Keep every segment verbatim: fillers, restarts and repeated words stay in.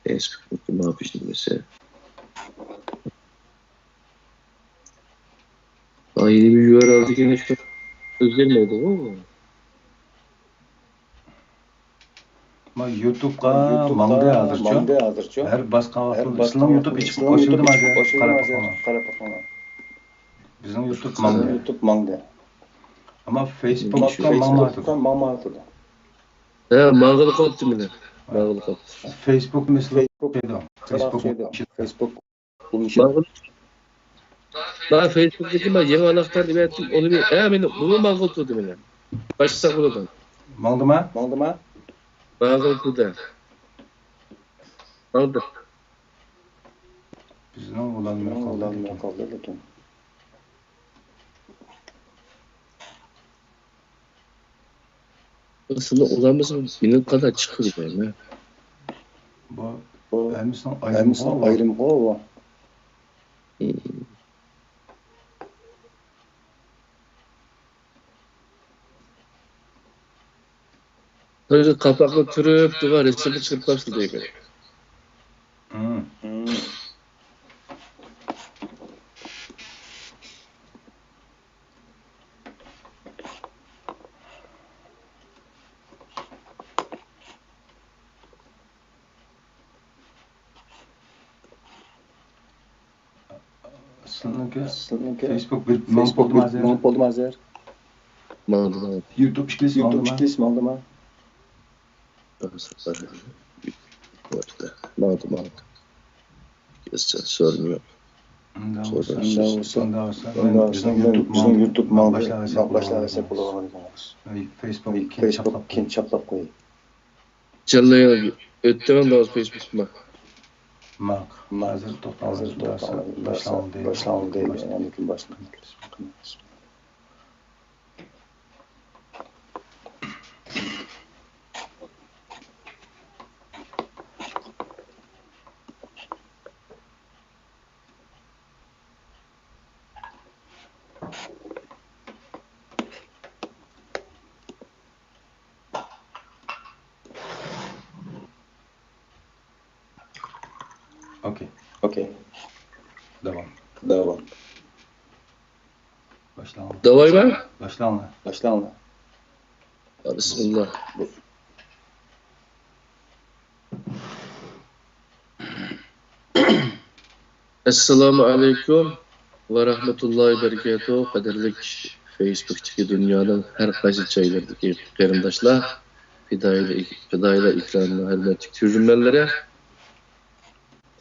فېيسبۇكنىڭكى ماپىشنى بىلسە. ئاينى يۇ ئار ئېل دېگەن ئىش ئۆزگەرمەيدىغۇ. ما يۇتۇبقا ماڭدى ھازىرچۇ. ھەر باسقان ۋاقتىدا سىلىنىڭ يۇتۇب ئېچىپ قوشۇلدىمۇ ھازىر؟ قاراپ باقىڭلار. بىزنىڭ يۇتۇب ماڭدى. ئەمما فېيسبۇكتا ماڭمايۋاتىدۇ. ھە، ماڭغىلى قاپتۇ مېنىڭ. ماڭغىلى قاپتۇ. فېيسبۇك مەسىلە. فېيسبۇك. ماڭغىلى. مانا فېيسبۇكتىكى مەن يېڭى ئالاقىدار دېيىۋەتتىم. ئۇنى بىر، ھە، مېنى بۇمۇ ماڭغىلى تۇردى مېنى. باشلىساق بولىدۇ. ماڭدىما؟ ماڭدىما؟ ماڭغىلى تۇردى. ماڭدى. بىزنىڭ ئۇلانماي قالدى لېكىن. ئەسلىدە ئۇلانمىسا مېنىڭ قانداق چىقىدۇ دەيمەن. بۇ ھەممىسىنىڭ ئايرىمىغۇ بۇ. بىر قاپاقنى تۈرۈپ تۇرغان رەسىمنى چىقىرىپ قويۇپسىز دەيمەن. سىلىنىڭكى، سىلىنىڭكى فېيسبۇك بىر ماڭىپ بولدىمۇ ھازىر؟ ماڭىپ بولدىمۇ ھازىر؟ ماڭدى، ماڭدى. يۇتۇب ئىككىلىسى ماڭدىمۇ؟ ماڭدى، ماڭدى. ماڭدى، ماڭدى. سورۇن يوق. ئۇنداق بولسا، ئۇنداق بولسا، مەن بىزنىڭ يۇتۇب ماڭدى. باشلاۋەرسەك بولىدىغان ئىكەن. فېيسبۇك كېيىن چاپلاپ قوياي. جانلاياڭ ئۆتتۈرۈڭ دەڭ فېيسبۇكما. ماق، ھازىر توختاڭ، ھازىر توختاڭ، باشلاڭ دەيدۇ. باشلاڭ دەيدۇ. ئوكەي. ئوكەي. داۋام. داۋام. باشلاڭلار. داۋايمۇ؟ باشلاڭلار. باشلاڭلار. بىسمىللا. ئەسسالامۇ ئەلەيكۇم ۋە رەھمەتۇللاھى ۋە بەرىكاتۇھ. قەدىرلىك فېيسبۇكتىكى دۇنيانىڭ ھەر قايسى جايلىرىدىكى قېرىنداشلار، پىدائىيلار، پىدائىيلار ئېكرانىنىڭ ھۆرمەتلىك كۆرۈرمەنلىرى،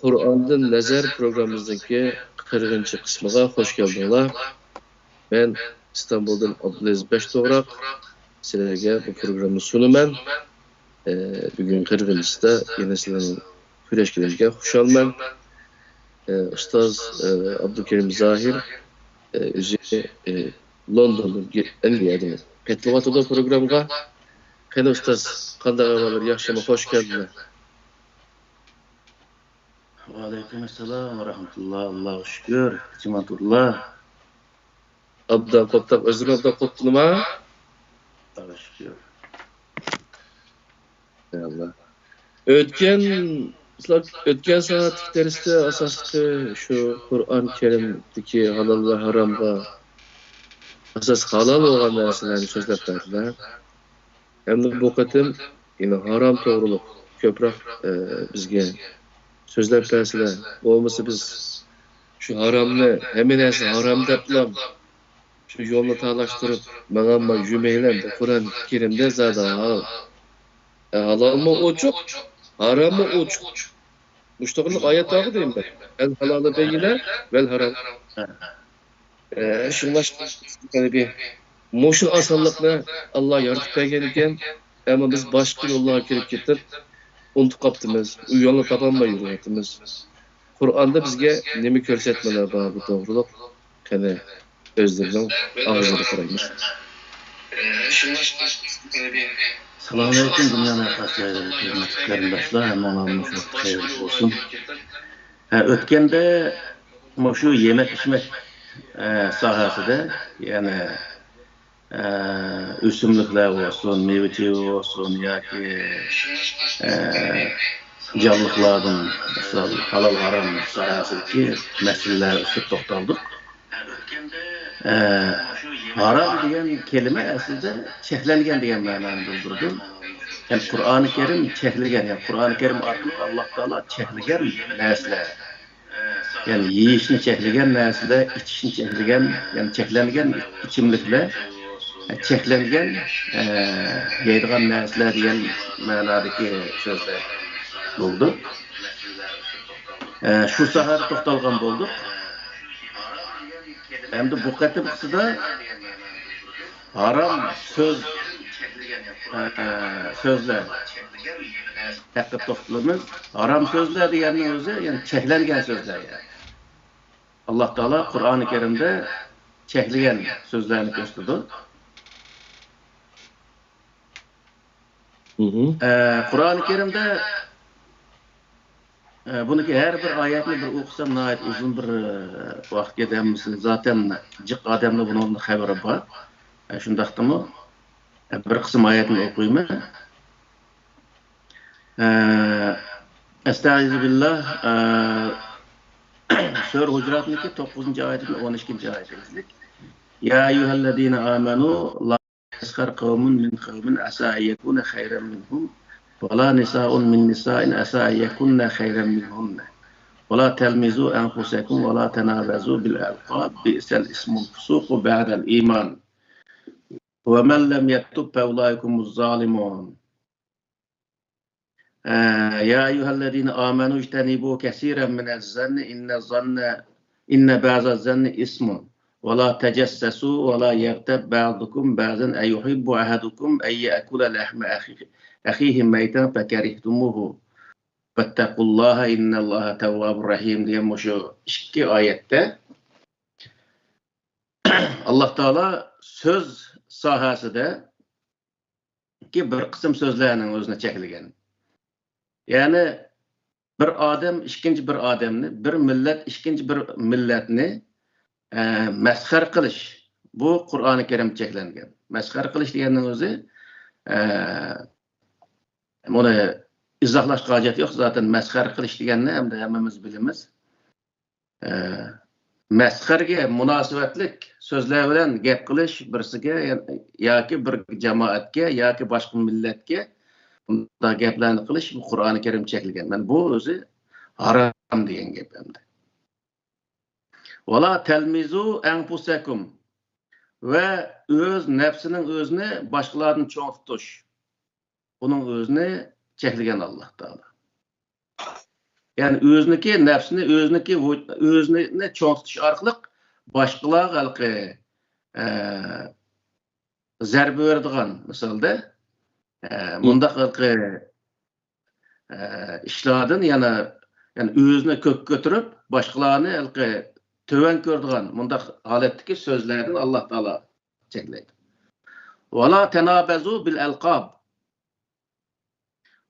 قۇرئاندىن نەزەر پروگراممىمىزنىڭكى قىرىقىنچى قىسمىغا خوش كەلدىڭلار. مەن ئىستانبۇلدىن ئابدۇلئەزىز بەشتوغراق. سىلەرگە بۇ پروگراممىنى سۇنىمەن. ئە، بۈگۈن قىرىقىنچىسىدا يەنە سىلەرنىڭ كۆرۈشكىنىمگە خۇشالمەن. ئە، ئۇستاز، ئە، ئابدۇكېرىم زاھىر، ئە، ئۆزى، ئە، لوندوندىن، ئەنگلىيەدىن قېتىلىۋاتىدۇ پروگراممىغا. قېنى ئۇستاز، قانداق ئەھۋاللار؟ ياخشىمۇ؟ خوش كەلدىڭلار. ۋەئەلەيكۇم ئەسسالام ۋە رەھمەتۇللا. ئاللاغا شۈكۈر، جىماتۇللا. ئابدان قوپتاق، ئۆزۈم ئابدان قوپتىنما؟ ئاللاغا شۈكۈر. يا ئاللا. ئۆتكەن، ئۆتكەن سائەتلىك دەرستە ئاساسلىقى شۇ قۇرئان كەرىمدىكى ھالال ۋە ھارامغا، ئاساسلىق ھالال بولغان نەرسىلەرنى سۆزلەپ بەردىلەر. ئەمدى بۇ قېتىم يەنە ھارام توغرۇلۇق كۆپرەك، ئە، بىزگە سۆزلەپ بەرسىلە، بولمىسا بىز شۇ ھارامنى، ھەممە نەرسە ھارام دەپلا شۇ يولنى تالاشتۇرۇپ ماڭالماي يۈرمەيلى. ئەمدى قۇرئان كەرىمدە زادى ھال-، ئە، ھالالمۇ ئوچۇق، ھاراممۇ ئوچۇق. مۇشۇ توغرىلىق ئايەت بارغۇ دەيمەن. ئەل ھالالۇ بەييىنە ۋەل ھارام. ئە، شۇڭلاشقا مۇشۇ ئاسانلىقنى ئاللا يارىتىپ بەرگەن ئىكەن، ئەمما بىز باشقا يوللارغا كىرىپ كېتىپ، ئۇنتۇپ قاپتىمىز، ئۇ يولنى تاپالماي يۈرۈۋاتىمىز. قۇرئاندا بىزگە نېمە كۆرسەتمىلەر بار بۇ توغرۇلۇق؟ قېنى، ئۆزلىرىنىڭ ئاغزىدا قارايمىز. سالام ئەلەيكۇم، دۇنيانىڭ ھەر قايسى جايلىرىدىكى ھۆرمەتلىك قېرىنداشلار، ھەممىڭلارنىڭ مۇشۇ ۋاقتى خەيرلىك بولسۇن. ھە، ئۆتكەندە مۇشۇ يېمەك-ئىچمەك، ئە، ساھەسىدە، يەنى، ئە، ئۆسۈملۈكلەر بولسۇن، مېۋە-چېۋە بولسۇن ياكى، ئە، جانلىقلاردىن، مىسال، ھالال ھارام ساھەسىدىكى مەسىلىلەر ئۈستىدە توختالدۇق. ئە، ھارام دېگەن كەلىمە ئەسلىدە چەكلەنگەن دېگەن مەنانى بىلدۈرىدۇ. يەنى قۇرئانى كەرىم چەكلىگەن، يەنى قۇرئانى كەرىم ئارقىلىق ئاللاھ تائالا چەكلىگەن نەرسىلەر، يەنى يېيىشنى چەكلىگەن نەرسىلەر، ئىچىشنى چەكلىگەن، يەنى چەكلەنگەن ئىچىملىكلەر، چەكلەنگەن، ئە، يەيدىغان نەرسىلەر دېگەن مەنادىكى سۆزلەر بولىدۇ. ئە، شۇ ساھەدە توختالغان بولدۇق. ئەمدى بۇ قېتىمقىسىدا ھارام سۆز، ئە، سۆزلەر ھەققىدە توختىلىمىز. ھارام سۆزلەر دېگەننىڭ ئۆزى، يەنى چەكلەنگەن سۆزلەر، يەنى. ئاللاھ تائالا قۇرئانى كەرىمدە چەكلىگەن سۆزلەرنى كۆرسىتىدۇ. ئە، قۇرئانى كەرىمدە، ئە، بۇنىڭكى ھەر بىر ئايەتنى بىر ئوقۇسام، ناھايىتى ئۇزۇن بىر، ئە، ۋاقىت كېتەر. ھەممىسى زاتەن جىق ئادەمنىڭ بۇنىڭدىن خەۋىرى بار. ئە، شۇنداقتىمۇ، ئە، بىر قىسىم ئايەتنى ئوقۇيمەن. ئە، ئەستەئىزۇ بىللاھ، ئە، سۈرە ھۇجراتنىڭكى توققۇزىنچى ئايىتىدىن ئون ئىككىنچى ئايىتىگە. يا أيها الذين آمنوا لا يسخر قوم من قوم عسى أن يكونوا خيرا منهم ولا نساء من نساء عسى أن يكن خيرا منهن ولا تلمزوا أنفسكم ولا تنابزوا بالألقاب بئس الاسم الفسوق بعد الإيمان ومن لم يتب فأولئك هم الظالمون. آه، يا أيها الذين آمنوا اجتنبوا كثيرا من الظن إن الظن إن بعض الظن إثم ولا تجسسوا ولا يغتب بعضكم بعضا أيحب أحدكم أن يأكل لحم أخيه أخيه ميتا فكرهتموه واتقوا الله إن الله تواب رحيم دېگەن مۇشۇ ئىككى ئايەتتە ئاللاھ تائالا سۆز ساھەسىدە بىر قىسىم سۆزلەرنىڭ ئۆزىنى چەكلىگەن. يەنى بىر ئادەم ئىككىنچى بىر ئادەمنى، بىر مىللەت ئىككىنچى بىر مىللەتنى، ئە، مەسخەرە قىلىش. بۇ قۇرئانى كەرىمدە چەكلەنگەن. مەسخەرە قىلىش دېگەننىڭ ئۆزى، ئە، بۇنى ئىزاھلاشقا ھاجەت يوق. زاتەن مەسخەرە قىلىش دېگەننى ئەمدى ھەممىمىز بىلىمىز. ئە، مەسخەرىگە مۇناسىۋەتلىك سۆزلەر بىلەن گەپ قىلىش بىرسىگە ياكى بىر جامائەتكە ياكى باشقا مىللەتكە بۇنداق گەپلەرنى قىلىش بۇ قۇرئانى كەرىم چەكلىگەن. مانا بۇ ئۆزى ھارام دېگەن گەپ ئەمدى. ۋالا تەلمىزۇ ئەنفۇسەكۇم ۋە ئۆز نەپسىنىڭ ئۆزىنى باشقىلاردىن چوڭ تۇتۇش. ئۇنىڭ ئۆزىنى چەكلىگەن ئاللاھ تائالا. يەنى ئۆزىنىڭكى نەپسىنى، ئۆزىنىڭكى ۋۇ-، ئۆزىنى چوڭ تۇتۇش ئارقىلىق باشقىلارغا ھېلىقى، ئە، زەربە بېرىدىغان مىسالدا، ئە، مۇنداق ھېلىقى، ئە، ئىشلاردىن يەنە، يەنى ئۆزىنى كۆككە كۆتۈرۈپ، باشقىلارنى ھېلىقى تۆۋەن كۆرىدىغان مۇنداق ھالەتتىكى سۆزلەردىن ئاللاھ تائالا چەكلەيدۇ. ۋالا تەنابەزۇ بىل ئەلقاب.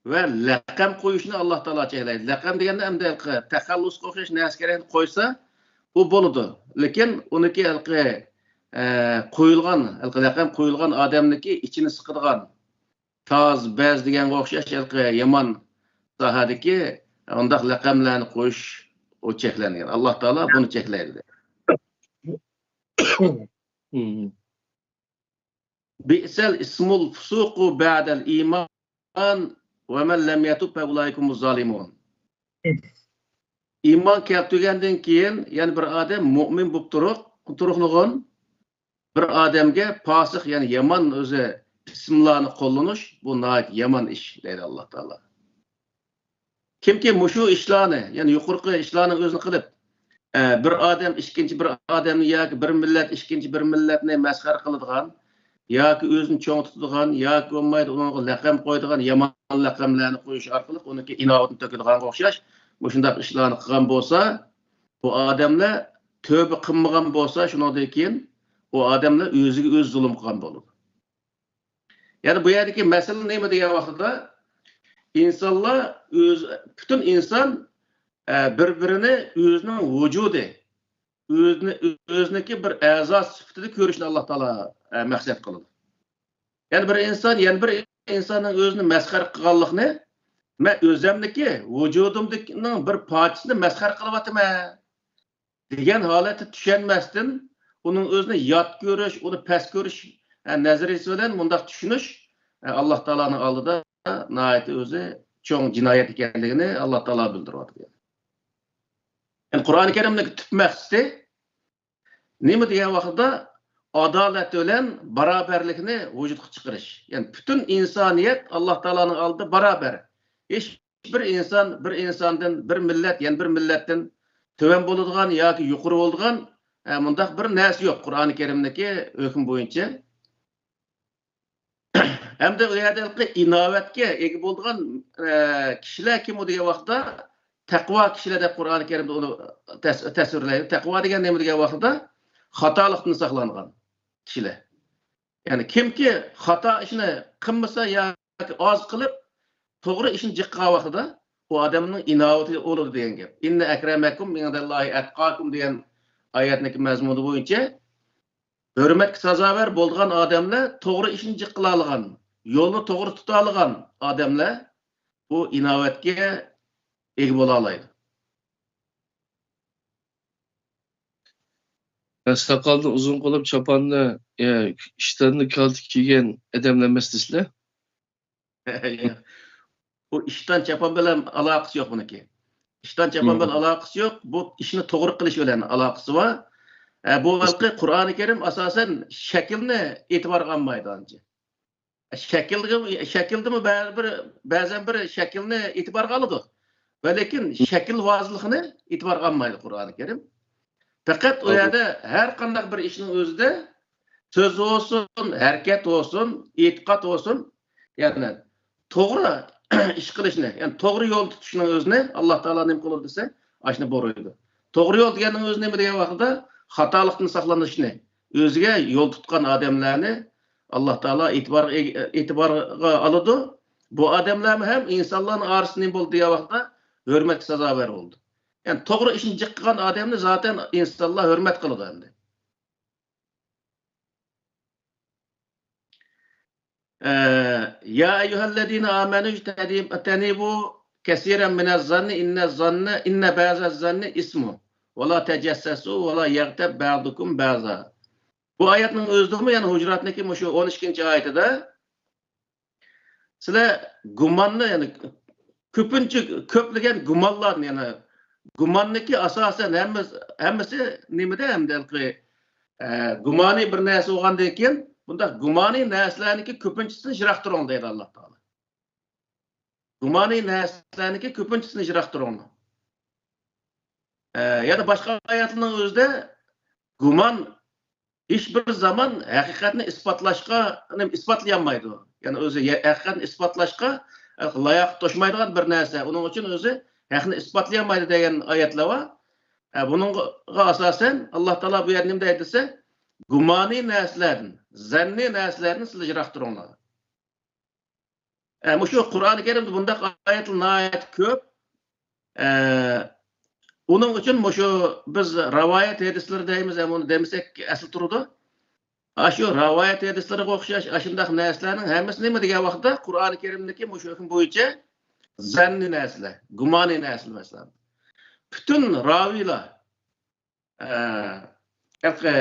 ۋە لەقەم قويۇشنى ئاللاھ تائالا چەكلەيدۇ. لەقەم دېگەندە ئەمدى ھېلىقى تەخەللۇسقا ئوخشاش نەرسىگە قويسا، بۇ بولىدۇ. لېكىن ئۇنىڭكى ھېلىقى، ئە، قويۇلغان، ھېلىقى لەقەم قويۇلغان ئادەمنىڭكى ئىچىنى سىقىدىغان تاز، بەز دېگەنگە ئوخشاش ھېلىقى يامان ساھەدىكى ئۇنداق لەقەملەرنى قويۇش ئۇ چەكلەنگەن. ئاللاھ تائالا بۇنى چەكلەيدۇ. بىئسەل ئىسمۇل فۇسۇقۇ بەئدەل ئىمان ۋە مەن لەم يەتۇب فەئۇلائىكە ھۇمۇز زالىمۇن. ئىمان كەلتۈرگەندىن كېيىن، يەنى بىر ئادەم مۇئمىن بولۇپ تۇرۇق، تۇرۇقلۇغۇن بىر ئادەمگە پاسىق، يەنى يامان ئۆزى ئىسىملارنى قوللىنىش، بۇ ناھايىتى يامان ئىش، دەيدۇ ئاللاھ تائالا. كىمكى مۇشۇ ئىشلارنى، يەنى يۇقىرىقى ئىشلارنىڭ ئۆزىنى قىلىپ، ئە، بىر ئادەم ئىككىنچى بىر ئادەمنى ياكى بىر مىللەت ئىككىنچى بىر مىللەتنى مەسخەرە قىلىدىغان، ياكى ئۆزىنى چوڭ تۇتىدىغان، ياكى بولمايدۇ ئۇنىڭغا لەقەم قويىدىغان، يامان لەقەملەرنى قويۇش ئارقىلىق ئۇنىڭكى ئىناۋىتىنى تۆكىدىغانغا ئوخشاش مۇشۇنداق ئىشلارنى قىلغان بولسا، بۇ ئادەملەر تۆبە قىلمىغان بولسا، شۇنىڭدىن كېيىن ئۇ ئادەملەر ئۆزىگە ئۆزى زۇلۇم قىلغان بولىدۇ. يەنى بۇ يەردىكى مەسىلە نېمە دېگەن ۋاقتىدا، ئىنسانلار ئۆز، پۈتۈن ئىنسان، ئە، بىر-بىرىنى ئۆزىنىڭ ۋۇجۇدى، ئۆزىنى، ئۆزىنىڭكى بىر ئەزا سۈپىتىدە كۆرۈشنى ئاللاھ تائالا، ئە، مەقسەت قىلىدۇ. يەنى بىر ئىنسان يەنە بىر ئىنساننىڭ ئۆزىنى مەسخەرە قىلغانلىقنى مەن ئۆزۈمنىكى، ۋۇجۇدۇمدىكىنىڭ بىر پارچىسىنى مەسخەرە قىلىۋاتىمەن دېگەن ھالەتتە چۈشەنمەستىن، ئۇنىڭ ئۆزىنى يات كۆرۈش، ئۇنى پەس كۆرۈش، ئە، نەزەرىيىسى بىلەن مۇنداق چۈشىنىش، ئە، ئاللا تائالانىڭ ئالدىدا ناھايىتى ئۆزى چوڭ جىنايەت ئىكەنلىكىنى ئاللا تائالا بىلدۈرۈۋاتىدۇ. يەنى قۇرئانى كەرىمنىڭ تۈپ مەقسىتى نېمە دېگەن ۋاقىتتا، ئادالەت بىلەن باراۋەرلىكنى ۋۇجۇدقا چىقىرىش. يەنى پۈتۈن ئىنسانىيەت ئاللا تائالانىڭ ئالدىدا باراۋەر. ھېچ بىر ئىنسان بىر ئىنساندىن، بىر مىللەت يەنە بىر مىللەتتىن تۆۋەن بولىدىغان ياكى يۇقىرى بولىدىغان، ئە، مۇنداق بىر نەرسە يوق قۇرئانى كەرىمدىكى ھۆكۈم بويىچە. ھەمدە ئۇ يەردە ھېلىقى ئىناۋەتكە ئىگە بولىدىغان، ئە، كىشىلەر كىم ئۇ دېگەن ۋاقىتتا، تەقۋا كىشىلەر دەپ قۇرئانى كەرىمدە ئۇنى تەس-، تەسۋىرلەيدۇ. تەقۋا دېگەن نېمە دېگەن ۋاقىتتا، خاتالىقتىن ساقلانغان كىشىلەر. يەنى كىمكى خاتا ئىشنى قىلمىسا ياكى ئاز قىلىپ، توغرا ئىشنى جىق قىلغان ۋاقتىدا، ئۇ ئادەمنىڭ ئىناۋىتى ئۇلۇغ دېگەن گەپ. «ئىننە ئەكرەمەكۇم ئىندەللاھى ئەتقاكۇم» دېگەن ئايەتنىڭكى مەزمۇنى بويىچە، ھۆرمەتكە سازاۋەر بولىدىغان ئادەملەر، توغرا ئىشنى جىق قىلالىغان، يولنى توغرا تۇتالىغان ئادەملەر بۇ ئىناۋەتكە ئىگە بولالايدۇ. ساقالنى ئۇزۇن قىلىپ، چاپاننى، ئىشتاننى كالتە كىيگەن ئادەملەر ئەمەس دېسىلە. بۇ ئىشتان چاپان بىلەن ئالاقىسى يوق بۇنىڭكى. ئىشتان چاپان بىلەن ئالاقىسى يوق. بۇ ئىشنى توغرا قىلىش بىلەن ئالاقىسى بار. ئە، بۇ ھېلىقى قۇرئانى كەرىم ئاساسەن شەكىلنى ئېتىبارغا ئالمايدۇ ئانچە. شەكىلگە، شەكىلدىمۇ بەزى بىر، بەزەن بىر شەكىلنى ئېتىبارغا ئالىدۇ. ۋە لېكىن شەكىلۋازلىقنى ئېتىبارغا ئالمايدۇ قۇرئانى كەرىم. پەقەت ئۇ يەردە ھەر قانداق بىر ئىشنىڭ ئۆزىدە سۆز بولسۇن، ھەرىكەت بولسۇن، ئېتىقاد بولسۇن، يەنى توغرا ئىش قىلىشنى، يەنى توغرا يول تۇتۇشنىڭ ئۆزىنى ئاللا تائالا نېمە قىلىدۇ دېسە، ئاشۇنى بۇيرۇيدۇ. توغرا يول دېگەننىڭ ئۆزى نېمە دېگەن ۋاقىتتا، خاتالىقتىن ساقلىنىشنى، ئۆزىگە يول تۇتقان ئادەملەرنى ئاللا تائالا ئېتىبارغا، ئېتىبارغا ئالىدۇ. بۇ ئادەملەرمۇ ھەم ئىنسانلارنىڭ ئارىسىدا نېمە بولىدۇ دېگەن ۋاقىتتا، ھۆرمەتكە سازاۋەر بولىدۇ. يەنى توغرا ئىشنى جىق قىلغان ئادەمنى زاتەن ئىنسانلار ھۆرمەت قىلىدۇ ئەمدى. يا أيها الذين آمنوا اجتنبوا كثيرا من الظن إن الظن إن بعض الظن إثم ولا تجسسوا ولا يغتب بعضكم بعضا. بۇ ئايەتنىڭ ئۆزىدىمۇ، يەنى ھۇجراتنىڭكى مۇشۇ ئون ئىككىنچى ئايىتىدە، سىلەر گۇماننى، يەنى كۆپىنچە، كۆپلىگەن گۇمانلارنى، يەنى گۇماننىكى ئاساسەن ھەممىسى، ھەممىسى نېمىدە ئەمدى ھېلىقى، ئە، گۇمانىي بىر نەرسە بولغاندىن كېيىن، بۇنداق گۇمانىي نەرسىلەرنىكى كۆپىنچىسىنى يىراق تۇرۇڭ دەيدۇ ئاللا تائالا. گۇمانىي نەرسىلەرنىكى كۆپىنچىسىنى يىراق تۇرۇڭلار. ئە، يەنە باشقا ئايەتلەرنىڭ ئۆزىدە گۇمان ھېچ بىر زامان ھەقىقەتنى ئىسپاتلاشقا، ئىسپاتلىيالمايدۇ. يەنى ئۆزى ھەقىقەتنى ئىسپاتلاشقا لاياقەت توشمايدىغان بىر نەرسە. ئۇنىڭ ئۈچۈن ئۆزى ھەقنى ئىسپاتلىيالمايدۇ دېگەن ئايەتلەر بار. ئە، بۇنىڭغا ئاساسەن، ئاللا تائالا بۇ يەردە نېمە دەيدۇ دېسە، گۇمانىي نەرسىلەردىن، زەننىي نەرسىلەردىن سىلەر يىراق تۇرۇڭلار. ئە، مۇشۇ قۇرئانى كەرىمدە بۇنداق ئايەتلەر ناھايىتى كۆپ. ئە، ئۇنىڭ ئۈچۈن مۇشۇ بىز رىۋايەت ھەدىسلىرى دەيمىز، ئەمما ئۇنى دېمىسەك ئەسلى تۇرىدۇ. ئاشۇ رىۋايەت ھەدىسلىرىگە ئوخشاش ئاشۇنداق نەرسىلەرنىڭ ھەممىسى نېمە دېگەن ۋاقىتتا، قۇرئانى كەرىمدىكى مۇشۇ ھۆكۈم بويىچە زەننىي نەرسىلەر، گۇمانىي نەرسىلەر مەسىلەن. پۈتۈن راۋىيلار، ئە، ھېلىقى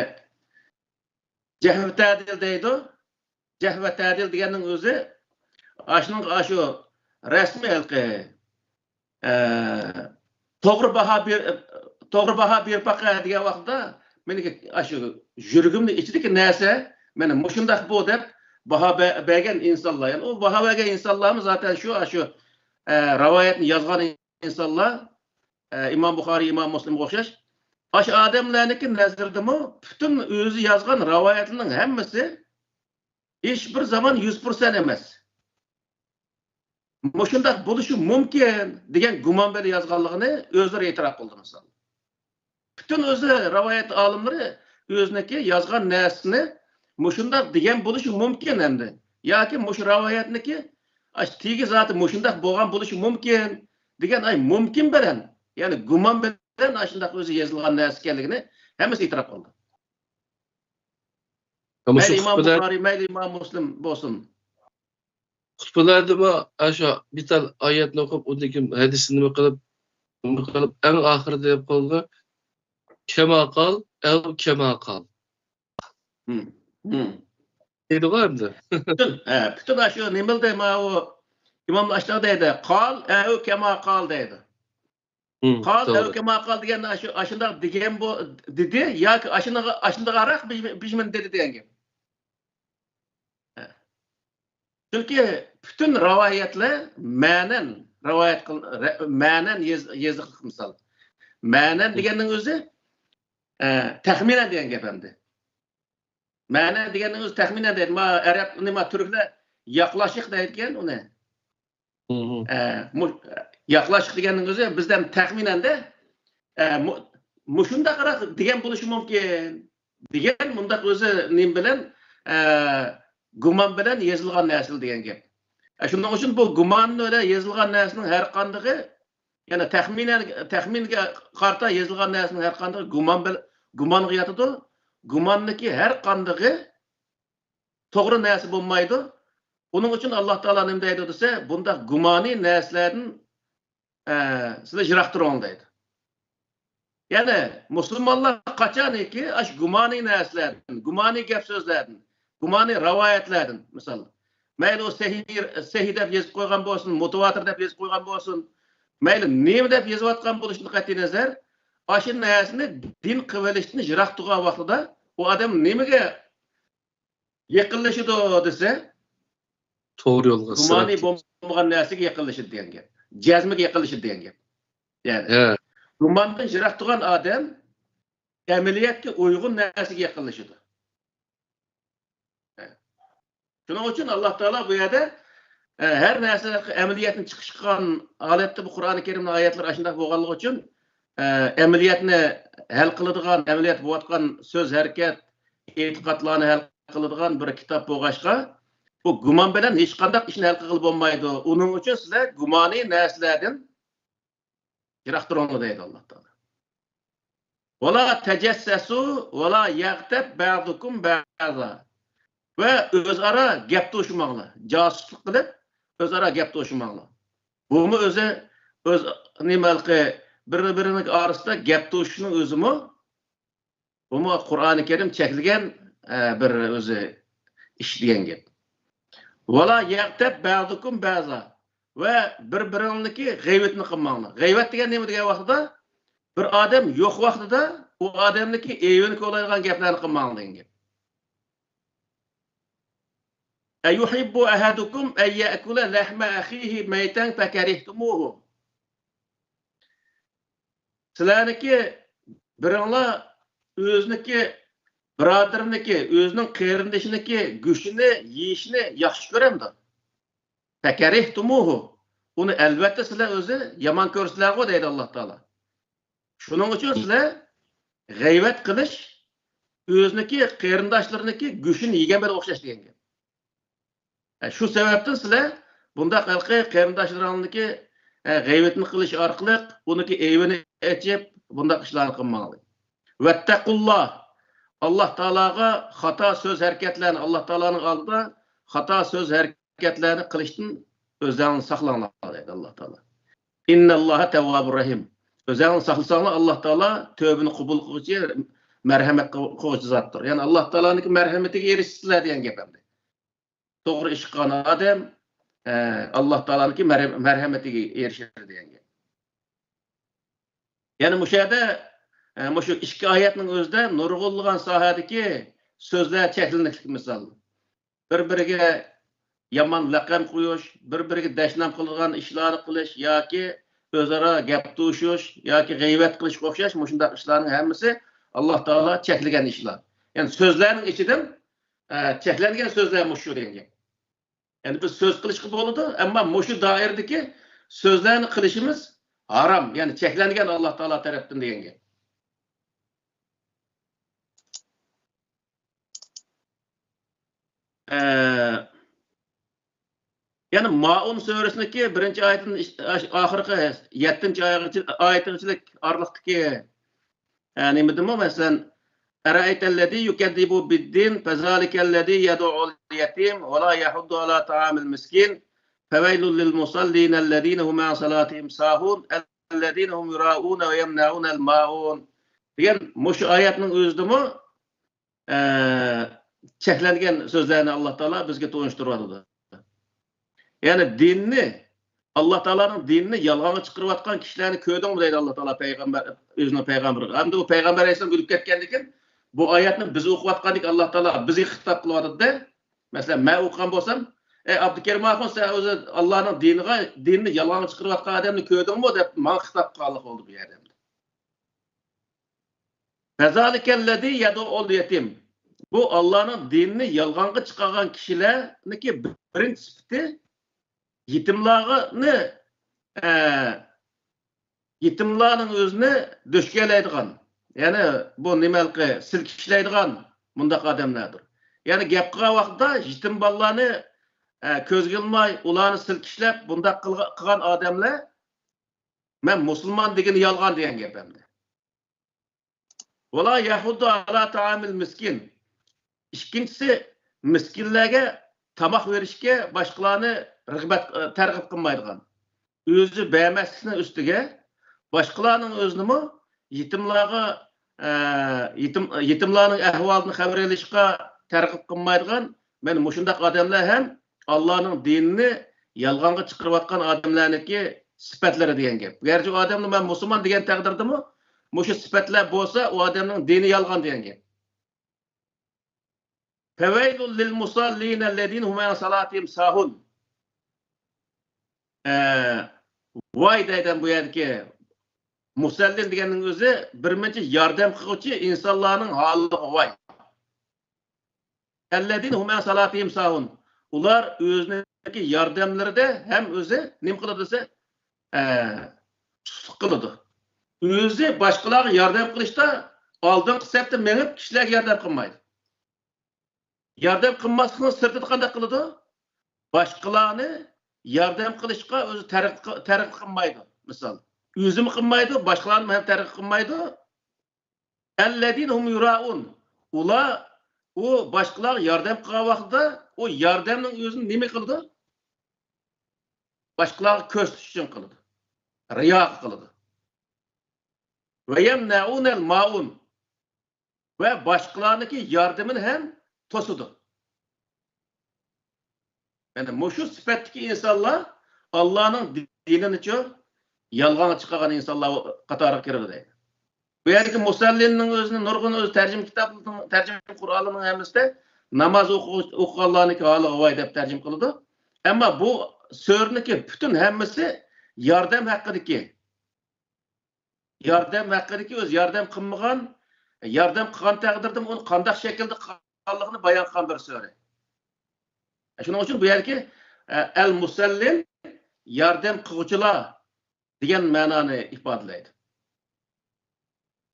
جەھۋە تەدىل دەيدۇ. جەھۋە تەدىل دېگەننىڭ ئۆزى ئاشۇنىڭ، ئاشۇ رەسمىي ھېلىقى، ئە، توغرا باھا بېر-، توغرا باھا بېرىپ باقە دېگەن ۋاقىتتا، مېنىڭكى ئاشۇ يۈرىكىمنىڭ ئىچىدىكى نەرسە، مانا مۇشۇنداق بۇ دەپ باھا بە-، بەرگەن ئىنسانلار. يەنى ئۇ باھا بەرگەن ئىنسانلارمۇ زاتەن شۇ، ئاشۇ، ئە، رىۋايەتنى يازغان ئىنسانلار، ئە، ئىمام بۇخارىي، ئىمام مۇسلىمغا ئوخشاش. ئاشۇ ئادەملەرنىڭكى نەزىرىدىمۇ پۈتۈن ئۆزى يازغان رىۋايەتلىرىنىڭ ھەممىسى ھېچ بىر زامان يۈز پىرسەنت ئەمەس. مۇشۇنداق بولۇشى مۇمكىن دېگەن گۇمان بىلەن يازغانلىقىنى ئۆزلىرى ئېتىراپ قىلدى، مىسال. پۈتۈن ئۆزى رىۋايەت ئالىملىرى ئۆزىنىڭكى يازغان نەرسىنى مۇشۇنداق دېگەن بولۇشى مۇمكىن ئەمدى. ياكى مۇشۇ رىۋايەتنىكى ئاش-، تېگى زاتى مۇشۇنداق بولغان بولۇشى مۇمكىن دېگەن، ئاي، مۇمكىن بىلەن، يەنى گۇمان بىلەن ئاشۇنداق ئۆزى يېزىلغان نەرسە ئىكەنلىكىنى ھەممىسى ئېتىراپ قىلدى. مەيلى ئىمام بۇخارىي، مەيلى ئىمام مۇسلىم بولسۇن. خۇتبىلەردىمۇ ئاشۇ بىر تال ئايەتنى ئوقۇپ، ئۇندىن كېيىن ھەدىسنى نېمە قىلىپ، نېمە قىلىپ، ئەڭ ئاخىرىدا دەپ قالىدۇ، كەما قال، ئەۋ كەما قال. دەيدىغۇ ئەمدى. پۈتۈن، ھە، پۈتۈن ئاشۇ نېمىلدە ماۋۇ ئىمام ئاشتاغ دەيدۇ، قال، ئەۋ كەما قال دەيدۇ. قال، توغرا. ئەۋ كەما قال دېگەندە ئاشۇ، ئاشۇنداق دېگەن بۇ، دېدى ياكى ئاشۇنداق، ئاشۇنداقراق بىژمىن دېدى دېگەن گەپ. چۈنكى پۈتۈن رىۋايەتلەر مەنەن رىۋايەت قىل-، رە-، مەنەن يېز-، يېزىقلىق مىسال. مەنەن دېگەننىڭ ئۆزى، ئە، تەخمىنەن دېگەن گەپ ئەمدى. مەنەن دېگەننىڭ ئۆزى تەخمىنەن دەيدۇ. ما ئەرەب، نېمە، تۈركلەر ياقلاشىق دەيدىكەن ئۇنى. ئە، مۇ-، ياقلاشىق دېگەننىڭ ئۆزى بىزدە تەخمىنەن دە، ئە، مۇ-، مۇشۇنداقراق دېگەن بولۇشى مۇمكىن. دېگەن مۇنداق ئۆزى نېمە بىلەن، ئە، گۇمان بىلەن يېزىلغان نەرسىلەر دېگەن گەپ. ئە، شۇنىڭ ئۈچۈن بۇ گۇمان بىلەن يېزىلغان نەرسىنىڭ ھەر قاندىقى، يەنى تەخمىنەن، تەخمىنگە قارىتا يېزىلغان نەرسىنىڭ ھەر قاندىقى گۇمان بىل-، گۇمانغا ياتىدۇ. گۇماننىڭكى ھەر قاندىقى توغرا نەرسە بولمايدۇ. ئۇنىڭ ئۈچۈن ئاللا تائالا نېمە دەيدۇ دېسە، بۇنداق گۇمانىي نەرسىلەردىن، ئە، سىلەر يىراق تۇرۇڭ دەيدۇ. يەنى مۇسۇلمانلار قاچانكى ئاشۇ گۇمانىي نەرسىلەردىن، گۇمانىي گەپ سۆزلەردىن، گۇمانىي رىۋايەتلەردىن، مىسال، مەيلى ئۇ سەھىھ، سەھىھ دەپ يېزىپ قويغان بولسۇن، مۇتىۋاتىر دەپ يېزىپ قويغان بولسۇن، مەيلى نېمە دەپ يېزىۋاتقان بولۇشىدىن قەتئىينەزەر، ئاشۇ نەرسىنى دىن قىلىۋېلىشتىن يىراق تۇرغان ۋاقتىدا ئۇ ئادەم نېمىگە يېقىنلىشىدۇ دېسە، توغرا يولغا، گۇمانى سىراط بولمىغان نەرسىگە يېقىنلىشىدۇ دېگەن گەپ. جەزمىگە يېقىنلىشىدۇ دېگەن گەپ. يەنى، ھە. گۇماندىن يىراق تۇرغان ئادەم ئەمەلىيەتكە ئۇيغۇن نەرسىگە يېقىنلىشىدۇ. ھە. شۇنىڭ ئۈچۈن ئاللا تائالا بۇ يەردە، ئە، ھەر نەرسە ئەمەلىيەتنى چىقىش قىلغان ھالەتتە بۇ قۇرئانى كەرىمنىڭ ئايەتلىرى ئاشۇنداق بولغانلىقى ئۈچۈن، ئە، ئەمەلىيەتنى ھەل قىلىدىغان، ئەمەلىيەت بولۇۋاتقان سۆز ھەرىكەت، ئېتىقادلارنى ھەل قىلىدىغان بىر كىتاب بولغاچقا، بۇ گۇمان بىلەن ھېچقانداق ئىشنى ھەل قىلغىلى بولمايدۇ. ئۇنىڭ ئۈچۈن سىلەر گۇمانىي نەرسىلەردىن يىراق تۇرۇڭلار دەيدۇ ئاللا تائالا. ۋەلا تەجەسسەسۇ ۋەلا يەغتەب بەزۇكۇم بەزا. ۋە ئۆزئارا گەپ توشۇماڭلار. جاسۇسلۇق قىلىپ، ئۆزئارا گەپ توشۇماڭلار. بۇمۇ ئۆزى، ئۆز، نېمە ھېلىقى، بىر-بىرىنىڭ ئارىسىدا گەپ توشۇشنىڭ ئۆزىمۇ، بۇمۇ قۇرئانى كەرىم چەكلىگەن، ئە، بىر ئۆزى ئىش دېگەن گەپ. ۋەلا يەغتەب بەزۇكۇم بەزا. ۋە بىر-بىرىڭلىكى غەيۋەتنى قىلماڭلار. غەيۋەت دېگەن نېمە دېگەن ۋاقتىدا؟ بىر ئادەم يوق ۋاقتىدا ئۇ ئادەمنىڭكى ئەيىبىنى كولايدىغان گەپلەرنى قىلماڭلار دېگەن گەپ. ئەيۇھىببۇ ئەھەدۇكۇم ئەن يەئكۇلە لەھمە ئەخىھى مەيتەن فەكەرىھتۇمۇھۇ. سىلەرنىكى بىرىڭلار ئۆزىنىكى بۇرادىرىنىكى، ئۆزىنىڭ قېرىندىشىنىكى گۆشىنى يېيىشنى ياخشى كۆرەمدۇ؟ فەكەرىھتۇمۇھۇ. ئۇنى ئەلۋەتتە سىلەر ئۆزى يامان كۆرىسىلەرغۇ دەيدۇ ئاللا تائالا. شۇنىڭ ئۈچۈن سىلەر غەيۋەت قىلىش ئۆزىنىكى قېرىنداشلىرىنىكى گۆشىنى يېگەن بىلەن ئوخشاش دېگەن گەپ. ئە، شۇ سەۋەبتىن سىلەر بۇنداق ھېلىقى قېرىنداشلىرىڭلارنىڭكى، ئە، غەيۋىتىنى قىلىش ئارقىلىق ئۇنىڭكى ئەيىبىنى ئېچىپ، بۇنداق ئىشلارنى قىلماڭلار. ۋەتتەقۇللا. ئاللا تائالاغا خاتا سۆز ھەرىكەتلەرنى، ئاللا تائالانىڭ ئالدىدا خاتا سۆز ھەرىكەتلەرنى قىلىشتىن ئۆزلەرنى ساقلاڭلار دەيدۇ ئاللا تائالا. ئىنناللاھە تەۋۋابۇر رەھىم. ئۆزلەرنى ساقلىساڭلار، ئاللا تائالا تۆۋبىنى قوبۇل قىلغۇچى، مەرھەمەت قىلغۇچى زاتتۇر. يەنى ئاللا تائالانىڭكى مەرھەمىتىگە ئېرىشىسىلەر دېگەن گەپ ئەمدى. توغرا ئىش قىلغان ئادەم، ئە، ئاللا تائالانىڭكى مەر-، مەرھەمىتىگە ئېرىشىدۇ دېگەن گەپ. يەنى مۇشۇ يەردە، ئە، مۇشۇ ئىككى ئايەتنىڭ ئۆزىدە نۇرغۇنلىغان ساھەدىكى سۆزلەر چەكلىنىشلىك مىسال. بىر-بىرىگە يامان لەقەم قويۇش، بىر-بىرىگە دەشنام قىلىدىغان ئىشلارنى قىلىش ياكى ئۆزئارا گەپ توشۇش ياكى غەيۋەت قىلىشقا ئوخشاش مۇشۇنداق ئىشلارنىڭ ھەممىسى ئاللا تائالا چەكلىگەن ئىشلار. يەنى سۆزلەرنىڭ ئىچىدىن، ئە، چەكلەنگەن سۆزلەر مۇشۇ دېگەن گەپ. يەنى بىز سۆز قىلىشقا بولىدۇ، ئەمما مۇشۇ دائىرىدىكى سۆزلەرنى قىلىشىمىز ھارام، يەنى چەكلەنگەن ئاللا تائالا تەرەپتىن دېگەن گەپ. ئە، يەنى مائۇن سۈرىسىنىڭكى بىرىنچى ئايىتىدىن ئاخىرقى يەتتىنچى ئايىتىگىچىلىك ئارىلىقتىكى، ئە، نېمىدىمۇ، مەسىلەن، ئەرەئەيتەللەزى يۇكەززىبۇ بىددىن فەزالىكەللەزى يەدۇئۇل يەتىم ۋەلا يەھۇددۇ ئەلا تائامىل مىسكىن فَوَيْلٌ لِلْمُصَلِّينَ الَّذِينَ هُمْ عَنْ صَلَاتِهِمْ سَاهُونَ الَّذِينَ هُمْ يُرَاءُونَ وَيَمْنَعُونَ الْمَاعُونَ دېگەن مۇشۇ ئايەتنىڭ ئۆزىدىمۇ، ئە، چەكلەنگەن سۆزلەرنى ئاللا تائالا بىزگە تونۇشتۇرۇۋاتىدۇ. يەنى دىننى، ئاللا تائالانىڭ دىنىنى يالغانغا چىقىرىۋاتقان كىشىلەرنى كۆردۈڭمۇ دەيدۇ ئاللا تائالا پەيغەمبەر، ئۆزىنىڭ پەيغەمبىرىگە. ئەمدى ئۇ پەيغەمبەر ئەلەيھىسسالام ئۆلۈپ كەتكەندىن كېيىن بۇ ئايەتنى بىز ئوقۇۋاتقاندىكىن ئاللا تائالا بىزگە خىتاب قىلىۋاتىدۇ-دە. مەسىلەن، مەن ئوقۇغان بولسام، ئەي ئابدۇكېرىم ئاخۇن، سەن ئۆزى ئاللانىڭ دىنىغا، دىنىنى يالغانغا چىقىرىۋاتقان ئادەمنى كۆردۈڭمۇ دەپ ماڭا خىتاب قىلغانلىق بولدى بۇ يەردە. فَذَلِكَ الَّذِي يَدُعُّ الْيَتِيمَ. بۇ ئاللانىڭ دىنىنى يالغانغا چىقارغان كىشىلەرنىڭكى بىرىنچى سۈپىتى يېتىملارنى، ئە، يېتىملارنىڭ ئۆزىنى دۆشكەلەيدىغان، يەنى بۇ نېمە ھېلىقى سىلكىشلەيدىغان مۇنداق ئادەملەردۇر. يەنى گەپ قىلغان ۋاقتىدا يېتىم بالىلارنى، ئە، كۆزگە ئىلماي، ئۇلارنى سىلكىشلەپ بۇنداق قىلغا-، قىلغان ئادەملەر مەن مۇسۇلمان دېگىنى يالغان دېگەن گەپ ئەمدى. وَلَا يَحُضُّ عَلَى طَعَامِ الْمِسْكِينِ. ئىككىنچىسى، مىسكىنلەرگە تاماق بېرىشكە باشقىلارنى رىغبەت، تەرغىب قىلمايدىغان. ئۆزى بەرمەسلىكنىڭ ئۈستىگە باشقىلارنىڭ ئۆزىنىمۇ يېتىملارغا، ئە، يېتىم، يېتىملارنىڭ ئەھۋالىدىن خەۋەر ئېلىشقا تەرغىب قىلمايدىغان، مانا مۇشۇنداق ئادەملەر ھەم ئاللانىڭ دىنىنى يالغانغا چىقىرىۋاتقان ئادەملەرنىڭكى سۈپەتلىرى دېگەن گەپ. گەرچە ئۇ ئادەمنى مەن مۇسۇلمان دېگەن تەقدىردىمۇ، مۇشۇ سۈپەتلەر بولسا، ئۇ ئادەمنىڭ دىنى يالغان دېگەن گەپ. فَوَيْلٌ لِلْمُصَلِّينَ الَّذِينَ هُمْ عَنْ صَلَاتِهِمْ سَاهُونَ. ئە، ۋاي دەيدۇ بۇ يەردىكى مۇسەللىن دېگەننىڭ ئۆزى بىر مۇنچە ياردەم قىلغۇچى ئىنسانلارنىڭ ھالىغا ۋاي. الَّذِينَ هُمْ عَنْ صَلَاتِهِمْ سَاهُونَ. ئۇلار ئۆزىنىڭكى ياردەملىرىدە ھەم ئۆزى نېمە قىلىدۇ دېسە، ئە، سۇسلۇق قىلىدۇ. ئۆزى باشقىلارغا ياردەم قىلىشتا ئالدىنقى سەپتە مېڭىپ كىشىلەرگە ياردەم قىلمايدۇ. ياردەم قىلماسلىقنىڭ سىرتىدا قانداق قىلىدۇ؟ باشقىلارنى ياردەم قىلىشقا ئۆزى تەرغىب، تەرغىب قىلمايدۇ. مىسال، ئۆزىمۇ قىلمايدۇ، باشقىلارنىمۇ ھەم تەرغىب قىلمايدۇ. الَّذِينَ هُمْ يُرَاءُونَ. ئۇلار، ئۇ باشقىلارغا ياردەم قىلغان ۋاقتىدا ئۇ ياردەمنىڭ ئۆزىنى نېمە قىلىدۇ؟ باشقىلارغا كۆرسىتىش ئۈچۈن قىلىدۇ. رىياغا قىلىدۇ. وَيَمْنَعُونَ الْمَاعُونَ. ۋە باشقىلارنىڭكى ياردىمىنى ھەم توسىدۇ. يەنى مۇشۇ سۈپەتتىكى ئىنسانلار ئاللانىڭ دىنىنىچۇ يالغانغا چىقارغان ئىنسانلار قاتارىغا كىرىدۇ دەيدۇ. بۇ يەردىكى مۇسەللىننىڭ ئۆزىنى نۇرغۇن ئۆز تەرجىمە كىتابلىرىنىڭ، تەرجىمە قۇرئانلىرىنىڭ ھەممىسىدە ناماز ئوقۇ-، ئوقۇغانلارنىڭكى ھالىغا ۋاي دەپ تەرجىمە قىلىدۇ. ئەمما بۇ سۈرىنىڭكى پۈتۈن ھەممىسى ياردەم ھەققىدىكى ياردەم ھەققىدىكى ئۆزى ياردەم قىلمىغان، ياردەم قىلغان تەقدىردىمۇ ئۇنى قانداق شەكىلدە قىلغانلىقىنى بايان قىلغان بىر سۈرە. شۇنىڭ ئۈچۈن بۇ يەردىكى، ئە، ئەل مۇسەللىن، ياردەم قىلغۇچىلار دېگەن مەنانى ئىپادىلەيدۇ.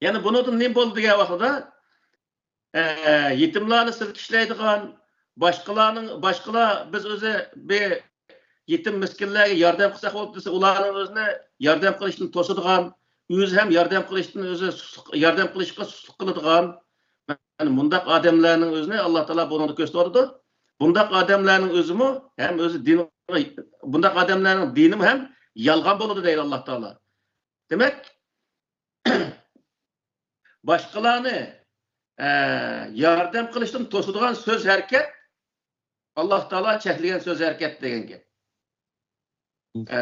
يەنى بۇنىڭدىن نېمە بولدى دېگەن ۋاقتىدا، ئە، يېتىملارنى سىلكىشلەيدىغان، باشقىلارنىڭ، باشقىلار، بىز ئۆزى بىر يېتىم مىسكىنلەرگە ياردەم قىلساق بولدى دېسە، ئۇلارنىڭ ئۆزىنى ياردەم قىلىشتىن توسىدىغان، ئۆزى ھەم ياردەم قىلىشتىن، ئۆزى سۇسلۇق، ياردەم قىلىشقا سۇسلۇق قىلىدىغان، مانا مۇنداق ئادەملەرنىڭ ئۆزىنى ئاللا تائالا بۇنىڭدا كۆرسىتىۋاتىدۇ. بۇنداق ئادەملەرنىڭ ئۆزىمۇ ھەم ئۆزى دىنى، بۇنداق ئادەملەرنىڭ دىنىمۇ ھەم يالغان بولىدۇ دەيدۇ ئاللا تائالا. دېمەك، باشقىلارنى، ئە، ياردەم قىلىشتىن توسىدىغان سۆز ھەرىكەت، ئاللا تائالا چەكلىگەن سۆز ھەرىكەت دېگەن گەپ. ئە،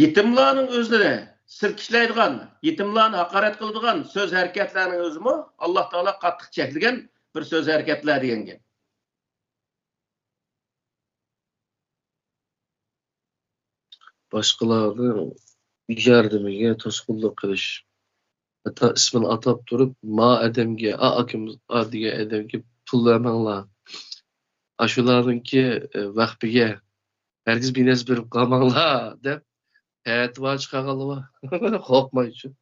يېتىملارنىڭ ئۆزىنى سىلكىشلەيدىغان، يېتىملارنى ھاقارەت قىلىدىغان سۆز ھەرىكەتلەرنىڭ ئۆزىمۇ ئاللا تائالا قاتتىق چەكلىگەن بىر سۆز ھەرىكەتلەر دېگەن گەپ. باشقىلارنىڭ ياردىمىگە توسقۇنلۇق قىلىش. ھەتتا ئىسمىنى ئاتاپ تۇرۇپ، ما ئادەمگە، ئا ئاكىمىز، ئا دېگەن ئادەمگە پۇل بەرمەڭلار. ئاشۇلارنىڭكى، ئە، ۋەخپىگە ھەرگىز بىر نەرسە بېرىپ قالماڭلار دەپ پەتىۋا چىقارغانلار بار. قورقمايچۇ.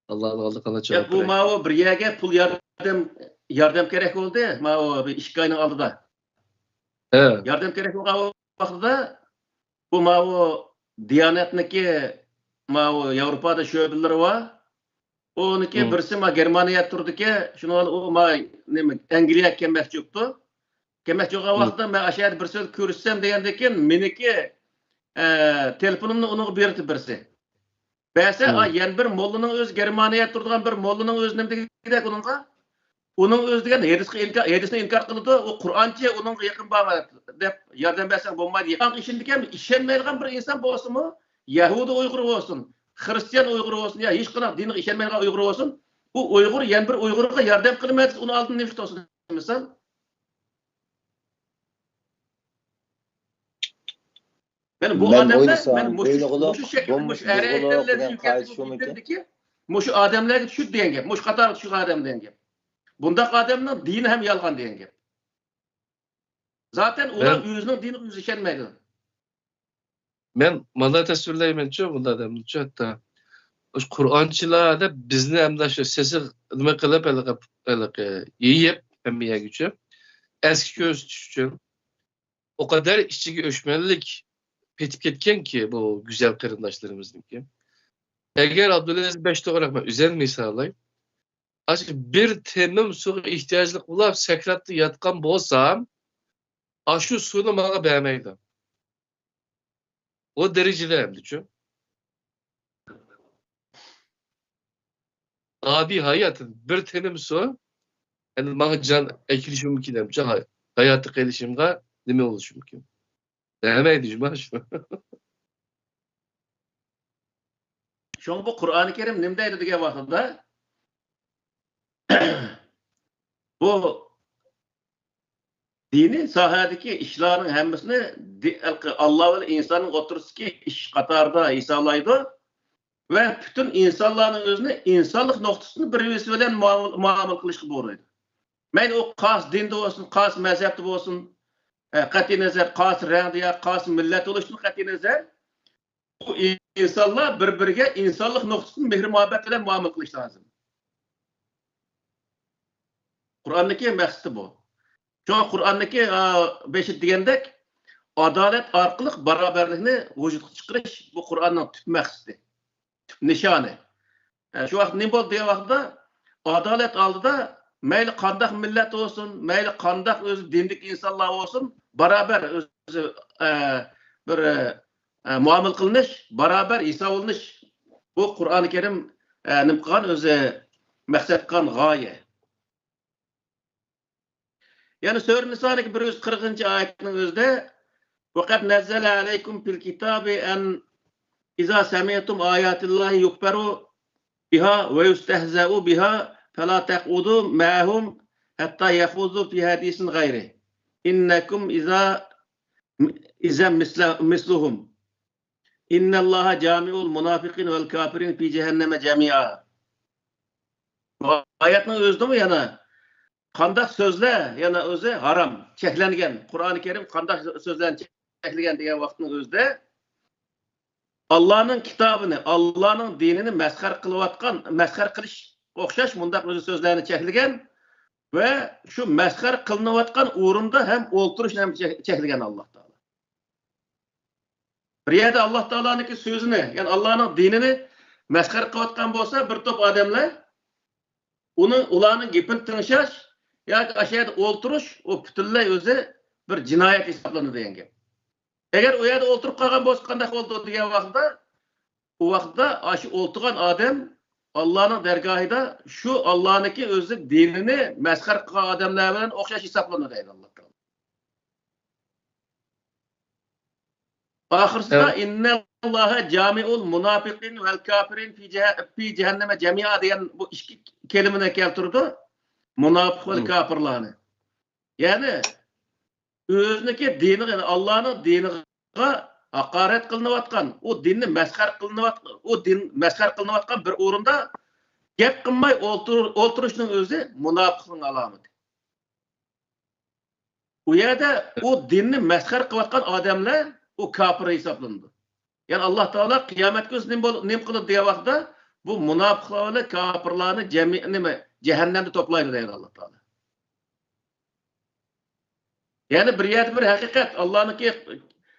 ئاللانىڭ ئالدىغا قانداق يا، جاۋاب بۇ بېرەي؟ ماۋۇ بىر يەرگە پۇل ياردەم، ياردەم كېرەك بولدى. ماۋۇ بىر ئىككى ئاينىڭ ئالدىدا. ھە. ياردەم كېرەك بولغان ۋاقتىدا بۇ ماۋۇ دىيانەتنىكى ماۋۇ ياۋروپادا شۆبىلىرى بار. ئۇنىڭكى ھىم. بىرسى ما گېرمانىيەدە تۇرىدىكەن، شۇنىڭ بىلەن ئۇ ما نېمە، ئەنگلىيەگە كەلمەكچى بوپتۇ. كەمەك جوغان ۋاقىتتا مەن ئاشۇ يەردە بىر سۆز كۆرسەتسەم دېگەندىن كېيىن، مېنىڭكى، ئە، تېلېفونۇمنى ئۇنىڭغا بېرىپتۇ بىرسى. بەرسە، ئا، يەنە بىر موللىنىڭ ئۆزى، گېرمانىيەدە تۇرىدىغان بىر موللىنىڭ ئۆزى نېمە دېگەندەك ئۇنىڭغا؟ ئۇنىڭ ئۆزى دېگەن ھەدىسكە ئىنكار، ھەدىسنى ئىنكار قىلىدۇ، ئۇ قۇرئانچە ئۇنىڭغا يېقىن بارما دەپ ياردەم بەرسەڭ بولمايدۇ. يېقىنغا ئىشىنىدىكەن، ئىشەنمەيدىغان بىر ئىنسان بولسىمۇ، يەھۇدىي ئۇيغۇر بولسۇن، خىرىستىيان ئۇيغۇر بولسۇن، يا ھېچقانداق دىنغا ئىشەنمەيدىغان ئۇيغۇر بولسۇن، ئۇ ئۇيغۇر يەنە بىر ئۇيغۇرغا ياردەم قىلىمەن دېسە، ئۇنىڭ ئالدىدا نېمە تۇرسۇن، مىسال؟ مەن بۇ مەن ئادەملەر، ئويلىسام، مەن مۇشۇ، بوينىغىلىق، مۇشۇ شەكىلدە، بولمىسا مۇشۇ ئەرەب بىزغىلىق تىللىرىنى دېگەن قائىدە شۇمىكىن؟ يۆتكەپ، مۇشۇ ئادەملەرگە چۈشىدۇ دېگەن گەپ، مۇشۇ قاتارغا چۈشىدۇ ئادەم دېگەن گەپ. بۇنداق ئادەمنىڭ دىنى ھەم يالغان دېگەن گەپ. زاتەن ئۇلار مەن ئۆزىنىڭ دىنىغا ئۆزى ئىشەنمەيدۇ. مەن مانا تەسۋىرلەيمەنچۇ، بۇنداق ئادەمنىچۇ، ھەتتا مۇشۇ قۇرئانچىلار دەپ بىزنى ئەمدى شۇ سېسىق نېمە قىلىپ، ھېلىقى، ھېلىقى يېيىپ ھەممە يەرگىچۇ، ئەسكى كۆرسىتىش ئۈچۈن ئۇ قەدەر ئىچىگە ئۆچمەنلىك پېتىپ كەتكەنكى بۇ گۈزەل قېرىنداشلىرىمىزنىڭكى. ئەگەر ئابدۇلئەزىز بەش توغرا، مەن ئۆزۈم مىساللاي. ئاشۇ بىر تېمىم سۇغا ئېھتىياجلىق بولاپ سەكراتتا ياتقان بولسام، ئاشۇ سۇنى ماڭا بەرمەيدۇ. ئۇ دەرىجىدە ئەمدىچۇ. ئاددىي ھايات، بىر تېمىم سۇ، ئەمدى ماڭا جان ئەكېلىشى مۇمكىن ئەمدىچۇ، ھاي-، ھاياتتا قېلىشىمغا نېمە بولۇشى مۇمكىن؟ دەمەيدۇ جۇما شۇ. شۇڭا بۇ قۇرئانى كەرىم نېمە دەيدۇ دېگەن ۋاقتىدا، بۇ دىنىي ساھەدىكى ئىشلارنىڭ ھەممىسىنى دى-، ئاللا بىلەن ئىنساننىڭ ئوتتۇرىسىدىكى ئىش قاتارىدا ھېسابلايدۇ ۋە پۈتۈن ئىنسانلارنىڭ ئۆزىنى ئىنسانلىق نۇقتىسىدىن بىر بىرسى بىلەن مۇئامىلە، مۇئامىلە قىلىشقا بۇيرۇيدۇ. مەيلى ئۇ قايسى دىندا بولسۇن، قايسى مەزھەپتە بولسۇن، ئە، قەتئىي نەزەر، قايسى رەڭدە يا قايسى مىللەت بولۇشىدىن قەتئىي نەزەر، بۇ ئىنسانلار بىر-بىرىگە ئىنسانلىق نۇقتىسىدىن مېھىر-مۇھەببەت بىلەن مۇئامىلە قىلىشى لازىم. قۇرئاندىكى مەقسىتى بۇ. شۇڭا قۇرئاندىكى، ئا، بېشىدا دېگەندەك، ئادالەت ئارقىلىق باراۋەرلىكنى ۋۇجۇدقا چىقىرىش، بۇ قۇرئاننىڭ تۈپ مەقسىتى، تۈپ نىشانى. ئە، شۇ ۋاقىت نېمە بولدى دېگەن ۋاقىتتا، ئادالەت ئالدىدا مەيلى قانداق مىللەت بولسۇن، مەيلى قانداق ئۆزى دىندىكى ئىنسانلار بولسۇن، باراۋەر ئۆزى، ئە، بىر، ئە، مۇئامىلە قىلىنىش، باراۋەر ھېسابلىنىش. بۇ قۇرئانى كەرىم، ئە، نېمە قىلغان ئۆزى مەقسەت قىلغان غايە. يەنى سۈرە نىسانىڭكى بىر يۈز قىرىقىنچى ئايەتنىڭ ئۆزىدە، «وقد نزل عليكم في الكتاب أن إذا سمعتم آيات الله يكفر بها ويستهزأ بها فلا تقعدوا معهم حتى يخوضوا في حديث غيره إنكم إذا، إذا مثل، مثلهم إن الله جامع المنافقين والكافرين في جهنم جميعا.» بۇ ئايەتنىڭ ئۆزىدىمۇ يەنە قانداق سۆزلەر يەنە ئۆزى ھارام، چەكلەنگەن، قۇرئانى كەرىم قانداق سۆزلەرنى چەكلىگەن دېگەن ۋاقىتنىڭ ئۆزىدە، ئاللانىڭ كىتابىنى، ئاللانىڭ دىنىنى مەسخەرە قىلىۋاتقان، مەسخەرە قىلىشقا ئوخشاش مۇنداق ئۆزى سۆزلەرنى چەكلىگەن ۋە شۇ مەسخەرە قىلىنىۋاتقان ئورۇندا ھەم ئولتۇرۇشنى ھەم چەك-، چەكلىگەن ئاللا تائالا. بىر يەردە ئاللا تائالانىڭكى سۆزىنى، يەنى ئاللانىڭ دىنىنى مەسخەرە قىلىۋاتقان بولسا بىر توپ ئادەملەر، ئۇنىڭ، ئۇلارنىڭ گېپىنى تىڭشاش ياكى ئاشۇ يەردە ئولتۇرۇش، ئۇ پۈتۈنلەي ئۆزى بىر جىنايەت ھېسابلىنىدۇ دېگەن گەپ. ئەگەر ئۇ يەردە ئولتۇرۇپ قالغان بولسا قانداق بولىدۇ دېگەن ۋاقىتتا، ئۇ ۋاقىتتا ئاشۇ ئولتۇرغان ئادەم ئاللانىڭ دەرگاھىدا شۇ ئاللانىڭكى ئۆزى دىنىنى مەسخەرە قىلغان ئادەملەر بىلەن ئوخشاش ھېسابلىنىدۇ دەيدۇ ئاللا تائالا. ئاخىرسىدا، ئىننەللاھە جامىئۇل مۇناپىقىن ۋەل كافىرىن فى جەھە-، فى جەھەننەمە جەمىئا دېگەن بۇ ئىككى كەلىمىنى كەلتۈرىدۇ. مۇناپىق ۋەل كاپىرلارنى. يەنى ئۆزىنىڭكى دىنىغا، يەنى ئاللانىڭ دىنىغا ھاقارەت قىلىنىۋاتقان، ئۇ دىننى مەسخەرە قىلىنىۋاتقان، ئۇ دىن مەسخەرە قىلىنىۋاتقان بىر ئورۇندا گەپ قىلماي ئولتۇر-، ئولتۇرۇشنىڭ ئۆزى مۇناپىقنىڭ ئالامىتى. ئۇ يەردە ئۇ دىننى مەسخەرە قىلىۋاتقان ئادەملەر ئۇ كاپىر ھېسابلىنىدۇ. يەنى ئاللا تائالا قىيامەت كۈنى نېمە بول-، نېمە قىلىدۇ دېگەن ۋاقىتتا، بۇ مۇناپىقلار بىلەن كاپىرلارنى جەمئىي، نېمە، جەھەننەمدە توپلايدۇ دەيدۇ ئاللا تائالا. يەنى بىر يەردە بىر ھەقىقەت، ئاللانىڭكى،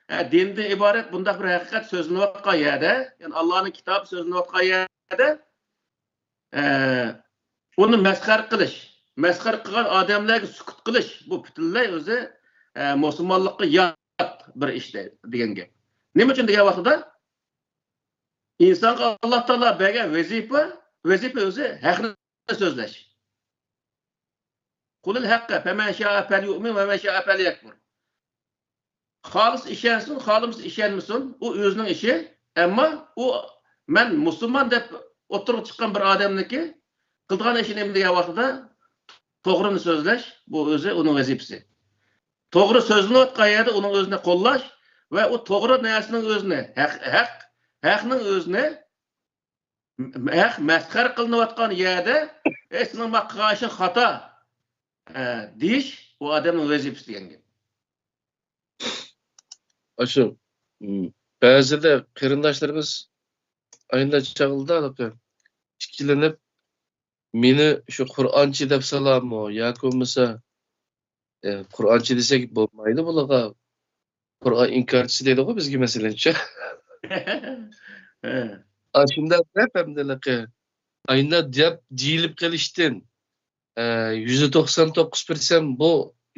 ئە، دىندىن ئىبارەت بۇنداق بىر ھەقىقەت سۆزلىنىۋاتقان يەردە، يەنى ئاللانىڭ كىتابى سۆزلىنىۋاتقان يەردە، ئە، ئۇنى مەسخەرە قىلىش، مەسخىرە قىلغان ئادەملەرگە سۈكۈت قىلىش، بۇ پۈتۈنلەي ئۆزى، ئە، مۇسۇلمانلىققا يات بىر ئىش دە-، دېگەن گەپ. نېمە ئۈچۈن دېگەن ۋاقتىدا، ئىنسانغا ئاللا تائالا بەرگەن ۋەزىپە، ۋەزىپە ئۆزى ھەقنى سۆزلەش. قۇلىل ھەققە فەمەن شائە فەليۇئمىن ۋەمەن شائە فەليەكفۇر. خالىسا ئىشەنسۇن، خالىمىسا ئىشەنمىسۇن، ئۇ ئۆزىنىڭ ئىشى. ئەمما ئۇ مەن مۇسۇلمان دەپ ئوتتۇرىغا چىققان بىر ئادەمنىڭكى قىلىدىغان ئىشى نېمە دېگەن ۋاقتىدا، توغرىنى سۆزلەش، بۇ ئۆزى ئۇنىڭ ۋەزىپىسى. توغرا سۆزلىنىۋاتقان يەردە ئۇنىڭ ئۆزىنى قوللاش ۋە ئۇ توغرا نەرسىنىڭ ئۆزىنى، ھەق، ھەق، ھەقنىڭ ئۆزىنى ھەق مەسخىرە قىلىنىۋاتقان يەردە، «ئەي، سېنىڭ ما قىلغان ئىشىڭ خاتا» دېيىش ئۇ ئادەمنىڭ ۋەزىپىسى دېگەن گەپ. ئاشۇ، م، بەزىدە قېرىنداشلىرىمىز ئاينىدا چاغلىدا ھېلىقى ئىككىلىنىپ، مېنى شۇ قۇرئانچى دەپ سالامۇ ياكى بولمىسا، ئە، قۇرئانچى دېسەك بولمايدۇ بۇلارغا. قۇرئان ئىنكارچىسى دەيدىغۇ بىزگە، مەسىلەنچە. ئاشۇنداق دەپ ھەمدىلىقى ئاينا دەپ دېيىلىپ قېلىشتىن، ئە، يۈزدە توقسان توققۇز پىرسەنت بۇ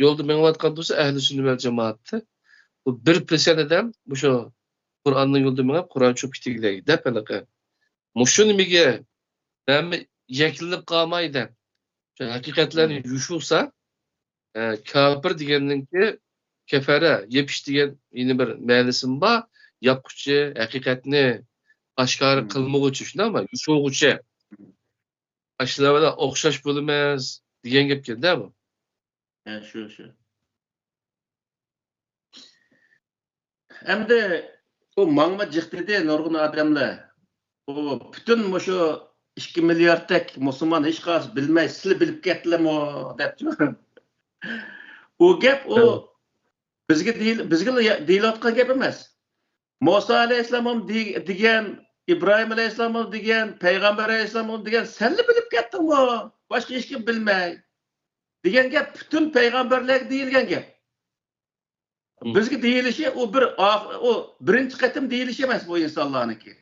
يولدا مېڭىۋاتقان تۇرسا، ئەھلى سۈننە ۋەل جامائەتتە بۇ بىر پىرسەنت ئادەم مۇشۇ قۇرئاننىڭ يولىدا مېڭىپ، قۇرئان چۈشۈپ كېتىگىلەي دەپ ھېلىقى. مۇشۇ نېمىگە ھەممە يەكلىنىپ قالماي دەپ، شۇ ھەقىقەتلەرنى يوشۇرسا، ئە، كاپىر دېگەننىڭكى كەفەرە، يېپىش دېگەن يەنە بىر مەنىسىمۇ بار. ياپقۇچى، ھەقىقەتنى ئاشكارا قىلمىغۇچى، شۇنداقمۇ؟ يوشۇرغۇچى. ئاشۇلار بىلەن ئوخشاش بولىمىز دېگەن گەپكەن-دە بۇ. ھە، شۇ، شۇ. ئەمدى ئۇ ماڭما جىق دېدى نۇرغۇن ئادەملەر. ئۇ پۈتۈن مۇشۇ ئىككى مىلياردتەك مۇسۇلمان ھېچقايسى بىلمەي، سىلى بىلىپ كەتتىلەرمۇ دەپتۇ. ئۇ گەپ ئۇ بىزگە دېيىل-، بىزگىلا يا-، دېيىلىۋاتقان گەپ ئەمەس. مۇسا ئەلەيھىسسالام ھەم دېگەن، ئىبراھىم ئەلەيھىسسالام ھەم دېگەن، پەيغەمبەر ئەلەيھىسسالام ھەم دېگەن، سەنلا بىلىپ كەتتىڭمۇ؟ باشقا ھېچكىم بىلمەي. دېگەن گەپ پۈتۈن پەيغەمبەرلەرگە دېيىلگەن گەپ. بىزگە دېيىلىشى ئۇ بىر ئاخ-، ئۇ بىرىنچى قېتىم دېيىلىشى ئەمەس بۇ ئىنسانلارنىڭكى.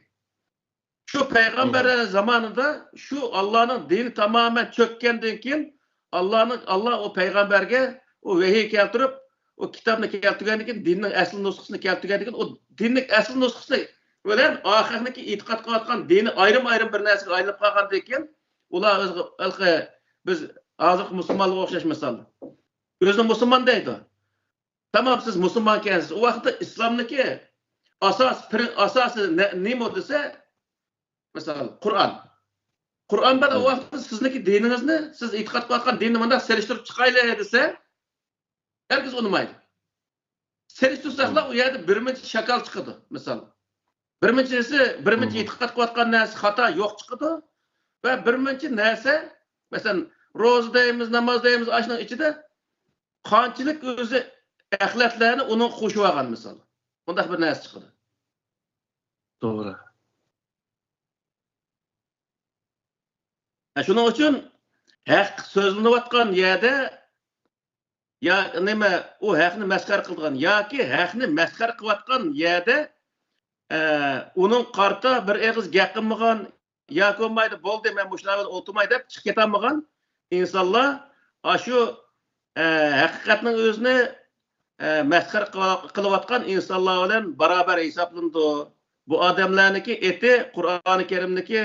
شۇ پەيغەمبەرلەر زامانىدا شۇ ئاللانىڭ دىنى تامامەن چۆككەندىن كېيىن، ئاللانىڭ، ئاللا ئۇ پەيغەمبەرگە ئۇ ۋەھىي كەلتۈرۈپ، ئۇ كىتابنى كەلتۈرگەندىن كېيىن، دىننىڭ ئەسلى نۇسخىسىنى كەلتۈرگەندىن كېيىن، ئۇ دىننىڭ ئەسلى نۇسخىسى بىلەن ئاخىرقى ئېتىقاد قىلىۋاتقان دىنى ئايرىم-ئايرىم بىر نەرسىگە ئايلىنىپ قالغاندىن كېيىن، ئۇلار ئۆزى، ھېلىقى بىز ھازىرقى مۇسۇلمانلارغا ئوخشاش مىسال. ئۆزىنى مۇسۇلمان دەيدۇ. تامام، سىز مۇسۇلمانكەنسىز. ئۇ ۋاقىتتا ئىسلامنىكى ئاساس، پىرىن-، ئاساسى نە-، نېمە دېسە، مىسال، قۇرئان. قۇرئان بىلەن ئۇ ۋاقىتتا سىزنىڭكى دىنىڭىزنى، سىز ئېتىقاد قىلىۋاتقان دىننى مۇنداق سېلىشتۇرۇپ چىقايلى دېسە، ھەرگىز ئۇنىمايدۇ. سېلىشتۇرساقلا ئۇ يەردە بىرمۇنچە شاكال چىقىدۇ، مىسال. بىرمۇنچىسى، بىرمۇنچە ئېتىقاد قىلىۋاتقان نەرسە خاتا يوق چىقىدۇ. ۋە بىرمۇنچە نەرسە، مەسىلەن، روزا دەيمىز، ناماز دەيمىز، ئاشۇنىڭ ئىچىدە قانچىلىك ئۆزى ئەخلەتلەرنى ئۇنىڭغا قوشۇۋالغان مىسال. بۇنداق بىر نەرسە چىقىدۇ. توغرا. ھە، شۇنىڭ ئۈچۈن ھەق سۆزلىنىۋاتقان يەردە يا نېمە، ئۇ ھەقنى مەسخىرە قىلىدىغان ياكى ھەقنى مەسخىرە قىلىۋاتقان يەردە، ئە، ئۇنىڭ قارىتا بىر ئېغىز گەپ قىلمىغان، ياكى بولمايدۇ، بولدى، مەن مۇشۇلار بىلەن ئولتۇرماي دەپ چىقىپ كېتەلمىغان ئىنسانلار ئاشۇ، ئە، ھەقىقەتنىڭ ئۆزىنى، ئە، مەسخىرە قىلىۋ-، قىلىۋاتقان ئىنسانلار بىلەن باراۋەر ھېسابلىنىدۇ. بۇ ئادەملەرنىڭكى ئېتى، قۇرئانى كەرىمدىكى،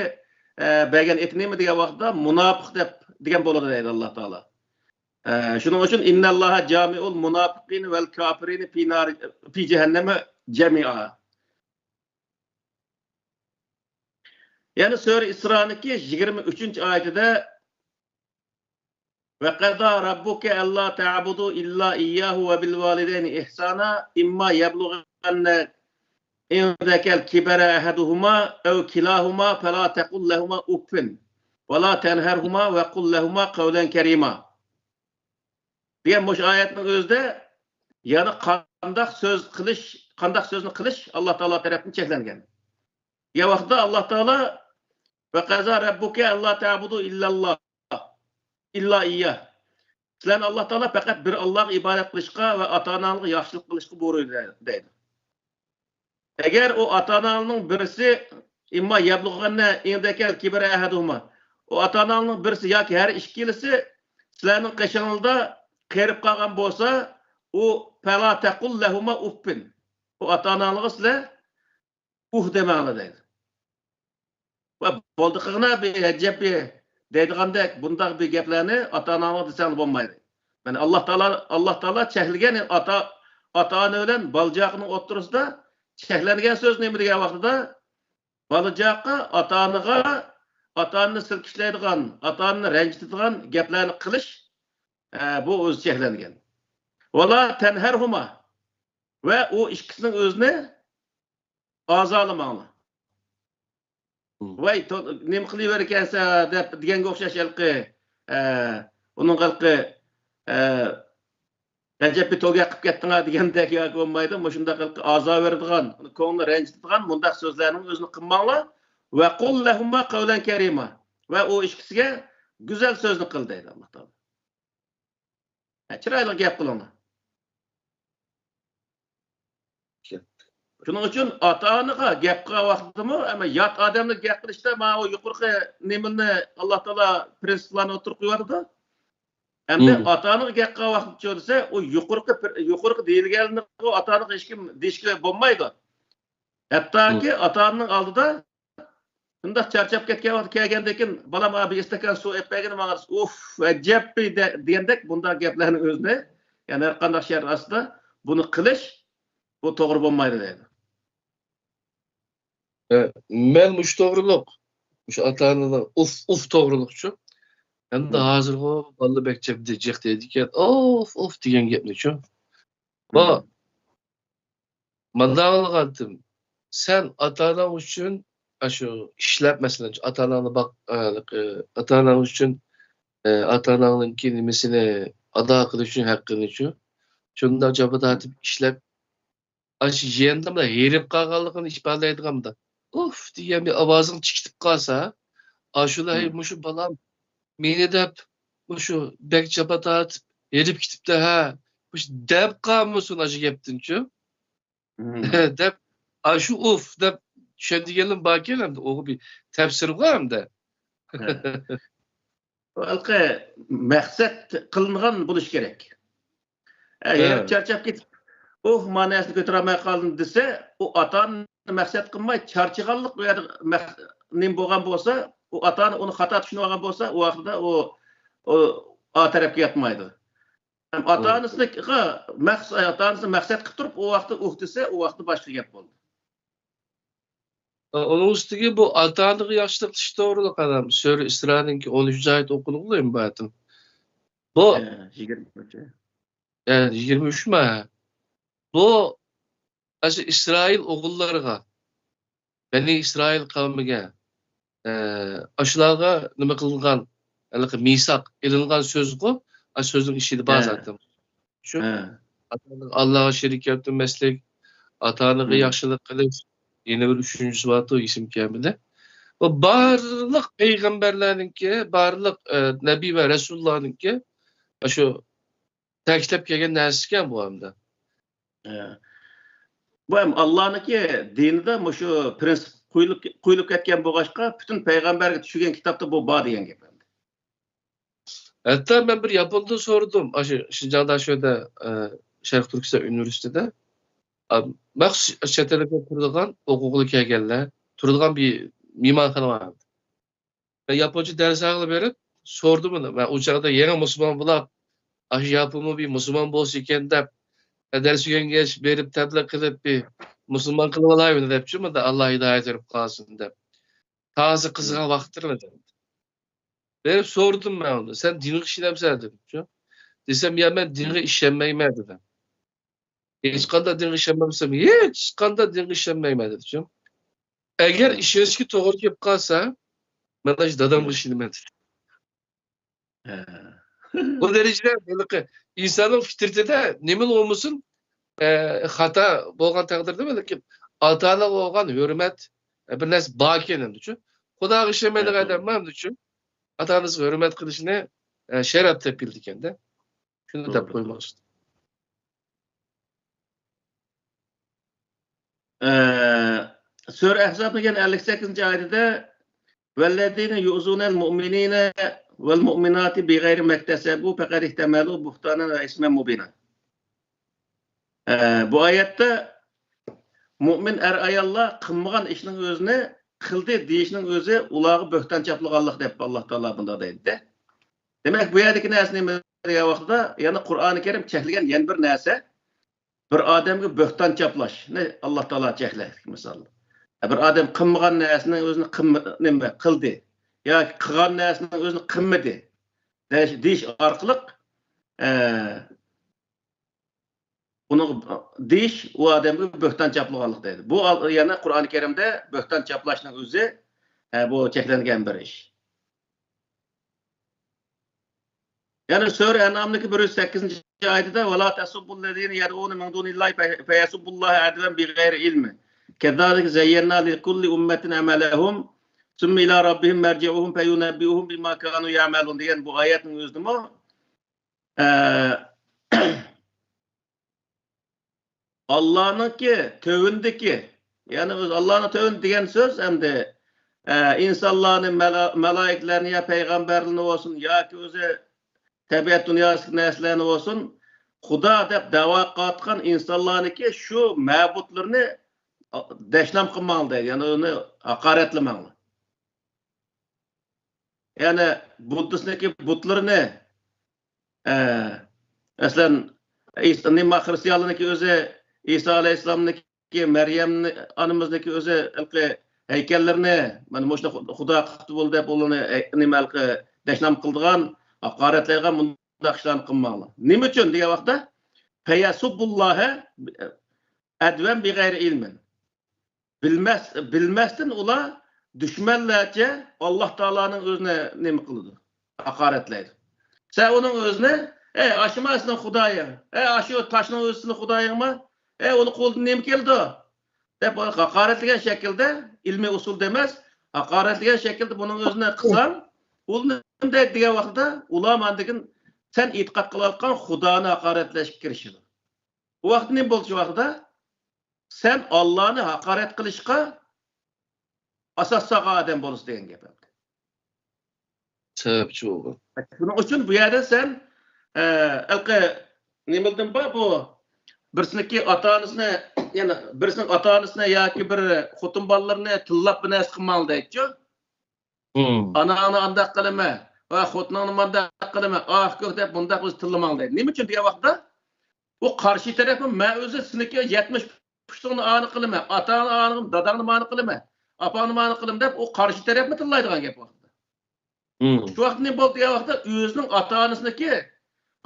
ئە، بەرگەن ئېتى نېمە دېگەن ۋاقىتتا، مۇناپىق دەپ دېگەن بولىدۇ دەيدۇ ئاللا تائالا. ئە، شۇنىڭ ئۈچۈن، «إن الله جامع المنافقين والكافرين في نار، في جهنم جميعا.» يەنى سۈرە ئىسرانىڭكى يىگىرمە ئۈچىنچى ئايىتىدە، «وقضى ربك ألا تعبدوا إلا إياه وبالوالدين إحسانا إما يبلغن عندك الكبر أحدهما أو كلاهما فلا تقل لهما أف ولا تنهرهما وقل لهما قولا كريما.» دېگەن مۇشۇ ئايەتنىڭ ئۆزىدە يەنى قانداق سۆز قىلىش، قانداق سۆزنى قىلىش ئاللا تائالا تەرەپتىن چەكلەنگەن. دېگەن ۋاقىتتا ئاللا تائالا، «وقضى ربك ألا تعبدوا إلا الله، إلا إياه.» سىلەرنى ئاللا تائالا پەقەت بىر ئاللاغا ئىبادەت قىلىشقا ۋە ئاتا-ئاناڭلارغا ياخشىلىق قىلىشقا بۇيرۇيدۇ دەيدۇ. ئەگەر ئۇ ئاتا-ئاناڭنىڭ بىرسى، «إما يبلغن عندك الكبر أحدهما»، ئۇ ئاتا-ئاناڭنىڭ بىرسى ياكى ھەر ئىككىلىسى سىلەرنىڭ قېشىڭلاردا قېرىپ قالغان بولسا، ئۇ، فلا تقل لهما اف. ئۇ ئاتا-ئاناڭلارغا سىلەر ئۇھ دېمەڭلار دەيدۇ. ۋە بولدى قىلغىنا بىر ئەجەب بىر دەيدىغاندەك بۇنداق بىر گەپلەرنى ئاتا-ئاناڭلارغا دېسەڭلار بولمايدۇ. يەنى ئاللا تائالا، ئاللا تائالا چەكلىگەن ئاتا، ئاتا-ئانا بىلەن بالا-چاقىنىڭ ئوتتۇرىسىدا چەكلەنگەن سۆز نېمە دېگەن ۋاقتىدا بالا-چاقا ئاتا-ئانىغا، ئاتا-ئانىنى سىلكىشلەيدىغان، ئاتا-ئانىنى رەنجىتىدىغان گەپلەرنى قىلىش، ئە، بۇ ئۆزى چەكلەنگەن. ۋەلا تەنھەرھۇما. ۋە ئۇ ئىككىسىنىڭ ئۆزىنى ئازالىماڭلار. ۋاي، تو-، نېمە قىلىۋېرىكەنسەن دەپ دېگەنگە ئوخشاش ھېلىقى، ئە، ئۇنىڭ ھېلىقى، ئە، ئەجەب بىر توگە قىلىپ كەتتىڭا دېگەندەك ياكى بولمايدۇ. مۇشۇنداق ھېلىقى ئازار بېرىدىغان، كۆڭلىنى رەنجىتىدىغان مۇنداق سۆزلەرنىڭ ئۆزىنى قىلماڭلار. ۋە قۇل لەھۇمما قەۋلەن كەرىمە. ۋە ئۇ ئىككىسىگە گۈزەل سۆزنى قىل دەيدۇ ئاللا تائالا. ھە، چىرايلىق گەپ قىلىڭلار. شۇنىڭ ئۈچۈن ئاتا-ئانىغا گەپ قىلغان ۋاقتىدىمۇ، ئەمما يات ئادەملەرگە گەپ قىلىشتا مانا ئۇ يۇقىرىقى نېمىنى ئاللا تائالا پرىنسىپلارنى ئوتتۇرىغا قويۇۋاتىدۇ. ئەمدى ئاتا-ئانىغا گەپ قىلغان ۋاقتىچۇ دېسە، ئۇ يۇقىرىقى پىر-، يۇقىرىقى دېيىلگەنلىرىغا ئاتا-ئانىغا ھېچكىم دېيىشكە بولمايدۇ. ھەتتاكى ئاتا-ئانىنىڭ ئالدىدا شۇنداق چارچاپ كەتكەن ۋاقتى كەلگەندىن كېيىن، بالام، ماڭا بىر ئىستاكان سۇ ئېلىپ بەرگىنە ماڭا دېسە، ئۇف، ئەجەب دېگەندەك بۇنداق گەپلەرنى ئۆزىنى، يەنى ھەر قانداق شەرت ئاستىدا بۇنى قىلىش، بۇ توغرا بولمايدۇ دەيدۇ. ئە، مەن مۇشۇ توغرىلىق، مۇشۇ ئاتا-ئانىنىڭ ئۇف، ئۇف توغرىلىقچۇ. ھەمدە ھازىرغۇ بالىلار بەك جىق دەيدىكەن، ئۇف، ئۇف دېگەن گەپنىچۇ. بۇ مانداق ئاڭلىغانتىم. سەن ئاتا-ئاناڭ ئۈچۈن ئاشۇ ئىشلەپ، مەسىلەن، ئاتا-ئاناڭنى باق-، ئاتا-ئاناڭ ئۈچۈن، ئاتا-ئاناڭنىڭكى نېمىسىنى ئادا قىلىش ئۈچۈن، ھەققىنىچۇ، شۇنداق جاپا تارتىپ ئىشلەپ، ئاشۇ يېنىدا ھېرىپ قالغانلىقىنى ئىپادىلەيدىغان، ئۇف دېگەن بىر ئاۋازىڭ چىقىپ قالسا، ئاشۇلا، ھەي، مۇشۇ بالام مېنى دەپ، مۇشۇ بەك جاپا تارتىپ ھېرىپ كېتىپتۇ ھە، مۇشۇ دەپ قالمىسۇن ئاشۇ گەپتىنچۇ. دەپ، ئاشۇ ئۇف دەپ چۈشەندۈرگەنلىرىم باركەن، ئەمدى ئۇغا بىر تەپسىر بار ئەمدى. ھە. بۇ ھېلىقى مەقسەت قىلىنغان بولۇشى كېرەك. ئە، ھېرىپ چارچاپ كېتىپ، ئۇھ، ماناسىنى كۆتۈرەلمەي قالدىم دېسە، ئۇ ئاتا-ئانىنى مەقسەت قىلماي، چارچىغانلىق ئۇ يەردە مەق-، نېمە بولغان بولسا، ئۇ ئاتا-ئانا ئۇنى خاتا چۈشىنىۋالغان بولسا، ئۇ ۋاقتىدا ئۇ، ئۇ ئا تەرەپكە ياتمايدۇ. ھەم ئاتا-ئانىسىغا مەقس-، ئاتا-ئانىسىنى مەقسەت قىلىپ تۇرۇپ، ئۇ ۋاقىتتا ئۇھ دېسە، ئۇ ۋاقىتتا باشقا گەپ بولدى. ئۇنىڭ ئۈستىگە بۇ ئاتا-ئانىغا ياخشىلىق قىلىش توغرىلىق ئادەم سۈرە ئىسرانىڭكى ئون ئۈچىنچى ئايەت ئوقۇلغۇ ئىبارەتتىن. بۇ، ھە، يىگىرمە ئۈچ. ھە، يىگىرمە ئۈچمۇ؟ بۇ ئاشۇ ئىسرائىل ئوغۇللىرىغا، بەنى ئىسرائىل قەۋمىگە، ئە، ئاشۇلارغا نېمە قىلىنغان، ھېلىقى مىساق ئېلىنغان سۆزغۇ، ئاشۇ سۆزنىڭ ئىچىدە بار زاتەن. شۇ ئاتا-ئانىغا، ئاللاغا شېرىك كەلتۈرمەسلىك، ئاتا-ئانىغا ياخشىلىق قىلىش، يەنە بىر ئۈچىنچىسى بارتۇ، ئېسىم كەلمىدى. بۇ بارلىق پەيغەمبەرلەرنىڭكى، بارلىق، ئە، نەبىي ۋە رەسۇللارنىڭكى ئاشۇ تەكىتلەپ كەلگەن نەرسىكەن بۇ ئەمدى. ئە، بۇ ھەم ئاللانىڭكى دىنىدا مۇشۇ پرىنسىپ قويۇلۇپ، قويۇلۇپ كەتكەن بولغاچقا، پۈتۈن پەيغەمبەرگە چۈشۈرگەن كىتابتا بۇ بار دېگەن گەپ ئەمدى. ھەتتا مەن بىر ياپوندىن سورىدىم، ئاشۇ شىنجاڭدا شۇ يەردە، ئە، شەرقىي تۈركىستان ئۇنىۋېرسىتېتىدا. ئا، مەخسۇس چەت ئەللىكلەر تۇرىدىغان، ئوقۇغىلى كەلگەنلەر تۇرىدىغان بىر مېھمانخانا بار. مەن ياپونچە دەرس ئاغىلى بېرىپ سورىدىم ئۇنى. مەن ئۇ چاغدا يېڭى مۇسۇلمان بولاپ، ئاشۇ ياپونمۇ بىر مۇسۇلمان بولسا ئىكەن دەپ، دەرس ئۆگەنگەچ بېرىپ تەبلىغ قىلىپ بىر مۇسۇلمان قىلىۋالاي ئۇنى دەپچۇ، مۇندا ئاللا ھىدايەت بېرىپ قالسۇن دەپ. تازا قىزىغان ۋاقىتلىرىم ئىدى. بېرىپ سورىدىم مەن ئۇنى، سەن دىنغا ئىشىنەمسەن دېدىمچۇ. دېسەم، يا، مەن دىنغا ئىشەنمەيمەن دېدى. ھېچقانداق دىنغا ئىشەنمەمسەن؟ ھېچقانداق دىنغا ئىشەنمەيمەن دېدىچۇ. ئەگەر ئىشىنىشكە توغرا كېلىپ قالسا، مەن ئاشۇ دادامغا ئىشىنىمەن دېدى. بۇ دەرىجىدە ھېلىقى ئىنساننىڭ پىترىتىدە نېمىلا بولمىسۇن، ئە، خاتا بولغان تەقدىردىمۇ، لېكىن ئاتا-ئانىغا بولغان ھۆرمەت، ئە، بىر نەرسە باركەن ئەمدىچۇ. خۇداغا ئىشەنمەيدىغان ئادەم بار ئەمدىچۇ. ئاتا-ئانىسىغا ھۆرمەت قىلىشنى، ئە، شەرەپ دەپ بىلىدىكەن-دە. شۇنى دەپ قويماقچى. ئە، سۈرە ئەھزاب دېگەن ئەللىك سەككىزىنچى ئايىتىدە، ۋەللەزىنە يۇزۇنەل مۇئمىنىنە والمؤمنات بغير ما اكتسبوا فقد احتملوا بهتانا وإثما مبينا. ئە، بۇ ئايەتتە مۇئمىن ئەر-ئاياللار قىلمىغان ئىشنىڭ ئۆزىنى قىلدى دېيىشنىڭ ئۆزى ئۇلارغا بۆھتان چاپلىغانلىق دەپ ئاللا تائالا بۇنداق دەيدۇ. دېمەك، بۇ يەردىكى نەرسە نېمە دېگەن ۋاقىتتا، يەنە قۇرئانى كەرىم چەكلىگەن يەنە بىر نەرسە، بىر ئادەمگە بۆھتان چاپلاشنى ئاللا تائالا چەكلەيدۇ، مىسال. بىر ئادەم قىلمىغان نەرسىنىڭ ئۆزىنى قىلما-، نېمە، قىلدى ياكى قىلغان نەرسىنىڭ ئۆزىنى قىلمىدى دېيىش، دېيىش ئارقىلىق، ئە، ئۇنىڭ دېيىش ئۇ ئادەمگە بۆھتان چاپلىغانلىق دەيدۇ. بۇ ئال-، يەنە قۇرئانى كەرىمدە بۆھتان چاپلاشنىڭ ئۆزى، ئە، بۇ چەكلەنگەن بىر ئىش. يەنە سۈرە ئەنئامدىكى بىر يۈز سەككىزىنچى ئايىتىدە، ولا تسبوا الذين يدعون من دون الله فيسبوا الله عدوا بغير علم كذلك زينا لكل أمة عملهم ثم إلى ربهم مرجعهم فينبئهم بما كانوا يعملون دېگەن بۇ ئايەتنىڭ ئۆزىدىمۇ، ئە، ئاللانىڭكى تۆۋىنىدىكى، يەنى ئۆزى ئاللانىڭ تۆۋىنى دېگەن سۆز ئەمدى، ئە، ئىنسانلارنى، مەلا-، مەلائىكىلەرنى يا پەيغەمبەرلەرنى بولسۇن ياكى ئۆزى تەبىئەت دۇنياسىدىكى نەرسىلەرنى بولسۇن، خۇدا دەپ دەۋا قىلىۋاتقان ئىنسانلارنىڭكى شۇ مەبۇدلىرىنى دەشنام قىلماڭلار دەيدۇ، يەنى ئۇنى ھاقارەتلىمەڭلار. يەنى بۇددىستنىڭكى بۇتلىرىنى، ئە، مەسىلەن، ئىس-، نېمە، خرىستىيانلارنىڭكى ئۆزى ئىسا ئەلەيھىسسالامنىڭكى، مەريەمنى، ئانىمىزنىڭكى ئۆزى ھېلىقى ھەيكەللىرىنى، مانا مۇشۇنى خۇ-، خۇدا قىپتۇ بولدى دەپ ئۇلارنى، ئە، نېمە، ھېلىقى دەشنام قىلىدىغان، ھاقارەتلەيدىغان مۇنداق ئىشلارنى قىلماڭلار. نېمە ئۈچۈن دېگەن ۋاقىتتا، فيسبوا الله عدوا بغير علم. بىلمەس-، بىلمەستىن ئۇلار دۈشمەنلەرچە ئاللا تائالانىڭ ئۆزىنى نېمە قىلىدۇ؟ ھاقارەتلەيدۇ. سەن ئۇنىڭ ئۆزىنى، ئەي، ئاشۇما سېنىڭ خۇدايىڭ، ئەي، ئاشۇ تاشنىڭ ئۆزى سېنىڭ خۇدايىڭما؟ ئەي، ئۇنىڭ قولىدىن نېمە كېلىدۇ؟ دەپ ھاقارەتلىگەن شەكىلدە، ئىلمىي ئۇسۇلدا ئەمەس، ھاقارەتلىگەن شەكىلدە بۇنىڭ ئۆزىنى قىلساڭ، ئۇ نېمە دەيدۇ دېگەن ۋاقىتتا، ئۇلار ماندىكىن سەن ئېتىقاد قىلىۋاتقان خۇدانى ھاقارەتلەشكە كىرىشىدۇ. بۇ ۋاقىتتا نېمە بولدى شۇ ۋاقىتتا؟ سەن ئاللانى ھاقارەت قىلىشقا ئاساس سالغان ئادەم بولىسەن دېگەن گەپ ئەمدى. سەۋەبچى بولغان. شۇنىڭ ئۈچۈن بۇ يەردە سەن، ئە، ھېلىقى نېمىلدىن بار بۇ؟ بىرسىنىڭكى ئاتا-ئانىسىنى، يەنى بىرسىنىڭ ئاتا-ئانىسىنى ياكى بىر خوتۇن بالىلىرىنى تىللاپ بىر نەرسە قىلماڭ دەيدىچۇ. مم. ئاناڭنى ئانداق قىلىمەن، ۋە خوتۇنۇڭنى مانداق قىلىمەن، ئاھ كۆك دەپ مۇنداق بىز تىللىماڭ دەيدۇ. نېمە ئۈچۈن دېگەن ۋاقىتتا، ئۇ قارشى تەرەپمۇ مەن ئۆزى سېنىڭكى يەتمىش پۇشتۇڭنى ئانى قىلىمەن، ئاتاڭنى ئانى قىلىمەن، داداڭنى مانى قىلىمەن، ئاپاڭنى مانى قىلىمەن دەپ ئۇ قارشى تەرەپمۇ تىللايدىغان گەپ ۋاقىتتا. مم. شۇ ۋاقىت نېمە بولدى دېگەن ۋاقىتتا ئۆزىنىڭ ئاتا-ئانىسىنىڭكى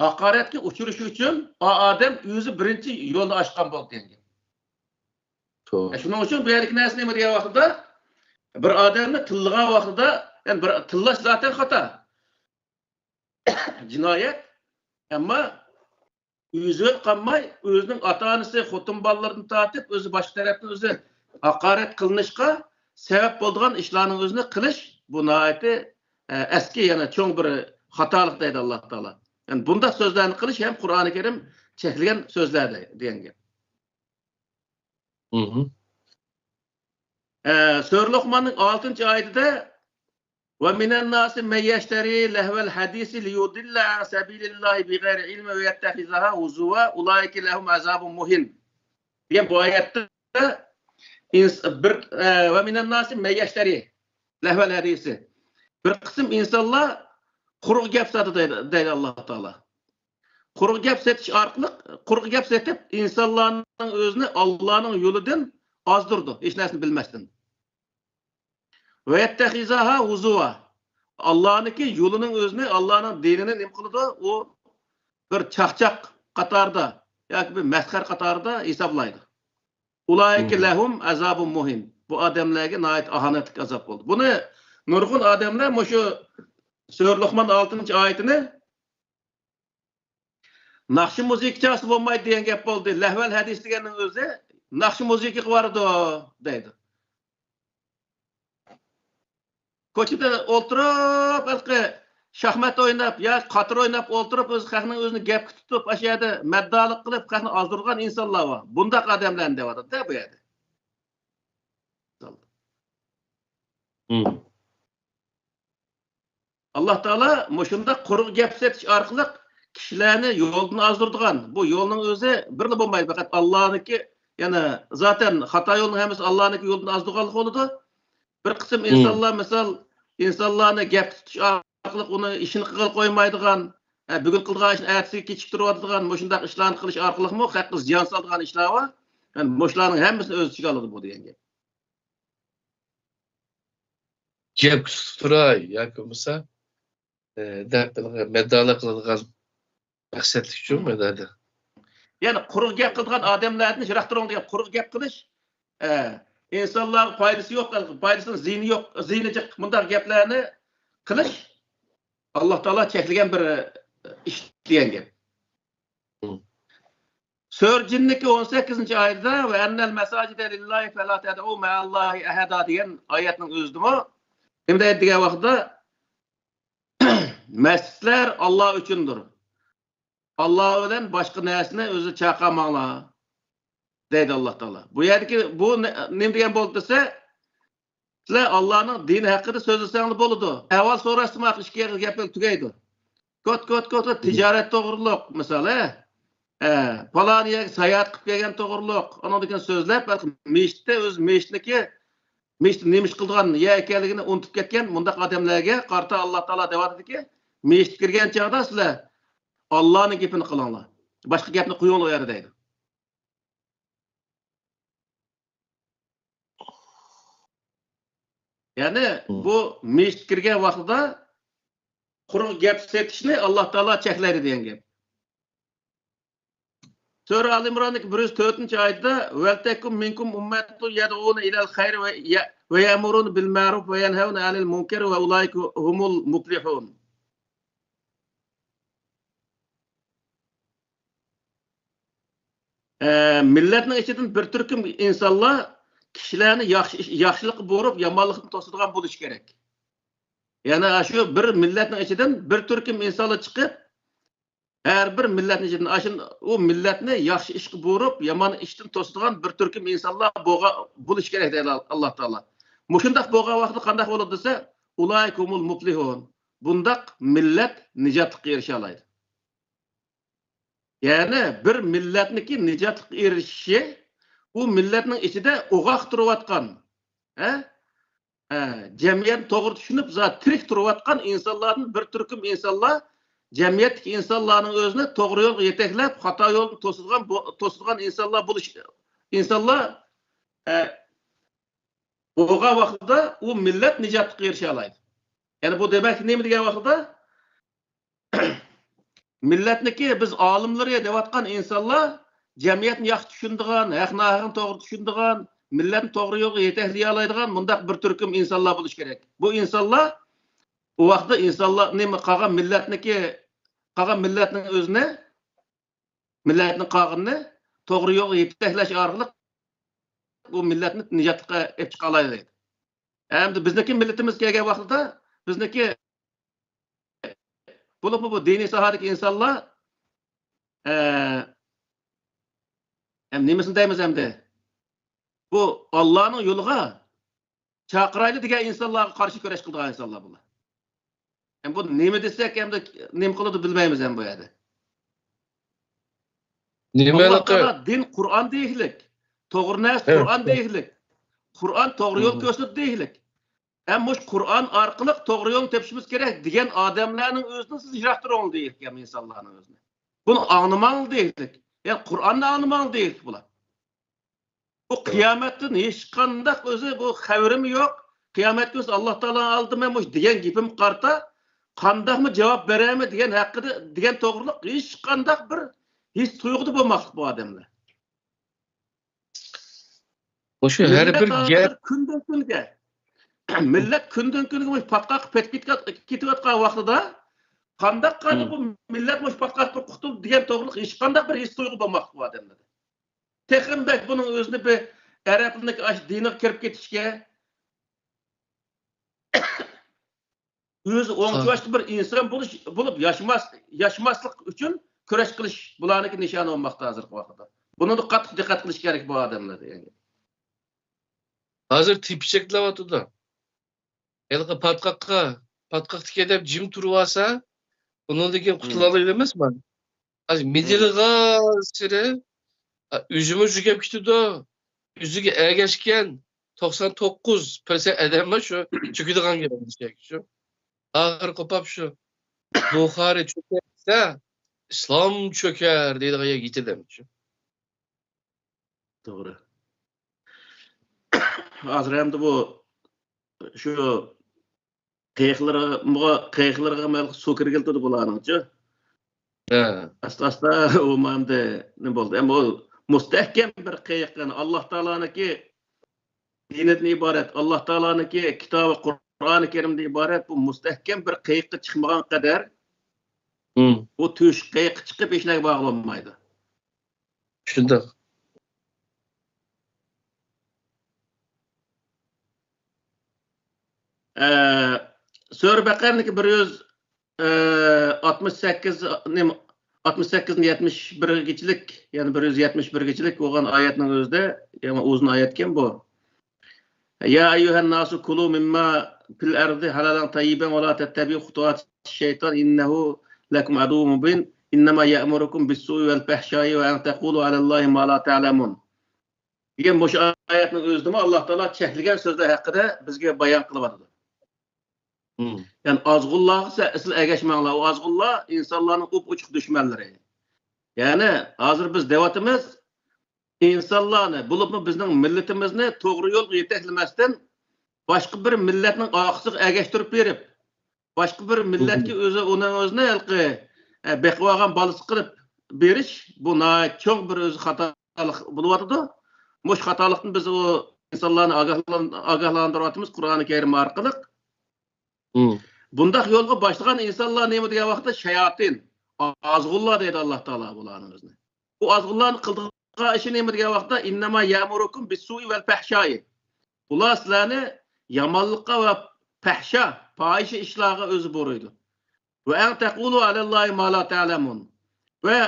ھاقارەتكە ئۇچرىشى ئۈچۈن ئا ئادەم ئۆزى بىرىنچى يولنى ئاچقان بولدى دېگەن گەپ. توغرا. شۇنىڭ ئۈچۈن بۇ يەردىكى نەرسە نېمە دېگەن ۋاقتىدا، بىر ئادەمنى تىللىغان ۋاقتىدا، يەنى بىر تىللاش زاتەن خاتا. جىنايەت. ئەمما ئۆزى قالماي، ئۆزىنىڭ ئاتا-ئانىسى، خوتۇن بالىلىرىدىن تارتىپ، ئۆزى باشقا تەرەپتىن ئۆزى ھاقارەت قىلىنىشقا سەۋەب بولىدىغان ئىشلارنىڭ ئۆزىنى قىلىش، بۇ ناھايىتى، ئە، ئەسكى، يەنە چوڭ بىر خاتالىق دەيدۇ ئاللا تائالا. يەنى بۇنداق سۆزلەرنى قىلىش ھەم قۇرئانى كەرىم چەكلىگەن سۆزلەر دەي-، دېگەن گەپ. مم. ئە، سۈرە لوقماننىڭ ئالتىنچى ئايىتىدە، ومن الناس من يشتري لهو الحديث ليضل عن سبيل الله بغير علم ويتخذها هزوا أولئك لهم عذاب مهين دېگەن بۇ ئايەتتە ئىنس-، بىر، ئە، ومن الناس من يشتري لهو الحديث. بىر قىسىم ئىنسانلار قۇرۇق گەپ ساتىدۇ دەيدۇ، دەيدۇ ئاللا تائالا. قۇرۇق گەپ سېتىش ئارقىلىق، قۇرۇق گەپ سېتىپ، ئىنسانلارنىڭ ئۆزىنى ئاللانىڭ يولىدىن ئازدۇرىدۇ، ھېچ نەرسىنى بىلمەستىن. ويتخذها هزوا. ئاللانىڭكى يولىنىڭ ئۆزىنى، ئاللانىڭ دىنىنى نېمە قىلىدۇ؟ ئۇ بىر چاقچاق قاتارىدا ياكى بىر مەسخەرە قاتارىدا ھېسابلايدۇ. أولئك لهم عذاب مهين. بۇ ئادەملەرگە ناھايىتى ئاھانەتلىك ئازاب بولدى. بۇنى نۇرغۇن ئادەملەر مۇشۇ سۈرە لوقمان ئالتىنچى ئايىتىنى ناخشا مۇزىكا چالسا بولمايدۇ دېگەن گەپ بولدى. لەھۋەل ھەدىس دېگەننىڭ ئۆزى ناخشا مۇزىكىغا بارىدۇ دەيدۇ. كوچىدا ئولتۇرۇپ، ھېلىقى شاھمات ئويناپ يا قاتار ئويناپ ئولتۇرۇپ، ئۆزى خەقنىڭ ئۆزىنى گەپكە تۇتۇپ، ئاشۇ يەردە مەددالىق قىلىپ، خەقنى ئازدۇرغان ئىنسانلار بار. بۇنداق ئادەملەرنى دەۋاتىدۇ-دە بۇ يەردە. مم. ئاللا تائالا مۇشۇنداق قۇرۇق گەپ سېتىش ئارقىلىق كىشىلەرنى يولدىن ئازدۇرىدىغان، بۇ يولنىڭ ئۆزى بىرلا بولمايدۇ، پەقەت ئاللانىڭكى، يەنى زاتەن خاتا يولنىڭ ھەممىسى ئاللانىڭكى يولدىن ئازدۇرغانلىق بولىدۇ. بىر قىسىم ئىنسانلار، مىسال، ئىنسانلارنى گەپكە تۇتۇش ئارقىلىق ئۇنى ئىشىنى قىلغىلى قويمايدىغان، ھە، بۈگۈن قىلىدىغان ئىشىنى ئەتىسىگە كېچىكتۈرۈۋاتىدىغان مۇشۇنداق ئىشلارنى قىلىش ئارقىلىقمۇ خەلققە زىيان سالىدىغان ئىشلار بار. يەنى مۇشۇلارنىڭ ھەممىسىنى ئۆز ئىچىگە ئالىدۇ بۇ دېگەن گەپ. گەپكە تۇتۇپ تۇراي ياكى بولمىسا، ئە، دەپ مەددالىق قىلىدىغان مەقسەتلىك شۇ مەدەدە. يەنى قۇرۇق گەپ قىلىدىغان ئادەملەردىن يىراق تۇرۇڭ دېگەن. قۇرۇق گەپ قىلىش، ئە، ئىنسانلارغا پايدىسى يوق، پايدىسىنىڭ زىيىنى يوق، زىيىنى جىق، مۇنداق گەپلەرنى قىلىش ئاللا تائالا چەكلىگەن بىر ئىش دېگەن گەپ. سۈرە جىننىكى ئون سەككىزىنچى ئايىتىدە، ۋە ئەننەل مەساجىدە لىللاھى فەلا تەدئۇ مەئەللاھى ئەھەدا دېگەن ئايەتنىڭ ئۆزىدىمۇ نېمە دەيدۇ دېگەن ۋاقىتتا، مەسچىتلەر ئاللا ئۈچۈندۇر. ئاللا بىلەن باشقا نەرسىنى ئۆزى چاقىرماڭلار، دەيدۇ ئاللا تائالا. بۇ يەردىكى بۇ نېمە دېگەن بولدى دېسە، سىلەر ئاللانىڭ دىنى ھەققىدە سۆزلىسەڭلار بولىدۇ. ئەھۋال سوراشتىمۇ ئىككى ئېغىز گەپ بىلەن تۈگەيدۇ. كوت كوت كوت تىجارەت توغرۇلۇق مىسال، ھە، پالان يەرگە ساياھەت قىلىپ كەلگەن توغرۇلۇق، ئانىڭدىن كېيىن سۆزلەپ، مېشىتتە ئۆز مېشىتنىكى مېشىتتا نېمە ئىش قىلىدىغان يەر ئىكەنلىكىنى ئۇنتۇپ كەتكەن مۇنداق ئادەملەرگە قارىتا ئاللا تائالا دەۋاتىدۇكى، مېشىتكە كىرگەن چاغدا سىلەر ئاللانىڭ گېپىنى قىلىڭلار، باشقا گەپنى قويۇڭلار ئۇ يەردە دەيدۇ. يەنى بۇ مېشىتكە كىرگەن ۋاقتىدا قۇرۇق گەپ سېتىشنى ئاللا تائالا چەكلەيدۇ دېگەن گەپ. سۈرە ئال ئىمراندىكى بىر يۈز تۆتىنچى ئايىتىدە، ۋەلتەكۇن مىنكۇم ئۇممەتۇن يەدئۇنە ئىلەل خەيرى ۋە يەئمۇرۇنە بىل مەرۇف ۋە يەنھەۋنە ئەنىل مۇنكەر ۋە ئۇلائىكە ھۇمۇل مۇپلىھۇن. ئە، مىللەتنىڭ ئىچىدىن بىر تۈركۈم ئىنسانلار كىشىلەرنى ياخشى، ياخشىلىققا بۇيرۇپ، يامانلىقتىن توسىدىغان بولۇشى كېرەك. يەنى شۇ بىر مىللەتنىڭ ئىچىدىن بىر تۈركۈم ئىنسانلار چىقىپ، ھەر بىر مىللەتنىڭ ئىچىدىن ئاشۇ، ئۇ مىللەتنى ياخشى ئىشقا بۇيرۇپ، يامان ئىشتىن توسىدىغان بىر تۈركۈم ئىنسانلار بولغا-، بولۇشى كېرەك دەيدۇ ئاللا تائالا. مۇشۇنداق بولغان ۋاقىتتا قانداق بولىدۇ دېسە، ئۇلائىكە ھۇمۇل مۇپلىھۇن. بۇنداق مىللەت نىجاتلىققا ئېرىشەلەيدۇ. يەنى بىر مىللەتنىڭكى نىجاتلىققا ئېرىشىشى، ئۇ مىللەتنىڭ ئىچىدە ئوغاق تۇرۇۋاتقان، ھە؟ ھە، جەمئىيەتنى توغرا چۈشىنىپ، زادى تىرىك تۇرۇۋاتقان ئىنسانلاردىن بىر تۈركۈم ئىنسانلار، جەمئىيەتتىكى ئىنسانلارنىڭ ئۆزىنى توغرا يولغا يېتەكلەپ، خاتا يولنى توسىدىغان، بو-، توسىدىغان ئىنسانلار بولۇش، ئىنسانلار، ھە، بولغان ۋاقتىدا ئۇ مىللەت نىجاتلىققا ئېرىشەلەيدۇ. يەنى بۇ دېمەك نېمە دېگەن ۋاقتىدا، مىللەتنىكى بىز ئالىملىرى دەۋاتقان ئىنسانلار جەمئىيەتنى ياخشى چۈشىنىدىغان، ھەق ناھەقنى توغرا چۈشىنىدىغان، مىللەتنى توغرا يولغا يېتەكلىيەلەيدىغان مۇنداق بىر تۈركۈم ئىنسانلار بولۇشى كېرەك. بۇ ئىنسانلار ئۇ ۋاقىتتا ئىنسانلار نېمە قالغان مىللەتنىكى، قالغان مىللەتنىڭ ئۆزىنى، مىللەتنىڭ قالغىنىنى توغرا يولغا يېتەكلەش ئارقىلىق بۇ مىللەتنى نىجاتلىققا ئېلىپ چىقالايلى دەيدۇ. ئەمدى بىزنىڭكى مىللىتىمىز كەلگەن ۋاقتىدا بىزنىڭكى بولۇپمۇ بۇ دىنىي ساھەدىكى ئىنسانلار، ئە، ئەم، نېمىسىنى دەيمىز ئەمدى؟ بۇ ئاللانىڭ يولىغا چاقىرايلى دېگەن ئىنسانلارغا قارشى كۈرەش قىلىدىغان ئىنسانلار بۇلار. ئەم، بۇ نېمە دېسەك ئەمدى نېمە قىلىدۇ بىلمەيمىز ئەم بۇ يەردە. نېمە ئاللا تائالا دىن قۇرئان دېيىكلىك، توغرا نەرسە قۇرئان دېيىكلىك، قۇرئان توغرا يول كۆرسىتىدۇ دېيىكلىك. ھەم مۇشۇ قۇرئان ئارقىلىق توغرا يولنى تېپىشىمىز كېرەك دېگەن ئادەملەرنىڭ ئۆزىنى سىز يىراق تۇرۇڭ دېيىلگەن ئىنسانلارنىڭ ئۆزىنى. بۇنى ئاڭلىماڭ دېيىلگەن. يەنى قۇرئاننى ئاڭلىماڭ دېيىلگەن بۇلار. بۇ قىيامەتتىن ھېچقانداق ئۆزى بۇ خەۋىرىم يوق. قىيامەت كۈنى ئاللا تائالا ئالدىدا مەن مۇشۇ دېگەن گېپىمگە قارىتا قانداقمۇ جاۋاب بېرەرمەن دېگەن ھەققىدە، دېگەن توغرۇلۇق ھېچقانداق بىر ھېس تۇيغۇدا بولماسلىق بۇ ئادەملەر. مۇشۇ ھەر بىر گەپ كۈندىن كۈنگە، مىللەت كۈندىن كۈنگە مۇشۇ پاتقاققا پېتىپ كېتىۋاتقان ۋاقتىدا، قانداق قىلىپ بۇ مىللەت مۇشۇ پاتقاقتىن قۇتۇلدى دېگەن توغرىلىق ھېچقانداق بىر ھېس تۇيغۇ بولماسلىق بۇ ئادەملەردە. تېخىمۇ بەك بۇنىڭ ئۆزىنى بىر ئەرەبلەرنىڭ ئاشۇ دىنىغا كىرىپ كېتىشكە، ئۆزى ئوڭچۇۋاشقا بىر ئىنسان بولۇش، بولۇپ ياشىماس-، ياشىماسلىق ئۈچۈن كۈرەش قىلىش بۇلارنىڭكى نىشانى بولماقتا ھازىرقى ۋاقىتتا. بۇنىڭغا قاتتىق دىققەت قىلىش كېرەك بۇ ئادەملەر دېگەن گەپ. ھازىر تېپىچەكلەۋاتىدۇ. ھېلىقى پاتقاققا پاتقاقتىكەن دەپ جىم تۇرۇۋالسا، ئۇنىڭدىن كېيىن قۇتۇلالايدۇ ئەمەسمۇ؟ ھازىر مىدىرلىغانسېرى، ئا، ئۆزىمۇ چۆكۈپ كېتىدۇ. ئۆزىگە ئەگەشكەن توقسان توققۇز پىرسەنت ئادەممۇ شۇ چۆكىدىغان گەپ شۇ. ئاخىرى قوپاپ شۇ بۇخارى چۆكەر دېسە، ئىسلام چۆكەر دەيدىغان يەرگە يېتىلدى شۇ. توغرا. ھازىر ئەمدى بۇ شۇ قېيىقلىرىغا، قېيىقلىرىغا سۇ كىرگىلى تۇردى بۇلارنىڭچۇ. ھە. ئاستا-ئاستا ئۇ ماندا نېمە بولدى؟ ئەمما ئۇ مۇستەھكەم بىر قېيىق، يەنى ئاللا تائالانىڭكى دىنىدىن ئىبارەت، ئاللا تائالانىڭكى كىتابى قۇرئانى كەرىمدىن ئىبارەت بۇ مۇستەھكەم بىر قېيىققا چىقمىغان قەدەر، مم. ئۇ تۆشۈك قېيىققا چىقىپ ھېچ نەگە بارغىلى بولمايدۇ. شۇنداق. ئە، سۈرە بەقەرىنىڭكى بىر يۈز، ئە، ئاتمىش سەككىز، نېمە، ئاتمىش سەككىزدىن يەتمىش بىرگىچىلىك، يەنى بىر يۈز يەتمىش بىرگىچىلىك بولغان ئايەتنىڭ ئۆزىدە، يەنى ئۇزۇن ئايەتكەن بۇ. يا أيها الناس كلوا مما في الأرض حلالا طيبا ولا تتبعوا خطوات الشيطان إنه لكم عدو مبين إنما يأمركم بالسوء والفحشاء وأن تقولوا على الله ما لا تعلمون دېگەن مۇشۇ ئايەتنىڭ ئۆزىدىمۇ ئاللا تائالا چەكلىگەن سۆزلەر ھەققىدە بىزگە بايان قىلىۋاتىدۇ. مم. يەنى ئازغۇنلارغا سە-، سىلەر ئەگەشمەڭلار. ئۇ ئازغۇنلار ئىنسانلارنىڭ ئوپئوچۇق دۈشمەنلىرى. يەنى ھازىر بىز دەۋاتىمىز، ئىنسانلارنى، بولۇپمۇ بىزنىڭ مىللىتىمىزنى توغرا يولغا يېتەكلىمەستىن، باشقا بىر مىللەتنىڭ ئارقىسىغا ئەگەشتۈرۈپ بېرىپ، باشقا بىر مىللەتكە ئۆزى، ئۇنىڭ ئۆزىنى ھېلىقى، ئە، بېقىۋالغان بالىسى قىلىپ بېرىش، بۇ ناھايىتى چوڭ بىر ئۆزى خاتالىق بولۇۋاتىدۇ. مۇشۇ خاتالىقتىن بىز ئۇ ئىنسانلارنى ئاگاھلان-، ئاگاھلاندۇرۇۋاتىمىز قۇرئانى كەرىم ئارقىلىق. مم. بۇنداق يولغا باشلىغان ئىنسانلار نېمە دېگەن ۋاقىتتا؟ شاياتىن، ئازغۇنلار دەيدۇ ئاللا تائالا بۇلارنىڭ ئۆزىنى. بۇ ئازغۇنلارنىڭ قىلىدىغان ئىشى نېمە دېگەن ۋاقىتتا؟ إنما يأمركم بالسوء والفحشاء. ئۇلار سىلەرنى يامانلىققا ۋە پەھشا، پاھىشە ئىشلارغا ئۆزى بۇيرۇيدۇ. وأن تقولوا على الله ما لا تعلمون. ۋە،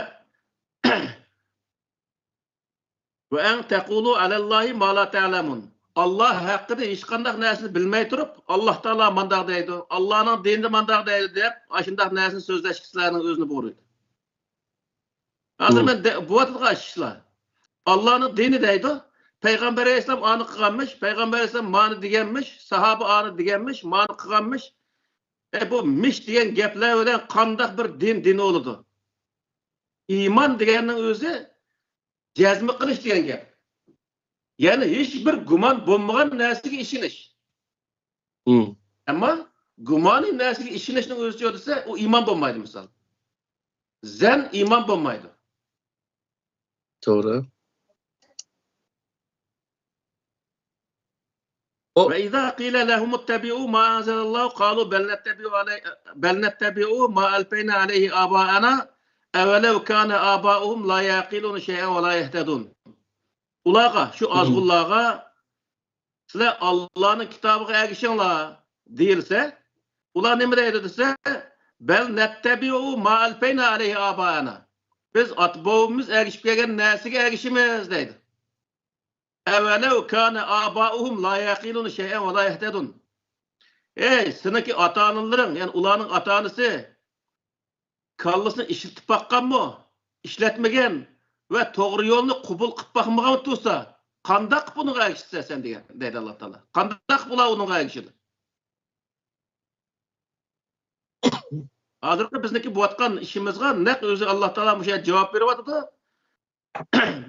وأن تقولوا على الله ما لا تعلمون. ئاللا ھەققىدە ھېچقانداق نەرسىنى بىلمەي تۇرۇپ، ئاللا تائالا مانداق دەيدۇ، ئاللانىڭ دىنىدا مانداق دەيدۇ دەپ، ئاشۇنداق نەرسىنى سۆزلەشكە سىلەرنىڭ ئۆزىنى بۇيرۇيدۇ. ھازىر مم. مەن دە-، بۇ ئاتىدىغان ئىشلار. ئاللانىڭ دىنى دەيدۇ. پەيغەمبەر ئەلەيھىسسالام ئانى قىلغانمىش، پەيغەمبەر ئەلەيھىسسالام مانى دېگەنمىش، ساھابە ئانى دېگەنمىش، مانى قىلغانمىش. ئە، بۇ مىش دېگەن گەپلەر بىلەن قانداق بىر دىن دىن بولىدۇ؟ ئىمان دېگەننىڭ ئۆزى جەزمە قىلىش دېگەن گەپ. يەنى ھېچ بىر گۇمان بولمىغان نەرسىگە ئىشىنىش. مم. ئەمما گۇمانىي نەرسىگە ئىشىنىشنىڭ ئۆزىچۇ دېسە، ئۇ ئىمان بولمايدۇ، مىسال. زەن ئىمان بولمايدۇ. توغرا. ئۇ وإذا قيل لهم اتبعوا ما أنزل الله قالوا بل نتبع علي-، بل نتبع ما ألفينا عليه آباءنا أولو كان آباؤهم لا يعقلون شيئا ولا يهتدون. ئۇلارغا، شۇ مم. ئازغۇنلارغا، سىلەر ئاللانىڭ كىتابىغا ئەگىشىڭلار دېيىلسە، ئۇلار نېمە دەيدۇ دېسە، بل نتبع ما ألفينا عليه آباءنا. بىز ئاتا-بوۋىمىز ئەگىشىپ كەلگەن نەرسىگە ئەگىشىمىز دەيدۇ. أولو كان آباؤهم لا يعقلون شيئا ولا يهتدون. ئەي، سېنىڭكى ئاتا-ئانىلىرىڭ، يەنى ئۇلارنىڭ ئاتا-ئانىسى كاللىسىنى ئىشلىتىپ باققانمۇ؟ ئىشلەتمىگەن ۋە توغرا يولنى قوبۇل قىلىپ باقمىغان تۇرسا، قانداق قىلىپ ئۇنىڭغا ئەگىشىسەن سەن دېگەن، دەيدۇ ئاللا تائالا. قانداق قىلىپ ئۇلار ئۇنىڭغا ئەگىشىدۇ؟ ھازىرقى بىزنىڭكى بولۇۋاتقان ئىشىمىزغا نەق ئۆزى ئاللا تائالا مۇشۇ يەردە جاۋاب بېرىۋاتىدۇ.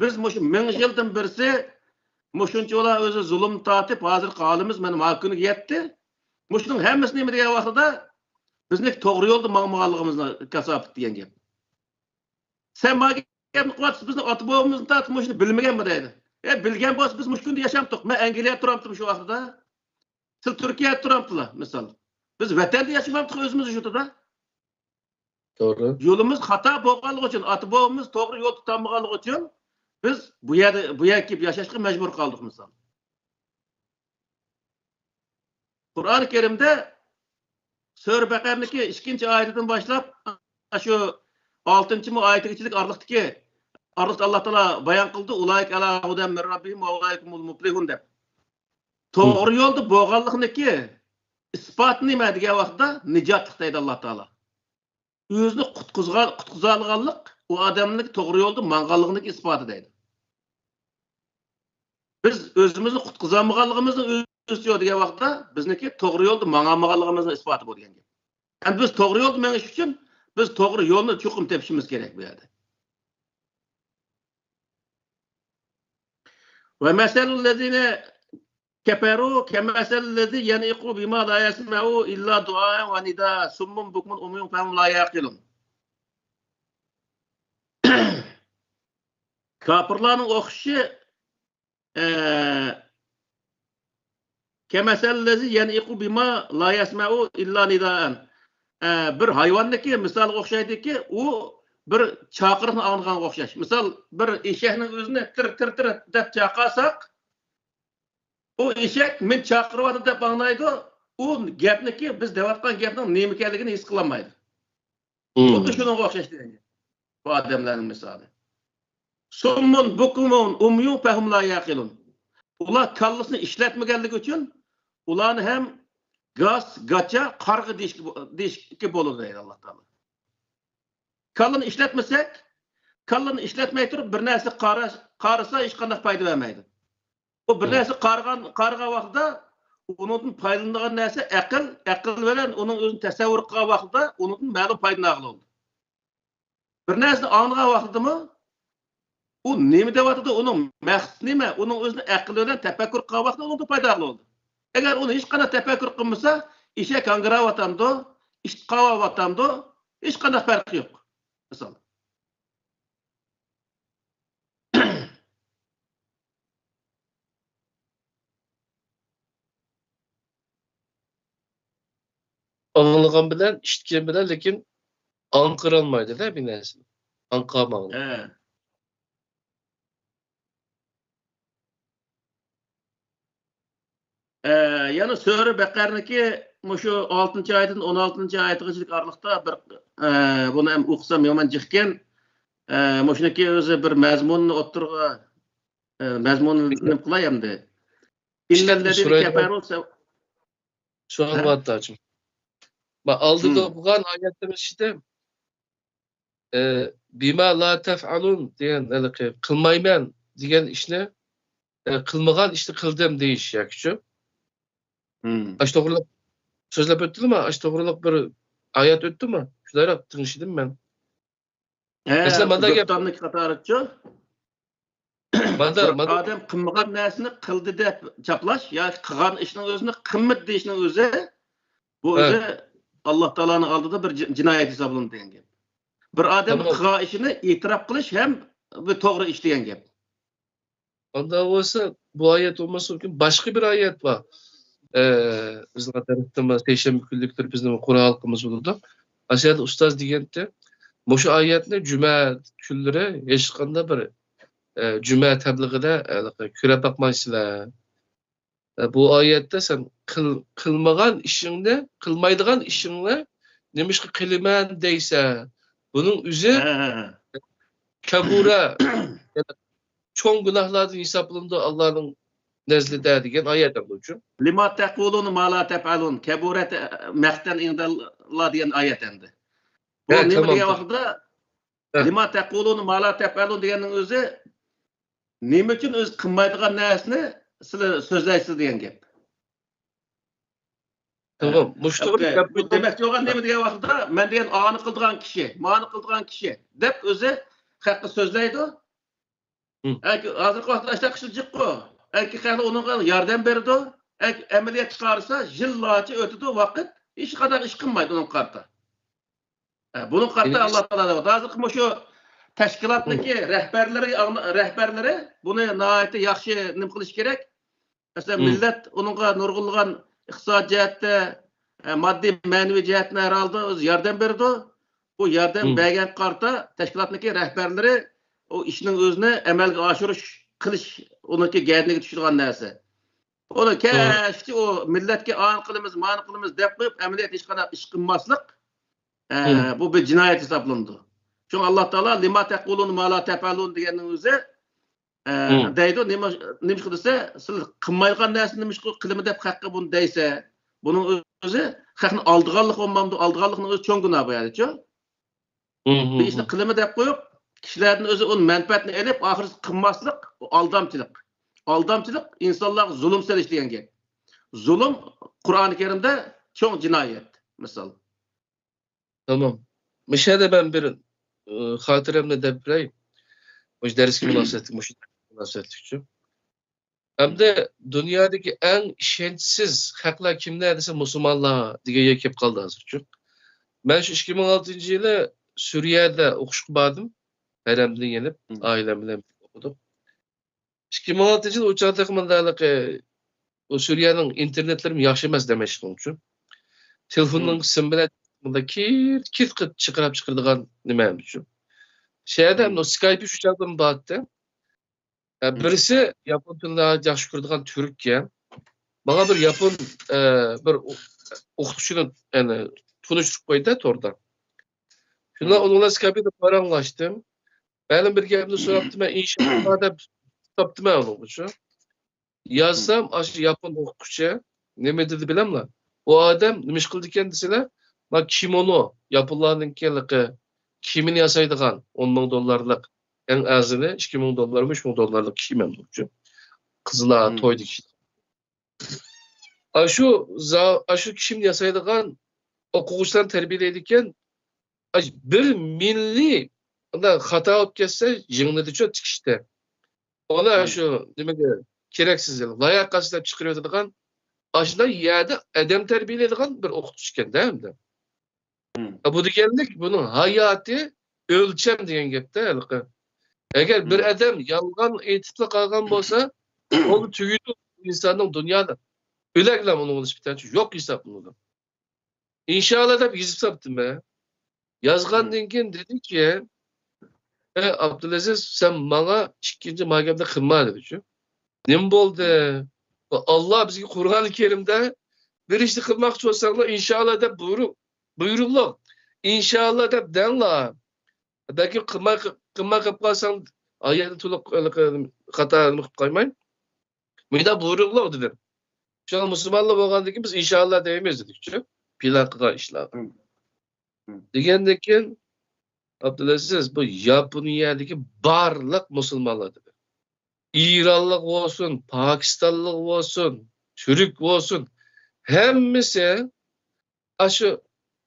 بىز مۇشۇ مىڭ يىلدىن بىرسى مۇشۇنچىۋالا ئۆزى زۇلۇم تارتىپ، ھازىرقى ھالىمىز مانا مانا كۈنگە يەتتى. مۇشۇنىڭ ھەممىسى نېمە دېگەن ۋاقتىدا بىزنى توغرا يولدا ماڭمىغانلىقىمىزنى كاساپەت دېگەن گەپ. سەن ما گەپنى قىلىۋاتىسىز، بىزنىڭ ئاتا بوۋىمىزنى تارتىپ مۇشۇنى بىلمىگەنمۇ دەيدۇ. ئە، بىلگەن بولسا بىز مۇشۇ كۈندە ياشامتۇق. مەن ئەنگلىيەدە تۇرامتىم شۇ ۋاقتىدا. سىز تۈركىيەدە تۇرامتىلا، مىسال. بىز ۋەتەندە ياشىمامتىق ئۆزىمىز يۇرتىدا. توغرا. يولىمىز خاتا بولغانلىقى ئۈچۈن، ئاتا بوۋىمىز توغرا يول تۇتالمىغانلىقى ئۈچۈن بىز بۇ يەردە، بۇ يەرگە كېلىپ ياشاشقا مەجبۇر قالدۇق، مىسال. قۇرئان كەرىمدە سۈرە بەقەرىنىڭكى ئىككىنچى ئايىتىدىن باشلاپ شۇ ئالتىنچىمۇ ئايىتىگىچىلىك ئارىلىقتىكى، ئارىلىقتا ئاللا تائالا بايان قىلدى، ئۇلائىكە ئەلا ھۇدەن مىن رەببىھىم ۋە ئۇلائىكە ھۇمۇل مۇپلىھۇن دەپ. توغرا يولدا بولغانلىقنىكى ئىسپاتى نېمە دېگەن ۋاقىتتا، نىجاتلىق دەيدۇ ئاللا تائالا. ئۆزىنى قۇتقۇزغان، قۇتقۇزالىغانلىق ئۇ ئادەمنىڭ توغرا يولدا ماڭغانلىقىنىڭ ئىسپاتى دەيدۇ. بىز ئۆزىمىزنى قۇتقۇزالمىغانلىقىمىزنى ئۆزى يوق دېگەن ۋاقىتتا، بىزنىڭكى توغرا يولدا ماڭالمىغانلىقىمىزنىڭ ئىسپاتى بۇ دېگەن گەپ. ئەمدى بىز توغرا يولدا مېڭىش ئۈچۈن بىز توغرا يولنى چوقۇم تېپىشىمىز كېرەك بۇ يەردە. ومثل الذين كفروا كمثل الذي ينعق بما لا يسمع إلا دعاء ونداء صم بكم عمي فهم لا يعقلون. كاپىرلارنىڭ ئوخشىشى، ئە، كمثل الذي ينعق بما لا يسمع إلا نداء. ئە، بىر ھايۋاننىڭكى مىسالىغا ئوخشايدۇكى، ئۇ بىر چاقىرىقنى ئاڭلىغانغا ئوخشاش. مىسال، بىر ئېشەكنىڭ ئۆزىنى تىر، تىر، تىر دەپ چاقارساق، ئۇ ئېشەك مېنى چاقىرىۋاتىدۇ دەپ ئاڭلايدۇ، ئۇ گەپنىكى، بىز دەۋاتقان گەپنىڭ نېمە ئىكەنلىكىنى ھېس قىلالمايدۇ. خۇددى شۇنىڭغا ئوخشاش دېگەن گەپ. بۇ ئادەملەرنىڭ مىسالى. صم بكم عمي فهم لا يعقلون. ئۇلار كاللىسىنى ئىشلەتمىگەنلىكى ئۈچۈن ئۇلارنى ھەم گاس، گاچا، قارىغا دېيىشكە، دېيىشكە بولىدۇ دەيدۇ ئاللا تائالا. كاللىنى ئىشلەتمىسەك، كاللىنى ئىشلەتمەي تۇرۇپ بىر نەرسە قارا-، قارىسا ھېچقانداق پايدا بەرمەيدۇ. ئۇ بىر نەرسە قارىغان، قارىغان ۋاقتىدا ئۇنىڭدىن پايدىلىنىدىغان نەرسە ئەقىل، ئەقىل بىلەن ئۇنىڭ ئۆزىنى تەسەۋۋۇر قىلغان ۋاقتىدا ئۇنىڭدىن مەلۇم پايدىلىنىدىغان بولىدۇ. بىر نەرسىنى ئاڭلىغان ۋاقتىدىمۇ ئۇ نېمە دەۋاتىدۇ، ئۇنىڭ مەقسىتى نېمە، ئۇنىڭ ئۆزىنى ئەقىل بىلەن تەپەككۇر قىلغان ۋاقتىدا ئۇنىڭدىن پايدا بولىدۇ. ئەگەر ئۇنى ھېچقانداق تەپەككۇر قىلمىسا، ئېشەك ھاڭگىراۋاتامدۇ، ئىت قاۋاۋاتامدۇ، ھېچقانداق پەرقى يوق. مىسال. ئاڭلىغان بىلەن، ئىشىتكەن بىلەن، لېكىن ئاڭقىرالمايدۇ-دە بىر نەرسىنى. ئاڭقىرالمايدۇ. ھە. ئە، يەنە سۈرە بەقەرىنىڭكى مۇشۇ ئالتىنچى ئايەتتىن ئون ئالتىنچى ئايەتكىچىلىك ئارىلىقتا بىر، ئە، بۇنى ھەم ئوقۇسام يامان جىقكەن. ئە، مۇشۇنىڭكى ئۆزى بىر مەزمۇننى ئوتتۇرىغا، ئە، مەزمۇننى نېمە قىلاي ئەمدى؟ ئىشلەپ ئىننەللەزىنە سۈرە كەپەرۇ سەۋ-، سوئال ھە؟ بار ئاچىم. ما ئالدىدا ئوقۇغان ئايەتلىرىمىز ئىچىدە، ئە، بىما لا تەفئەلۇن دېگەن ھېلىقى قىلمايمەن دېگەن ئىشنى، ئە، قىلمىغان ئىشنى قىلدىم دېيىش ياكىچۇ؟ ئاشۇ توغرىلىق سۆزلەپ ئۆتتىلىما؟ ئاشۇ توغرىلىق بىر ئايەت ئۆتتىمۇ؟ شۇنداقراق تىڭشىدىم مەن. ھە، مەسىلەن، ماندا گەپ. دوكتورنىڭ قاتارىچۇ؟ ماندا، بىر ماندا ئادەم قىلمىغان نەرسىنى قىلدى دەپ چاپلاش ياكى قىلغان ئىشنىڭ ئۆزىنى قىلمىدى دېيىشنىڭ ئۆزى، بۇ ھە. ئۆزى ئاللا تائالانىڭ ئالدىدا بىر جى-، جىنايەت ھېسابلىنىدۇ دېگەن گەپ. بىر ئادەم تامام. قىلغان ئىشىنى ئېتىراپ قىلىش ھەم بىر توغرا ئىش دېگەن گەپ. ئاندا بولسا، بۇ ئايەت بولماسلىقى مۇمكىن، باشقا بىر ئايەت بار. ئە، بىزنىڭ تەرەپتىن سەيشەنبە كۈنلۈكلىرى بىزنىڭ قۇرئان ھالقىمىز بولىدۇ. ئاشۇ يەردە ئۇستاز دېگەنتى، مۇشۇ ئايەتنى جۈمە كۈنلىرى ھېچقانداق بىر، ئە، جۈمە تەبلىغىدە، ئە، كۆرۈپ باقمايسىلەر. ئە، بۇ ئايەتتە سەن قىل-، قىلمىغان ئىشىڭنى، قىلمايدىغان ئىشىڭنى نېمىشقا قىلىمەن دەيسەن؟ بۇنىڭ ئۆزى ھە، ھە، ھە. كەبۇرە، چوڭ گۇناھلاردىن ھېسابلىنىدۇ ئاللانىڭ نەزدىدە دېگەن ئايەت ئەمدى شۇ. لىما تەقۇلۇنە ما لا تەپئەلۇن، كەبۇرەت مەقتەن ئىندەللا دېگەن ئايەت ئەمدى. بۇ ھە، نېمە تامام، دېگەن تامام. ۋاقىتتا؟ ھە. لىما تەقۇلۇنە ما لا تەپئەلۇن دېگەننىڭ ئۆزى نېمە ئۈچۈن ئۆزى قىلمايدىغان نەرسىنى سىلەر سۆزلەيسىز دېگەن گەپ. تامام. مۇشۇ توغرا ئوكەي. گەپ بۇ دېمەكچى بولغان نېمە دېگەن ۋاقىتتا، مەن دېگەن ئانى قىلىدىغان كىشى، مانى قىلىدىغان كىشى دەپ ئۆزى خەققە سۆزلەيدۇ. ھە. ئەگەر ھازىرقى ۋاقىتتا ئاشۇنداق ئىشلار جىققۇ. ئەگەر خەقلەر ئۇنىڭغا ياردەم بېرىدۇ. ئەگەر ئەمەلىيەتكە قارىسا، يىللارچە ئۆتىدۇ ۋاقىت، ھېچقانداق ئىش قىلمايدۇ ئۇنىڭغا قارىتا. ھە، بۇنىڭغا قارىتا ئاللا تائالا دەۋاتىدۇ. ھازىرقى مۇشۇ تەشكىلاتنىڭكى رەھبەرلىرى، رەھبەرلىرى بۇنى ناھايىتى ياخشى نېمە قىلىشى كېرەك. مەسىلەن، مىللەت ئۇنىڭغا نۇرغۇنلىغان ئىقتىساد جەھەتتە، ئە، ماددىي، مەنىۋى جەھەتتىن ھەر ھالدا ئۆزى ياردەم بېرىدۇ. بۇ ياردەم بەرگەنگە قارىتا تەشكىلاتنىڭكى رەھبەرلىرى ئۇ ئىشنىڭ ئۆزىنى ئەمەلگە ئاشۇرۇش، قىلىش، ئۇنىڭكى گەدىنىگە چۈشىدىغان نەرسە. ئۇنى كەچتە ئۇ مىللەتكە ئانى قىلىمىز، مانى قىلىمىز دەپ قويۇپ، ئەمەلىيەتتە ھېچقانداق ئىش قىلماسلىق، ئە، بۇ بىر جىنايەت ھېسابلىنىدۇ. شۇڭا ئاللا تائالا لىما تەقۇلۇنە ما لا تەپئەلۇن دېگەننىڭ ئۆزى ئە، دەيدۇ، نېمە، نېمىشقا دېسە، سىلەر قىلمايدىغان نەرسىنى نېمىشقا قىلىمەن دەپ خەققە بۇنى دەيسە، بۇنىڭ ئۆزى خەقنى ئالدىغانلىق بولمامدۇ؟ ئالدىغانلىقنىڭ ئۆزى چوڭ گۇناھ بۇ يەردىچۇ. بىر ئىشنى قىلىمەن دەپ قويۇپ، كىشىلەردىن ئۆزى ئۇنى مەنپەئەتنى ئېلىپ، ئاخىرى قىلماسلىق، ئۇ ئالدامچىلىق. ئالدامچىلىق ئىنسانلارغا زۇلۇم سېلىش دېگەن گەپ. زۇلۇم قۇرئانى كەرىمدە چوڭ جىنايەت، مىسال. تامام. مۇشۇ يەردە مەن بىر، ئى، خاتىرەمنى دەپ بېرەي. مۇشۇ دەرسكە مۇناسىۋەتلىك، مۇشۇ دەرسكە مۇناسىۋەتلىك ئۈچۈن. ئەمدى دۇنيادىكى ئەڭ ئىشەنچسىز خەقلەر كىملەر دېسە، مۇسۇلمانلار دېگەن يەرگە كېلىپ قالدى ھازىرچۇ. مەن شۇ ئىككى مىڭ ئالتىنچى يىلى سۈرىيەدە ئوقۇشقا باردىم. ھەرەمدىن يېنىپ، ئائىلەم بىلەن ئوقۇدۇق. ئىككى مىڭ ئالتىنچى يىل ئۇ چاغدا تېخى مۇنداق ھېلىقى، ئۇ سۈرىيەنىڭ ئىنتېرنېتلىرىمۇ ياخشى ئەمەس دېمەشلىكىم ئۈچۈن. تېلېفوننىڭ سىم بىلەن مۇنداق كىرت، كىرت قىلىپ چىقىراپ چىقىرىدىغان نېمە ئۈچۈن. شۇ يەردە ئەمدى سكايپى شۇ چاغدىمۇ بارتتى. ئە، بىرسى ياپون تىلىنى ياخشى كۆرىدىغان تۈرككە. ماڭا بىر ياپون، ئە، بىر ئو-، ئوقۇتقۇچىنى، يەنى، تونۇشتۇرۇپ قويدى توردا. شۇنداق ئۇنىڭ بىلەن سكايپىدا پاراڭلاشتىم. مەلۇم بىر گەپنى سوراپتىمەن، ئىنشائاللا دەپ تاپتىمەن ئۇنىڭغىچۇ. يازسام، ئاشۇ ياپون ئوقۇتقۇچى نېمە دېدى بىلەملا؟ ئۇ ئادەم نېمە ئىش قىلىدىكەن دېسىلە، ما كىمونو، ياپونلارنىڭكى ھېلىقى كىيىمىنى ياسايدىغان ئون مىڭ دوللارلىق، ئەڭ ئەرزىنى ئىككى مىڭ دوللارمۇ، ئۈچ مىڭ دوللارلىق كىيىم ئەمدى. قىزلار تويدىكى. ئاشۇ زا-، ئاشۇ كىيىم ياسايدىغان ئوقۇغۇچىلارنى تەربىيەلەيدىكەن، ئاش-، بىر مىللىي، ئۇنداق خاتا بولۇپ كەتسە، يىڭنىدىچۇ تىكىشتە. ئۇنى شۇ نېمىگە كېرەكسىز، لاياقەتسىز دەپ چىقىرىۋېتىدىغان، ئاشۇنداق يەردە ئادەم تەربىيەلەيدىغان بىر ئوقۇتقۇچى ئىكەن-دە ئەمدى. بۇ دېگەنلىك، بۇنىڭ ھاياتى ئۆلچەم دېگەن گەپتە ھېلىقى. ئەگەر بىر ئادەم يالغان ئېيتىپلا قالغان بولسا، ئۇ تۈگىدۇ ئىنساننىڭ دۇنيادا. ئۆلەكلا ئۇنىڭغا نىسبەتەن يوق ھېسابلىنىدۇ. ئىنشائاللا دەپ يېزىپ ساپتىمەن. يازغاندىن كېيىن دېدىكى، ئەي ئابدۇلئەزىز، سەن ماڭا ئىككىنچى ما گەپنى قىلما دېدىچۇ. نېمە بولدى؟ ئاللا بىزگە قۇرئان كەرىمدە بىر ئىشنى قىلماقچى بولساڭلار، ئىنشائاللا دەپ بۇيرۇق، بۇيرۇقلۇق. ئىنشائاللا دەپ دەڭلار. بەلكىم قىلماي، قىلماي قېلىپ قالساڭ، ئايەتنى تولۇق خاتا قىلىپ قالماي. مۇنداق بۇيرۇقلۇق دېدىم. شۇڭا مۇسۇلمانلار بولغاندىن كېيىن بىز ئىنشائاللا دەيمىز دېدىكچۇ. پىلان قىلغان ئىشلارغا. دېگەندىن كېيىن ئابدۇلئەزىز، بۇ ياپونىيەدىكى بارلىق مۇسۇلمانلار دېدى. ئىرانلىق بولسۇن، پاكىستانلىق بولسۇن، تۈرك بولسۇن، ھەممىسى ئاشۇ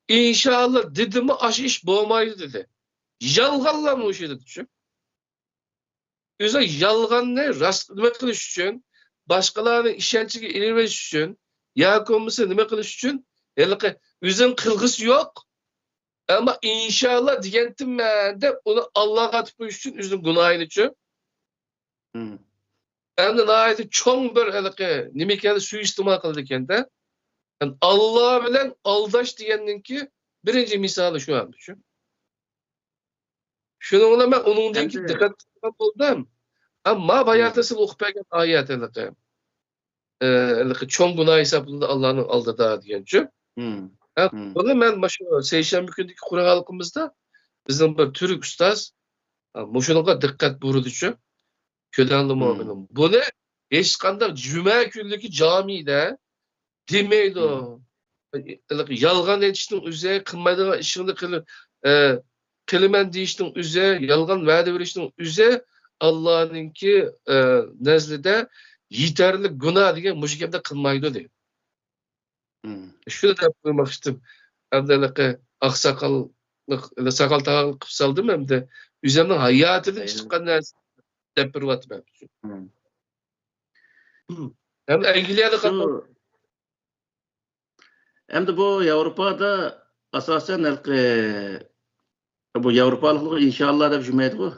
ئىنشائاللا دېدىمۇ، ئاشۇ ئىش بولمايدۇ دېدى. يالغانلا مۇشۇ دېدىچۇ. ئۆزى يالغاننى راست نېمە قىلىش ئۈچۈن، باشقىلارنىڭ ئىشەنچىگە ئېلىۋېلىش ئۈچۈن، ياكى بولمىسا نېمە قىلىش ئۈچۈن، ھېلىقى ئۆزىنىڭ قىلغۇسى يوق، ئەمما ئىنشائاللا دېگەنتىممەن دەپ ئۇنى ئاللاغا ئاتىپ قويۇش ئۈچۈن ئۆزىنىڭ گۇناھىنىچۇ. ئەمدى ناھايىتى چوڭ بىر ھېلىقى نېمە ئىكەن، سۇيىئىستېمال قىلىدىكەن-دە. يەنى ئاللا بىلەن ئالداش دېگەننىڭكى بىرىنچى مىسالى شۇ ئەمدىچۇ. شۇنىڭ بىلەن مەن ئۇنىڭدىن كېيىن دىققەت قىلغان بولدۇم. ئەمما باياتى سىز ئوقۇپ بەرگەن ئايەت ھېلىقى. ئە، ھېلىقى چوڭ گۇناھ ھېسابلىنىدۇ ئاللانىڭ ئالدىدا دېگەنچۇ. ھە، بۇنى مەن مۇشۇ سەيشەنبە كۈنىدىكى قۇرئان ھالقىمىزدا بىزنىڭ بىر تۈرك ئۇستاز، ھە، مۇشۇنىڭغا دىققەت بۇرىدىچۇ. كۆدەڭلىمۇ بۇنى ھېچقانداق جۈمە كۈنلۈكى جامىدە دېمەيدۇ. ھېلىقى يالغان ئېيتىشنىڭ ئۆزى، قىلمايدىغان ئىشىڭنى قىل-، ئە، قىلىمەن دېيىشنىڭ ئۆزى، يالغان ۋەدە بېرىشنىڭ ئۆزى ئاللانىڭكى، ئە، نەزىرىدە يېتەرلىك گۇناھ دېگەن مۇشۇ گەپنى قىلمايدۇ دەيدۇ. شۇنى دەپ قويماقچىدىم. ئەمدى ھېلىقى ئاقساقاللىق، ساقال تاغاقلىق قىلىپ سالدىم ئەمدى. ئۆزۈمنىڭ ھاياتىدىن چىققان نەرسە دەپ بېرىۋاتىمەن. ھەم ئەنگلىيەدە شۇ قاتناش- ئەمدى بۇ ياۋروپادا ئاساسەن ھېلىقى بۇ ياۋروپالىقلار ئىنشائاللا دەپ جۈمەيدىغۇ.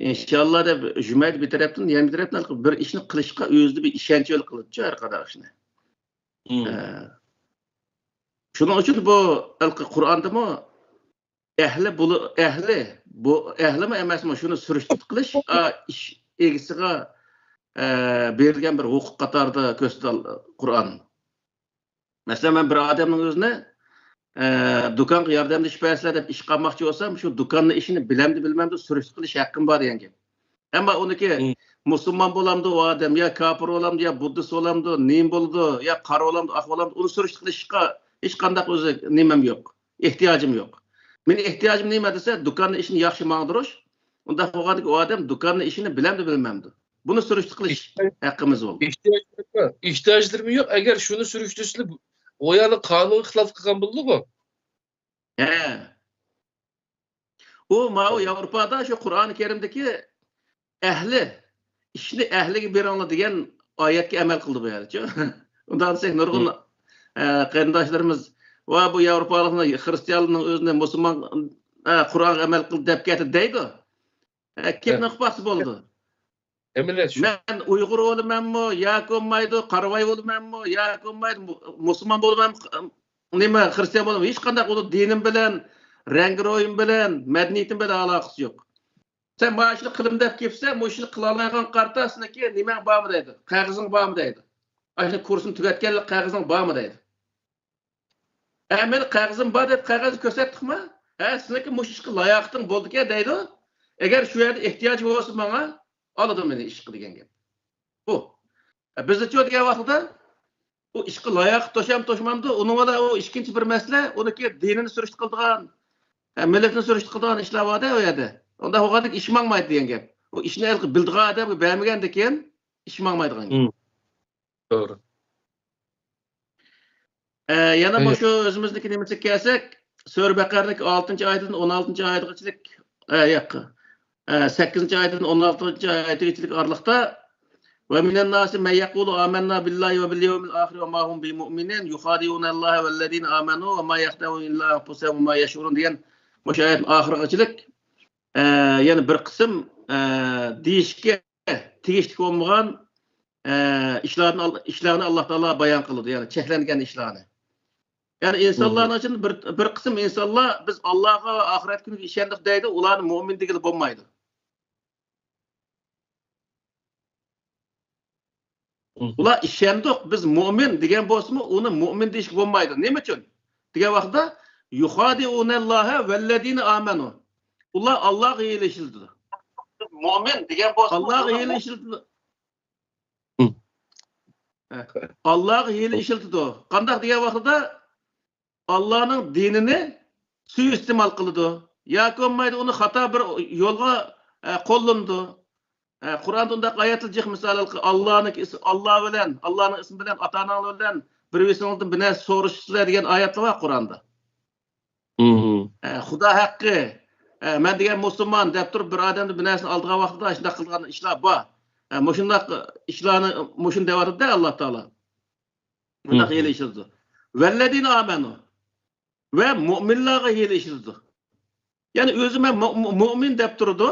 ئىنشائاللا دەپ جۈمەيدە بىر تەرەپتىن، يەنە بىر تەرەپتىن ھېلىقى بىر ئىشنى قىلىشقا ئۆزىدە بىر ئىشەنچ ھېلى قىلىدىچۇ ھەر قانداق ئىشنى. ئە، شۇنىڭ ئۈچۈن بۇ ھېلىقى قۇرئاندىمۇ ئەھلى بولۇ-، ئەھلى، بۇ ئەھلىمۇ ئەمەسمۇ، شۇنى سۈرۈشتە قىلىش، ئا، ئىش ئىگىسىغا، ئە، بېرىلگەن بىر ھوقۇق قاتارىدا كۆرسىتىدۇ قۇرئان. مەسىلەن، مەن بىر ئادەمنىڭ ئۆزىنى، ئە، دۇكانغا ياردەملىشىپ بەرسىلەر دەپ ئىشقا ئالماقچى بولسام، شۇ دۇكاننىڭ ئىشىنى بىلەمدۇ، بىلمەمدۇ، سۈرۈشتە قىلىش ھەققىم بار دېگەن گەپ. ئەمما ئۇنىكى مۇسۇلمان بولامدۇ ئۇ ئادەم، يا كاپىر بولامدۇ، يا بۇددىست بولامدۇ، نېمە بولىدۇ، يا قارا بولامدۇ، ئاق بولامدۇ، ئۇنى سۈرۈشتە قىلىشقا ھېچقانداق ئۆزى نېمەم يوق، ئېھتىياجىم يوق. مېنىڭ ئېھتىياجىم نېمە دېسە، دۇكاننىڭ ئىشىنى ياخشى ماڭدۇرۇش. ئۇنداق بولغاندىكىن ئۇ ئادەم دۇكاننىڭ ئىشىنى بىلەمدۇ، بىلمەمدۇ، بۇنى سۈرۈشتە قىلىش ھەققىمىز بولىدۇ. ئېھتىياجلىرىمۇ يوق. ئەگەر شۇنى سۈرۈشتۈرسىلە، ئۇ يەردە قانۇنغا خىلاپ قىلغان بولىدۇ. ھە. ئۇ ماۋۇ ياۋروپادا شۇ قۇرئانى كەرىمدىكى ئەھلى، ئىشنى ئەھلىگە بېرىڭلار دېگەن ئايەتكە ئەمەل قىلدى بۇ يەردىچۇ. ئۇنداق دېسەك، نۇرغۇن، ئە، قېرىنداشلىرىمىز، ۋە بۇ ياۋروپالىقنىڭ، خرىستىيانلارنىڭ ئۆزىنى مۇسۇلمان، ئە، قۇرئانغا ئەمەل قىل دەپ كەتتى دەيدۇ. ئە، كېلىپ نېمە قىلىپ باقسا بولىدۇ. ئەمەلىيەت شۇ. مەن ئۇيغۇر بولىمەنمۇ ياكى بولمايدۇ، قارىۋاي بولىمەنمۇ ياكى بولمايدۇ، مۇ-، مۇسۇلمان بولىمەنمۇ، نېمە، خرىستىيان بولىمەنمۇ، ھېچقانداق ئۇنىڭ دىنىم بىلەن، رەڭگىرويۇم بىلەن، مەدەنىيىتىم بىلەن ئالاقىسى يوق. سەن مانا شۇنى قىلىمەن دەپ كەپسەن، مۇشۇنى قىلالايدىغان قارتا سېنىڭكى نېمەڭ بارمۇ دەيدۇ، قەغىزىڭ بارمۇ دەيدۇ. ئاشۇ كۇرسنى تۈگەتكەنلىك قەغىزىڭ بارمۇ دەيدۇ. ھە، مەن قەغىزىم بار دەپ قەغەزنى كۆرسەتتۇقمۇ؟ ھە، سېنىڭكى مۇشۇ ئىشقا لاياقىتىڭ بولىدىكەن دەيدۇ. ئەگەر شۇ يەردە ئېھتىياج بولسا ماڭا، ئالىدۇ مېنى ئىشقا دېگەن گەپ. بۇ. ھە، بىزدىچۇ دېگەن ۋاقتىدا، بۇ ئىشقا لاياقىت توشام توشمامدۇ، ئۇنىڭ بىلەن ئۇ ئىككىنچى بىر مەسىلە، ئۇنىڭكى دىنىنى سۈرۈشتە قىلىدىغان، ھە، مىللىتىنى سۈرۈشتە قىلىدىغان ئىشلار بار-دە ئۇ يەردە. ئۇنداق بولغاندىكىن ئىش ماڭمايدۇ دېگەن گەپ. ئۇ ئىشنى ھېلىقى بىلىدىغان ئادەمگە بەرمىگەندىكىن، ئىش ماڭمايدىغان گەپ. مم. توغرا. ئە، يەنە مۇشۇ ئۆزىمىزنىڭكى نېمىسىگە كەلسەك، سۈرە بەقەرىنىڭكى ئالتىنچى ئايىتىدىن ئون ئالتىنچى ئايىتىغىچىلىك، ئە، ياق، ئە، سەككىزىنچى ئايىتىدىن ئون ئالتىنچى ئايىتىغىچىلىك ئارىلىقتا، «ومن الناس من يقول آمنا بالله وباليوم الآخر وما هم بمؤمنين يخادعون الله والذين آمنوا وما يخدعون إلا أنفسهم وما يشعرون» دېگەن مۇشۇ ئايەتنىڭ ئاخىرىغىچىلىك، ئە، يەنە بىر قىسىم، ئە، دېيىشكە تېگىشلىك بولمىغان، ئە، ئىشلارنى، ئىشلارنى ئاللا تائالا بايان قىلىدۇ، يەنى چەكلەنگەن ئىشلارنى. يەنى ئىنسانلارنىڭ ئىچىدە بىر، بىر قىسىم ئىنسانلار بىز ئاللاغا، ئاخىرەت كۈنىگە ئىشەندۇق دەيدۇ، ئۇلارنى مۆمىن دېگىلى بولمايدۇ. ئۇلار ئىشەندۇق، بىز مۆمىن دېگەن بولسىمۇ، ئۇنى مۆمىن دېيىشكە بولمايدۇ. نېمە ئۈچۈن؟ دېگەن ۋاقىتتا، يۇخادىئۇنەللاھە ۋەللەزىنە ئامەنۇ. ئۇلار ئاللاغا ھىيلە ئىشلىتىدۇ. مۆمىن دېگەن بولسىمۇ، ئاللاغا ھىيلە ئىشلىتىدۇ. ھە. ئاللاغا ھىيلە ئىشلىتىدۇ. قانداق دېگەن ۋاقتىدا، ئاللانىڭ دىنىنى سۇيىئىستېمال قىلىدۇ. ياكى بولمايدۇ، ئۇنى خاتا بىر يولغا، ئە، قوللىنىدۇ. ئە، قۇرئاندا ئۇنداق ئايەتلەر جىق، مىسال، ئاللانىڭ ئىس-، ئاللا بىلەن، ئاللانىڭ ئىسمى بىلەن، ئاتا-ئاناڭلار بىلەن بىر-بىرسىڭىزدىن بىر نەرسە سورىشىسىلەر دېگەن ئايەتلەر بار قۇرئاندا. ئە، خۇدا ھەققى، ئە، مەن دېگەن مۇسۇلمان دەپ تۇرۇپ، بىر ئادەمدىن بىر نەرسىنى ئالىدىغان ۋاقتىدا ئاشۇنداق قىلىدىغان ئىشلار بار. ئە، مۇشۇنداق ئىشلارنى، مۇشۇنى دەۋاتىدۇ-دە ئاللا تائالا. مۇنداق ھىيلە ئىشلىتىدۇ. ۋەللەزىنە ئامەنۇ. ۋە مۆمىنلارغا ھىيلە ئىشلىتىدۇ. يەنى ئۆزى مەن مۆ-، مۆ-، مۆمىن دەپ تۇرىدۇ.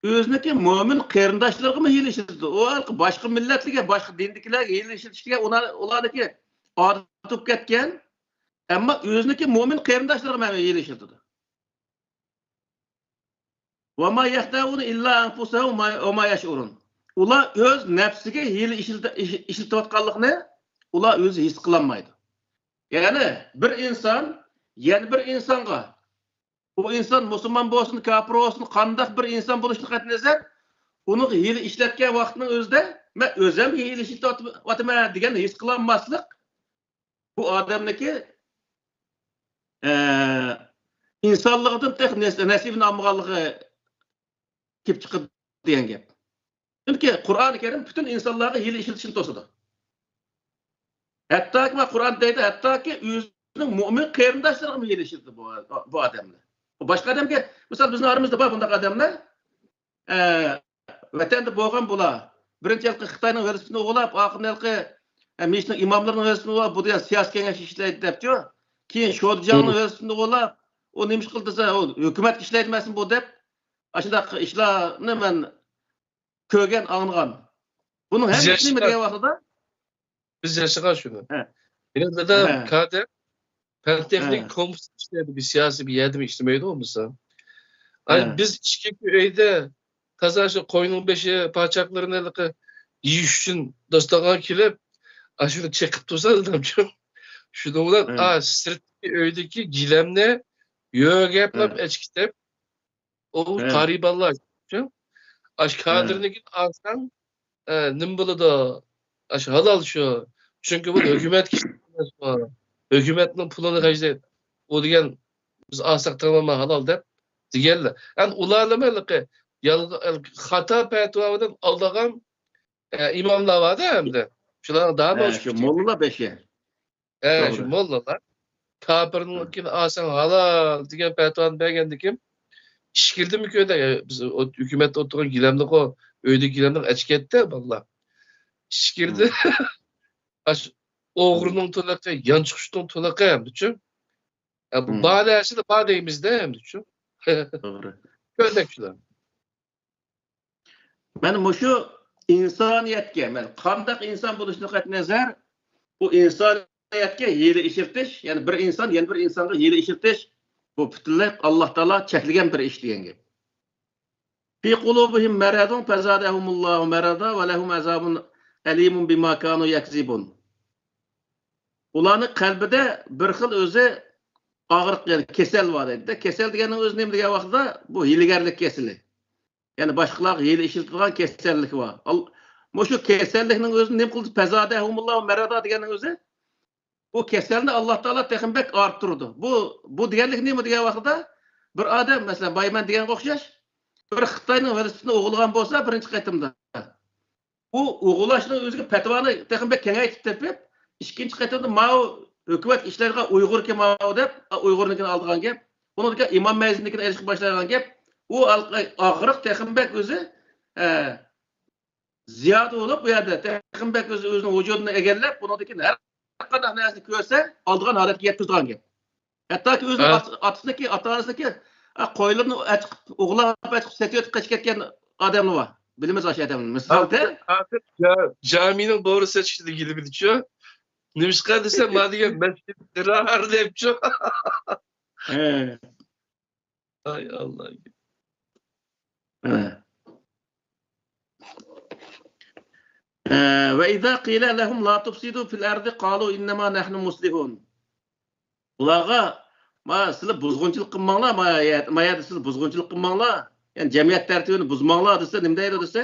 ئۆزىنىڭكى مۆمىن قېرىنداشلىرىغىمۇ ھىيلە ئىشلىتىدۇ. ئۇ باشقا مىللەتلەرگە، باشقا دىندىكىلەرگە ھىيلە ئىشلىتىشكە ئۇلار، ئۇلارنىڭكى ئادەت بولۇپ كەتكەن. ئەمما ئۆزىنىڭكى مۆمىن قېرىنداشلىرىغا مەن ھىيلە ئىشلىتىدۇ. ۋەما يەخدەئۇنە ئىللا ئەنفۇسەھۇم ۋەما يەشئۇرۇن. ئۇلار ئۆز نەپسىگە ھىيلە ئىشلىتە-، ئىش-، ئىشلىتىۋاتقانلىقىنى ئۇلار ئۆزى ھېس قىلالمايدۇ. يەنى بىر ئىنسان يەنە بىر ئىنسانغا، ئۇ ئىنسان مۇسۇلمان بولسۇن، كاپىر بولسۇن، قانداق بىر ئىنسان بولۇشىدىن قەتئىينەزەر، ئۇنىڭغا ھىيلە ئىشلەتكەن ۋاقتىنىڭ ئۆزىدە، مەن ئۆزۈم ھىيلە ئىشلىتىۋاتىمەن دېگەن ھېس قىلالماسلىق، بۇ ئادەمنىڭكى، ئە، ئىنسانلىقىدىن تېخى نەس-، نەسىبىنى ئالمىغانلىقى كېلىپ چىقىدۇ دېگەن گەپ. چۈنكى قۇرئانى كەرىم پۈتۈن ئىنسانلارغا ھىيلە ئىشلىتىشنى توسىدۇ. ھەتتاكى، ما، قۇرئان دەيدۇ، ھەتتاكى ئۆزىنىڭ مۆمىن قېرىنداشلىرىغىمۇ ھىيلە ئىشلىتىدۇ بۇ، بۇ ئادەملەر. باشقا ئادەمگە، مىسال، بىزنىڭ ئارىمىزدا بار بۇنداق ئادەملەر. ئە، ۋەتەندە بولغان بۇلار. بىرىنچى ھېلىقى خىتاينىڭ ۋېلىسىپىتىنى ئوغرىلاپ، ئاخىرىدا ھېلىقى، ئە، مىشنىڭ ئىماملىرىنىڭ ۋېلىسىپىتىنى ئوغرىلاپ، بۇ دېگەن سىياسىي كېڭەشكە ئىشلەيدۇ دەپچۇ. كېيىن شودىجاڭنىڭ ۋېلىسىپىتىنى ئوغرىلاپ، ئۇ نېمە ئىش قىلدى دېسە، ئۇ ھۆكۈمەتكە ئىشلەيدىمەسمۇ بۇ دەپ، ئاشۇنداق ئىشلارنى مەن كۆرگەن، ئاڭلىغان. بۇنىڭ ھەممىسى نېمە دېگەن ۋاقتىدا؟ بىز ياشىغان شۇنى. ھە. مېنىڭ دادام كادىر، پەن تېخنىك كومپيۇتېر ئىشلەيدۇ، بىر سىياسىي بىر يەردىمۇ ئىشلىمەيدۇ بولمىسا. ئاي، بىز ئىككى ئۆيدە تازا شۇ قوينىڭ بېشى، پاچاقلىرىنى ھېلىقى يېيىش ئۈچۈن داستاخانغا كېلىپ، ئاشۇنى چېقىپ تۇرسا دادامچۇ. شۇنىڭ بىلەن، ئا، سىرتتىكى ئۆيدىكى گىلەمنى يۆگەپلا ئەچكىتىپ، ئۇ قارىي بالىلار ئۈچۈن. ئاشۇ كادىرنىڭكىنى ئالساڭ، ئە، نېمە بولىدۇ؟ ئاشۇ ھالال شۇ. چۈنكى بۇ ھۆكۈمەتكە ئىشلەيدۇ. ھۆكۈمەتنىڭ پۇلىنى خەجلەيدۇ. ئۇ دېگەن، بىز ئالساق تامام ھالال دەپ دېگەنلەر. ئەمدى ئۇلارنىمۇ ھېلىقى يالغا-، خاتا پەتىۋا بىلەن ئالدىغان، ئە، ئىماملار بار-دە ئەمدى. شۇلارنىڭ دامى ھە، ئوچۇق شۇ كېتىدۇ. موللا بېشى. ھە، شۇ توغرا. موللىلار. كاپىرنىڭكىنى ئالساڭ ھالال دېگەن پەتىۋانى بەرگەندىن كېيىن، ئىش كىردىمىكى ئۆيدە؟ بىز ئوت-، ھۆكۈمەتتە ئولتۇرغان گىلەمدىغۇ، ئۆيدىكى گىلەمدىغۇ ئەچىپ كەتتى، بالىلار. ئىش كىردى. ئاشۇ ئوغرىنىڭ تۇلىقى، يانچۇقچىنىڭ تۇلىقى ئەمدىچۇ. ئە، بۇ بار نەرسىدە بار دەيمىز-دە ئەمدىچۇ. توغرا. كۆردەك شۇلار. مانا مۇشۇ ئىنسانىيەتكە، مانا قانداق ئىنسان بولۇشىدىن قەتئىينەزەر، بۇ ئىنسانىيەتكە ھىيلە ئىشلىتىش، يەنى بىر ئىنسان يەنە بىر ئىنسانغا ھىيلە ئىشلىتىش، بۇ پۈتۈنلەي ئاللا تائالا چەكلىگەن بىر ئىش دېگەن گەپ. في قلوبهم مرض فزادهم الله مرضا ولهم عذاب أليم بما كانوا يكذبون. ئۇلارنىڭ قەلبىدە بىر خىل ئۆزى ئاغرىق، يەنى كېسەل بار دەيدۇ. كېسەل دېگەننىڭ ئۆزى نېمە دېگەن ۋاقتىدا؟ بۇ ھىيلىگەرلىك كېسىلى. يەنى باشقىلارغا ھىيلە ئىشلىتىدىغان كېسەللىك بار. ئال-، مۇشۇ كېسەللىكنىڭ ئۆزىنى نېمە قىلدى؟ فزادهمۇللاھۇ مەرەدا دېگەننىڭ ئۆزى، بۇ كېسەلنى ئاللا تائالا تېخىمۇ بەك ئارتتۇرىدۇ. بۇ، بۇ دېگەنلىك نېمە دېگەن ۋاقتىدا، بىر ئادەم، مەسىلەن، بايا مەن دېگەنگە ئوخشاش، بىر خىتاينىڭ ۋىرۇسىنى ئوغرىلىغان بولسا بىرىنچى قېتىمدا، بۇ ئوغرىلاشنىڭ ئۆزىگە پەتىۋانى تېخىمۇ بەك كېڭەيتىپ تېپىپ، ئىككىنچى قېتىمدا ماۋۇ ھۆكۈمەت ئىشلەيدىغان ئۇيغۇركەن ماۋۇ دەپ، ئۇيغۇرنىڭكىنى ئالىدىغان گەپ. ئۇنىڭدىن كېيىن ئىمام مەھدىنىڭكىنى ئېلىشقا باشلايدىغان گەپ. ئۇ ئاغرىق تېخىمۇ بەك ئۆزى، ئە، زىيادە بولۇپ، بۇ يەردە تېخىمۇ بەك ئۆزى، ئۆزىنىڭ ۋۇجۇدىنى ئىگىلەپ، بۇنىڭدىن كېيىن ھەر قانداق نەرسىنى كۆرسە، ئالىدىغان ھالەتكە يەتكۈزىدىغان گەپ. ھەتتاكى ئۆزىنىڭ ھە. ئات-، ئاتىسىنىڭكى، ئاتا-ئانىسىنىڭكى، ئە، قويلىرىنى ئەچىقىپ، ئوغرىلاپ ئەچىقىپ سېتىۋېتىپ قېچىپ كەتكەن ئادەملەر بار. بىلىمىز ئاشۇ ئادەمنى. مىسالدا ھازىر، ھازىر جا-، جامىنىڭ دورا سېتىشنى دېگىلى بىلىچۇ. نېمىشقا دېسە، ما دېگەن مەسچىت دىرار دەپچۇ. ھە. ئاي ئاللا. ھە. ئە، وإذا قيل لهم لا تفسدوا في الأرض قالوا إنما نحن مصلحون. ئۇلارغا، ما، سىلەر بۇزغۇنچىلىق قىلماڭلار، ما، يە-، ما يەردە سىلەر بۇزغۇنچىلىق قىلماڭلار، يەنى جەمئىيەت تەرتىپىنى بۇزماڭلار دېسە، نېمە دەيدۇ دېسە،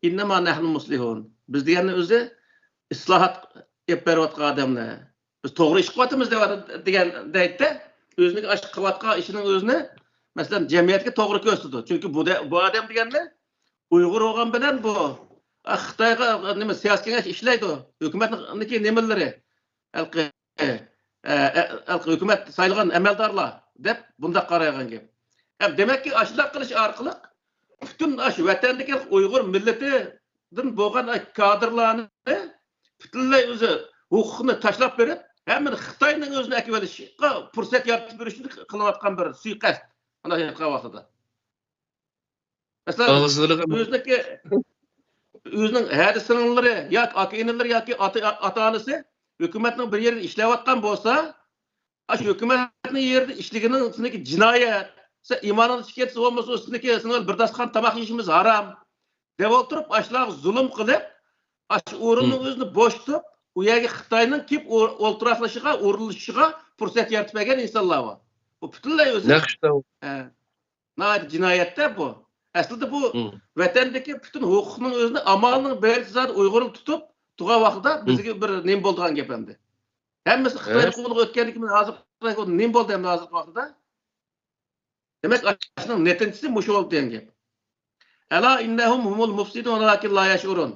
إنما نحن مصلحون. بىز دېگەننى ئۆزى ئىسلاھات ئېلىپ بېرىۋاتقان ئادەملەر. بىز توغرا ئىش قىلىۋاتىمىز دەپ دېگەن دەيدىدە، ئۆزىنىڭ ئاشۇ قىلىۋاتقان ئىشىنىڭ ئۆزىنى، مەسىلەن، جەمئىيەتكە توغرا كۆرسىتىدۇ. چۈنكى بۇ دە-، بۇ ئادەم دېگەننى ئۇيغۇر بولغان بىلەن بۇ، ئا، خىتايغا نېمە سىياسىي كېڭەش ئىشلەيدۇ. ھۆكۈمەتنىڭكى نېمىلىرى، ھېلىقى، ئە، ئە، ھېلىقى ھۆكۈمەت سايلىغان ئەمەلدارلار دەپ بۇنداق قارايدىغان گەپ. ھەم دېمەككى، ئاشۇنداق قىلىش ئارقىلىق پۈتۈن ئاشۇ ۋەتەندىكى ئۇيغۇر مىللىتىدىن بولغان كادىرلارنى پۈتۈنلەي ئۆزى ھوقۇقنى تاشلاپ بېرىپ، ھەممىنى خىتاينىڭ ئۆزىنى ئەكىۋېلىشقا پۇرسەت يارىتىپ بېرىشنى قىلىۋاتقان بىر سۇيىقەست. ئانداق ئېيتقان ۋاقتىدا. مەسىلەن، ئاغزىلىرىغا ئۆزىنىڭكى، ئۆزىنىڭ ھەدە سىڭىللىرى ياكى ئاكا ئىنىلىرى ياكى ئاتا، ئاتا-ئانىسى ھۆكۈمەتنىڭ بىر يېرىدە ئىشلەۋاتقان بولسا، ئاشۇ ھۆكۈمەتنىڭ يېرىدە ئىشلىگىنىڭ سېنىڭكى جىنايەت، سەن ئىمانىڭنى چىقىرسا بولمىسا، سېنىڭكى، سېنىڭ بىر داستىخان تاماق يېيىشىمىز ھارام دەپ ئولتۇرۇپ، ئاشۇلارغا زۇلۇم قىلىپ، ئاشۇ ئورۇننىڭ ئۆزىنى بوشىتىپ، ئۇ يەرگە خىتاينىڭ كېلىپ ئو-، ئولتۇراقلىشىشىغا، ئورۇنلىشىشىغا پۇرسەت يارىتىپ بەرگەن ئىنسانلار بار. بۇ پۈتۈنلەي ئۆزى، نەق ئىشلار. ھە. ناھايىتى جىنايەت-دە بۇ. ئەسلىدە بۇ ۋەتەندىكى پۈتۈن ھوقۇقنىڭ ئۆزىنى ئامالنىڭ بەرىچە زادى ئۇيغۇرنى تۇتۇپ تۇرغان ۋاقتىدا بىزگە بىر نېمە بولىدىغان گەپ ئەمدى. ھەممىسى خىتاينىڭ قولىغا ئۆتكەندىن كېيىن ھازىر نېمە بولدى ئەمدى ھازىرقى ۋاقتىدا؟ دېمەك، ئاشۇنىڭ نەتىجىسى مۇشۇ بولدى دېگەن گەپ. ألا إنهم هم المفسدون ولكن لا يشعرون.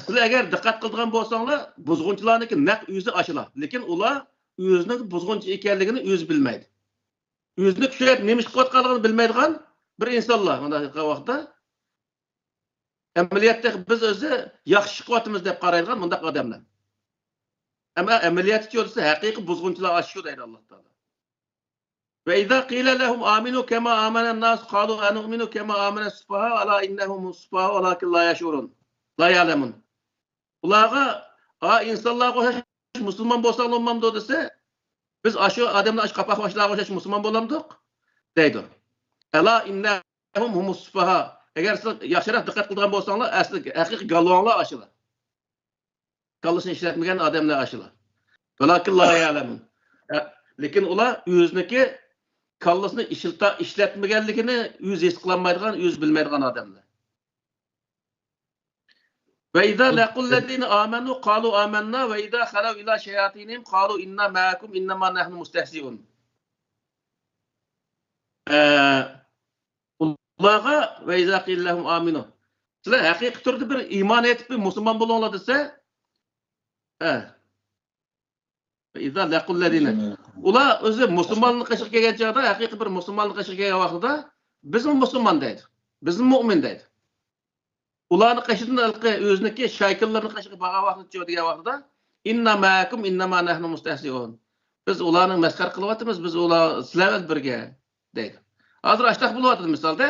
سىلەر ئەگەر دىققەت قىلىدىغان بولساڭلار، بۇزغۇنچىلارنىڭكى نەق ئۆزى ئاشۇلار. لېكىن ئۇلار ئۆزىنىڭ بۇزغۇنچى ئىكەنلىكىنى ئۆزى بىلمەيدۇ. ئۆزىنى كۈچەيتىپ نېمە ئىش قىلىۋاتقانلىقىنى بىلمەيدىغان بىر ئىنسانلار مۇنداق قىلغان ۋاقىتتا. ئەمەلىيەتتە بىز ئۆزى ياخشى ئىش قىلىۋاتىمىز دەپ قارايدىغان مۇنداق ئادەملەر. ئەمما ئەمەلىيەتتىچۇ دېسە، ھەقىقىي بۇزغۇنچىلار ئاشۇ دەيدۇ ئاللا تائالا. وإذا قيل لهم آمنوا كما آمن الناس قالوا أنؤمن كما آمن السفهاء ألا إنهم هم السفهاء ولكن لا يشعرون، لا يعلمون. ئۇلارغا، ئا، ئىنسانلارغا ئوخشاش مۇسۇلمان بولساڭلار بولمامدۇ دېسە، بىز ئاشۇ ئادەملەر، ئاشۇ قاپاق باشلارغا ئوخشاش مۇسۇلمان بولامدۇق؟ دەيدۇ. ألا إنهم هم السفهاء. ئەگەر سىلەر ياخشىراق دىققەت قىلىدىغان بولساڭلار، ئەسلى ھەقىقىي گالۋاڭلار ئاشۇلار. كاللىسىنى ئىشلەتمىگەن ئادەملەر ئاشۇلار. ولكن لا يعلمون. ئە، لېكىن ئۇلار ئۆزىنىڭكى كاللىسىنى ئىشلىتا-، ئىشلەتمىگەنلىكىنى ئۆزى ھېس قىلالمايدىغان، ئۆزى بىلمەيدىغان ئادەملەر. وَإِذَا لَقُوا الَّذِينَ آمَنُوا قَالُوا آمَنَّا وَإِذَا خَلَوْا إِلَى شَيَاطِينِهِمْ قَالُوا إِنَّا مَعَكُمْ إِنَّمَا نَحْنُ مُسْتَهْزِئُونَ. ئە، ئۇلارغا وَإِذَا قِيلَ لَهُمْ آمِنُوا، سىلەر ھەقىقىي تۈردە بىر ئىمان ئېيتىپ، بىر مۇسۇلمان بولۇڭلار دېسە، ئە، وَإِذَا لَقُوا الَّذِينَ، ئۇلار ئۆزى مۇسۇلمانلىق قېشىغا كەلگەن چاغدا، ھەقىقىي بىر مۇسۇلمانلىق قېشىغا كەلگەن ۋاقتىدا، بىزمۇ مۇسۇلمان دەيدۇ، بىزمۇ مۇئمىن دەيدۇ. ئۇلارنىڭ قېشىدىن ھېلىقى ئۆزىنىڭكى شايكىلىرىنىڭ قېشىغا بارغان ۋاقتىچۇ دېگەن ۋاقتىدا، إِنَّا مَعَكُمْ إِنَّمَا نَحْنُ مُسْتَهْزِئُونَ. بىز ئۇلارنى مەسخەرە قىلىۋاتىمىز، بىز ئۇلار سىلەر بىلەن بىرگە دەيدۇ. ھازىر ئاشتاق بولۇۋاتىدۇ مىسالدا.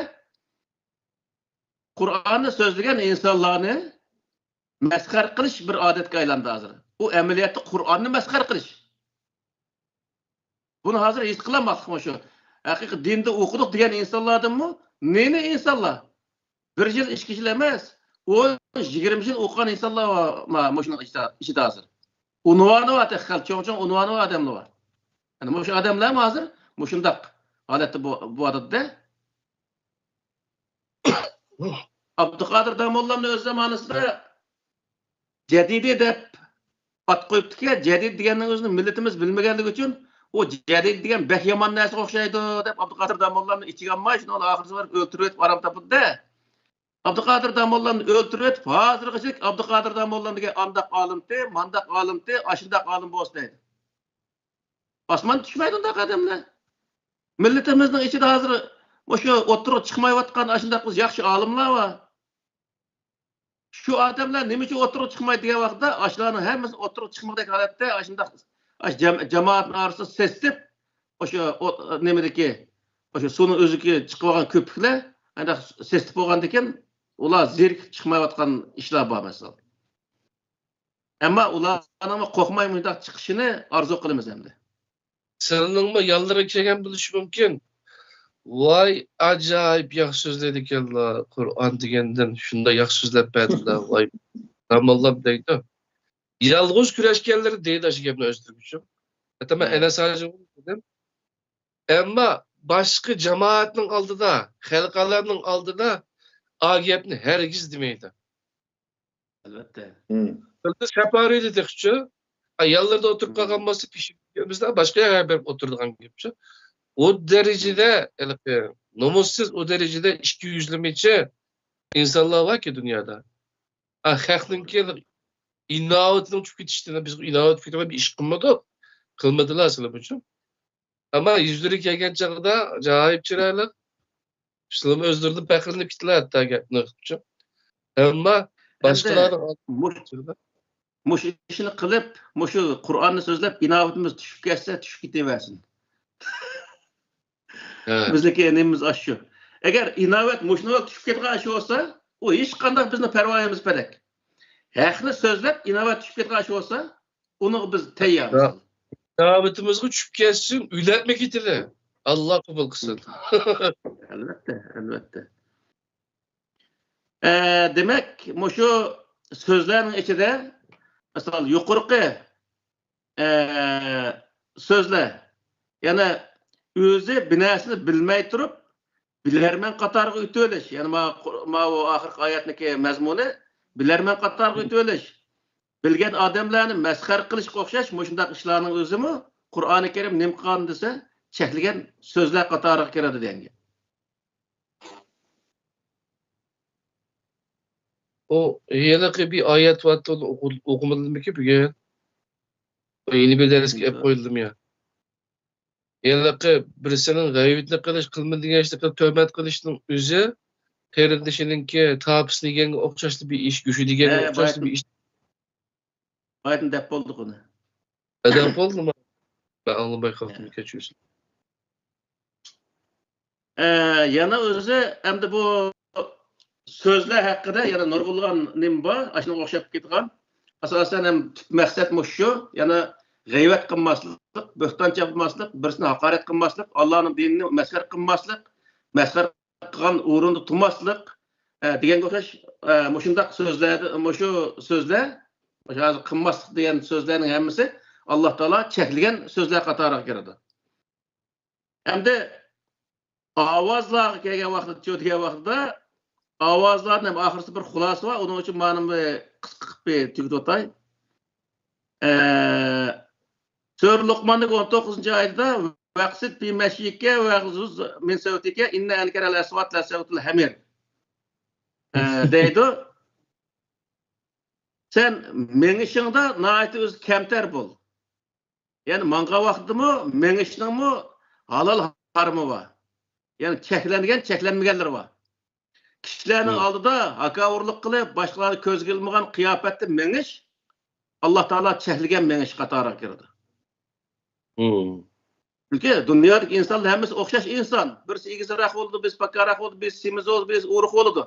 قۇرئاننى سۆزلىگەن ئىنسانلارنى مەسخەرە قىلىش بىر ئادەتكە ئايلاندى ھازىر. ئۇ ئەمەلىيەتتە قۇرئاننى مەسخەرە قىلىش. بۇنى ھازىر ھېس قىلالماسلىقمۇ شۇ؟ ھەقىقىي دىندا ئوقۇدۇق دېگەن ئىنسانلاردىنمۇ نى-نى ئىنسانلار؟ بىر يىل، ئىككى يىل ئەمەس، ئون، يىگىرمە يىل ئوقۇغان ئىنسانلار بار مۇشۇنىڭ ئىچىدە، ئىچىدە ھازىر. ئۇنۋانى بار، تېخى خېلى چوڭ-چوڭ ئۇنۋانى بار ئادەملەر بار. يەنى مۇشۇ ئادەملەرمۇ ھازىر مۇشۇنداق ھالەتتە بو-، بولۇۋاتىدۇ-دە. ئابدۇقادىر داموللامنى ئۆز زامانىسىدا جەدىدى دەپ ئات قويۇپتىكەن. جەدىد دېگەننىڭ ئۆزىنى مىللىتىمىز بىلمىگەنلىكى ئۈچۈن، ئۇ جەدىد دېگەن بەك يامان نەرسىگە ئوخشايدۇ دەپ، ئابدۇقادىر داموللامنى ئىچىگە ئالماي، شۇنى ئاخىرىسى بارىپ ئۆلتۈرۈۋېتىپ ئارام تاپىدۇ-دە. ئابدۇقادىر داموللامنى ئۆلتۈرۈۋېتىپ، ھازىرغىچە ئابدۇقادىر داموللام دېگەن ئانداق ئالىمتى، مانداق ئالىمتى، ئاشۇنداق ئالىم بولسا دەيدۇ. ئاسمان چۈشمەيدۇ ئۇنداق ئادەملەر. مىللىتىمىزنىڭ ئىچىدە ھازىر مۇشۇ ئوتتۇرىغا چىقمايۋاتقان ئاشۇنداق بىز ياخشى ئالىملار بار. شۇ ئادەملەر نېمە ئۈچۈن ئوتتۇرىغا چىقمايدۇ دېگەن ۋاقىتتا، ئاشۇلارنىڭ ھەممىسى ئوتتۇرىغا چىقمىغۇدەك ھالەتتە، ئاشۇنداق، ئاشۇ جەم-، جامائەتنىڭ ئارىسىدا سېسىتىپ، ئاشۇ ئو-، نېمىدىكى، ئاشۇ سۇنىڭ ئۆزىدىكى چىقىۋالغان كۆپۈكلەر، ئانداق سېسىتىپ بولغاندىكىن، ئۇلار زېرىكىپ چىقمايۋاتقان ئىشلار بار، مەسىلەن. ئەمما ئۇلارنىڭمۇ قورقماي مۇنداق چىقىشىنى ئارزۇ قىلىمىز ئەمدى. سىلىنىڭمۇ يانلىرىغا كەلگەن بولۇشى مۇمكىن. ۋاي، ئاجايىپ ياخشى سۆزلەيدىكەنلا، قۇرئان دېگەندىن شۇنداق ياخشى سۆزلەپ بەردىلا، ۋاي، داموللام دەيدۇ. يالغۇز كۈرەشكەنلىرى دەيدۇ ئاشۇ گەپنى ئۆستۈرگۈچۈم. ھەتتا مەن ئەنەس ھاجىغا دېدىم. ئەمما باشقا جامائەتنىڭ ئالدىدا، خەلقئارانىڭ ئالدىدا ئا گەپنى ھەرگىز دېمەيدۇ. ئەلۋەتتە. بىلدى سەپارىدە تېخىچۇ. ئاياللىرىدا ئولتۇرۇپ قالغان بولسا، پېشىمىزدە باشقا يەرگە بېرىپ ئولتۇرىدىغان گەپچۇ. ئۇ دەرىجىدە، ھېلىقى نومۇسسىز، ئۇ دەرىجىدە ئىككى يۈزلىمىچە ئىنسانلار باركى دۇنيادا. ئا، خەقنىڭكى ئىناۋىتىنىڭ چۈشۈپ كېتىشىدىن، بىز ئىناۋەت فىكرىگە بىر ئىش قىلمىدۇق. قىلمىدىلا سىلەر بۇچۇ. ئەمما يۈزلىرى كەلگەن چاغدا ئاجايىپ چىرايلىق. سىلەرمۇ ئۆزلىرىدىن پەخىرلىنىپ كېتىلە ھەتتا گەپنى قىلىپچۇ. ئەمما ئەمدى باشقىلارنىڭ مۇش-، مۇشۇ ئىشنى قىلىپ، مۇشۇ قۇرئاننى سۆزلەپ، ئىناۋىتىمىز چۈشۈپ كەتسە، چۈشۈپ كېتىۋەرسۇن. ھە. بىزنىڭكى نېمىمىز ئاشۇ. ئەگەر ئىناۋەت مۇشۇنىڭغا چۈشۈپ كەتكەن ئىش بولسا، ئۇ ھېچقانداق بىزنىڭ پەرۋايىمىز پەلەك. ھەقنى سۆزلەپ، ئىناۋەت چۈشۈپ كەتكەن ئىش بولسا، ئۇنىڭغا بىز تەييارمىز. ھە. ئىناۋىتىمىزغا چۈشۈپ كەتسۇن، ئۆلەپمۇ كېتىلى. ئاللا قوبۇل قىلسۇن. ئەلۋەتتە، ئەلۋەتتە. ئە، دېمەك، مۇشۇ سۆزلەرنىڭ ئىچىدە، مىسال، يۇقىرىقى، ئە، سۆزلەر، يەنى ئۆزى بىر نەرسىنى بىلمەي تۇرۇپ، بىلەرمەن قاتارىغا ئۆتۈۋېلىش، يەنى ما-، ماۋۇ ئاخىرقى ئايەتنىڭكى مەزمۇنى، بىلەرمەن قاتارىغا ئۆتۈۋېلىش، بىلگەن ئادەملەرنى مەسخەرە قىلىشقا ئوخشاش مۇشۇنداق ئىشلارنىڭ ئۆزىمۇ قۇرئانى كەرىم نېمە قىلغان دېسە، چەكلىگەن سۆزلەر قاتارىغا كىرىدۇ دېگەن گەپ. ئۇ ھېلىقى بىر ئايەت بارتتى، ئۇنى ئوقۇ-، ئوقۇمىدىمىكىن بۈگۈن؟ ئۇ يەنە بىر دەرسكە ئېلىپ قويۇلدىمۇ يا؟ ھېلىقى بىرسىنىڭ غەيۋىتىنى قىلىش، قىلمىدى دېگەن ئىشنى قىلىپ تۆھمەت قىلىشنىڭ ئۆزى قېرىندىشىنىڭكى تاپىسىنى يېگەنگە ئوخشاشلا بىر ئىش، گۆشىنى يېگەنگە ئوخشاشلا بىر ئىش. ئايەتنى دەپ بولدۇق ئۇنى. ئەدەپ بولدىمۇ؟ مەن ئاڭلىماي قاپتىمەن، كەچۈرسىڭىز. ئە، يەنە ئۆزى ئەمدى بۇ سۆزلەر ھەققىدە يەنە نۇرغۇنلىغان نېمە بار، ئاشۇنىڭغا ئوخشاپ كېتىدىغان. ئاساسەن ھەم تۈپ مەقسەت مۇشۇ شۇ، يەنە غەيۋەت قىلماسلىق، بۆھتان چاپماسلىق، بىرسىنى ھاقارەت قىلماسلىق، ئاللانىڭ دىنىنى مەسخەرە قىلماسلىق، مەسخەرە قىلغان ئورۇندا تۇرماسلىق، ئە، دېگەنگە ئوخشاش، ئە، مۇشۇنداق سۆزلەردە، مۇشۇ سۆزلەر، مۇشۇ ھازىر قىلماسلىق دېگەن سۆزلەرنىڭ ھەممىسى ئاللا تائالا چەكلىگەن سۆزلەر قاتارىغا كىرىدۇ. ئەمدى ئاۋازلارغا كەلگەن ۋاقتىدا، چۆ دېگەن ۋاقتىدا ئاۋازلارنىڭ ئاخىرسىدا بىر خۇلاسە بار. ئۇنىڭ ئۈچۈن مانا بىر قىسقا قىلىپ بىر تۈگىتىۋاتاي. ئە، سۈرە لۇقماندىكى ئون توققۇزىنچى ئايىتىدە، «ۋەقسىد فى مەشيىكە ۋەغزۇز مىن سەۋتىكە ئىننە ئەنكەرەل ئەسۋات لەسەۋتۇل ھەمىر.» ئە، دەيدۇ. سەن مېڭىشىڭدا ناھايىتى ئۆزى كەمتەر بول. يەنى ماڭغان ۋاقتىدىمۇ مېڭىشنىڭمۇ ھالال ھارىمى بار. يەنى چەكلەنگەن، چەكلەنمىگەنلىرى بار. كىشىلەرنىڭ ئالدىدا ھاكاۋۇرلۇق قىلىپ، باشقىلارنى كۆزگە ئىلمىغان قىياپەتتە مېڭىش ئاللا تائالا چەكلىگەن مېڭىش قاتارىغا كىرىدۇ. چۈنكى دۇنيادىكى ئىنسانلار ھەممىسى ئوخشاش ئىنسان. بىرسى ئېگىزراق بولىدۇ، بىرسى پاككاراق بولىدۇ، بىرسى سېمىز بولىدۇ، بىرسى ئورۇق بولىدۇ.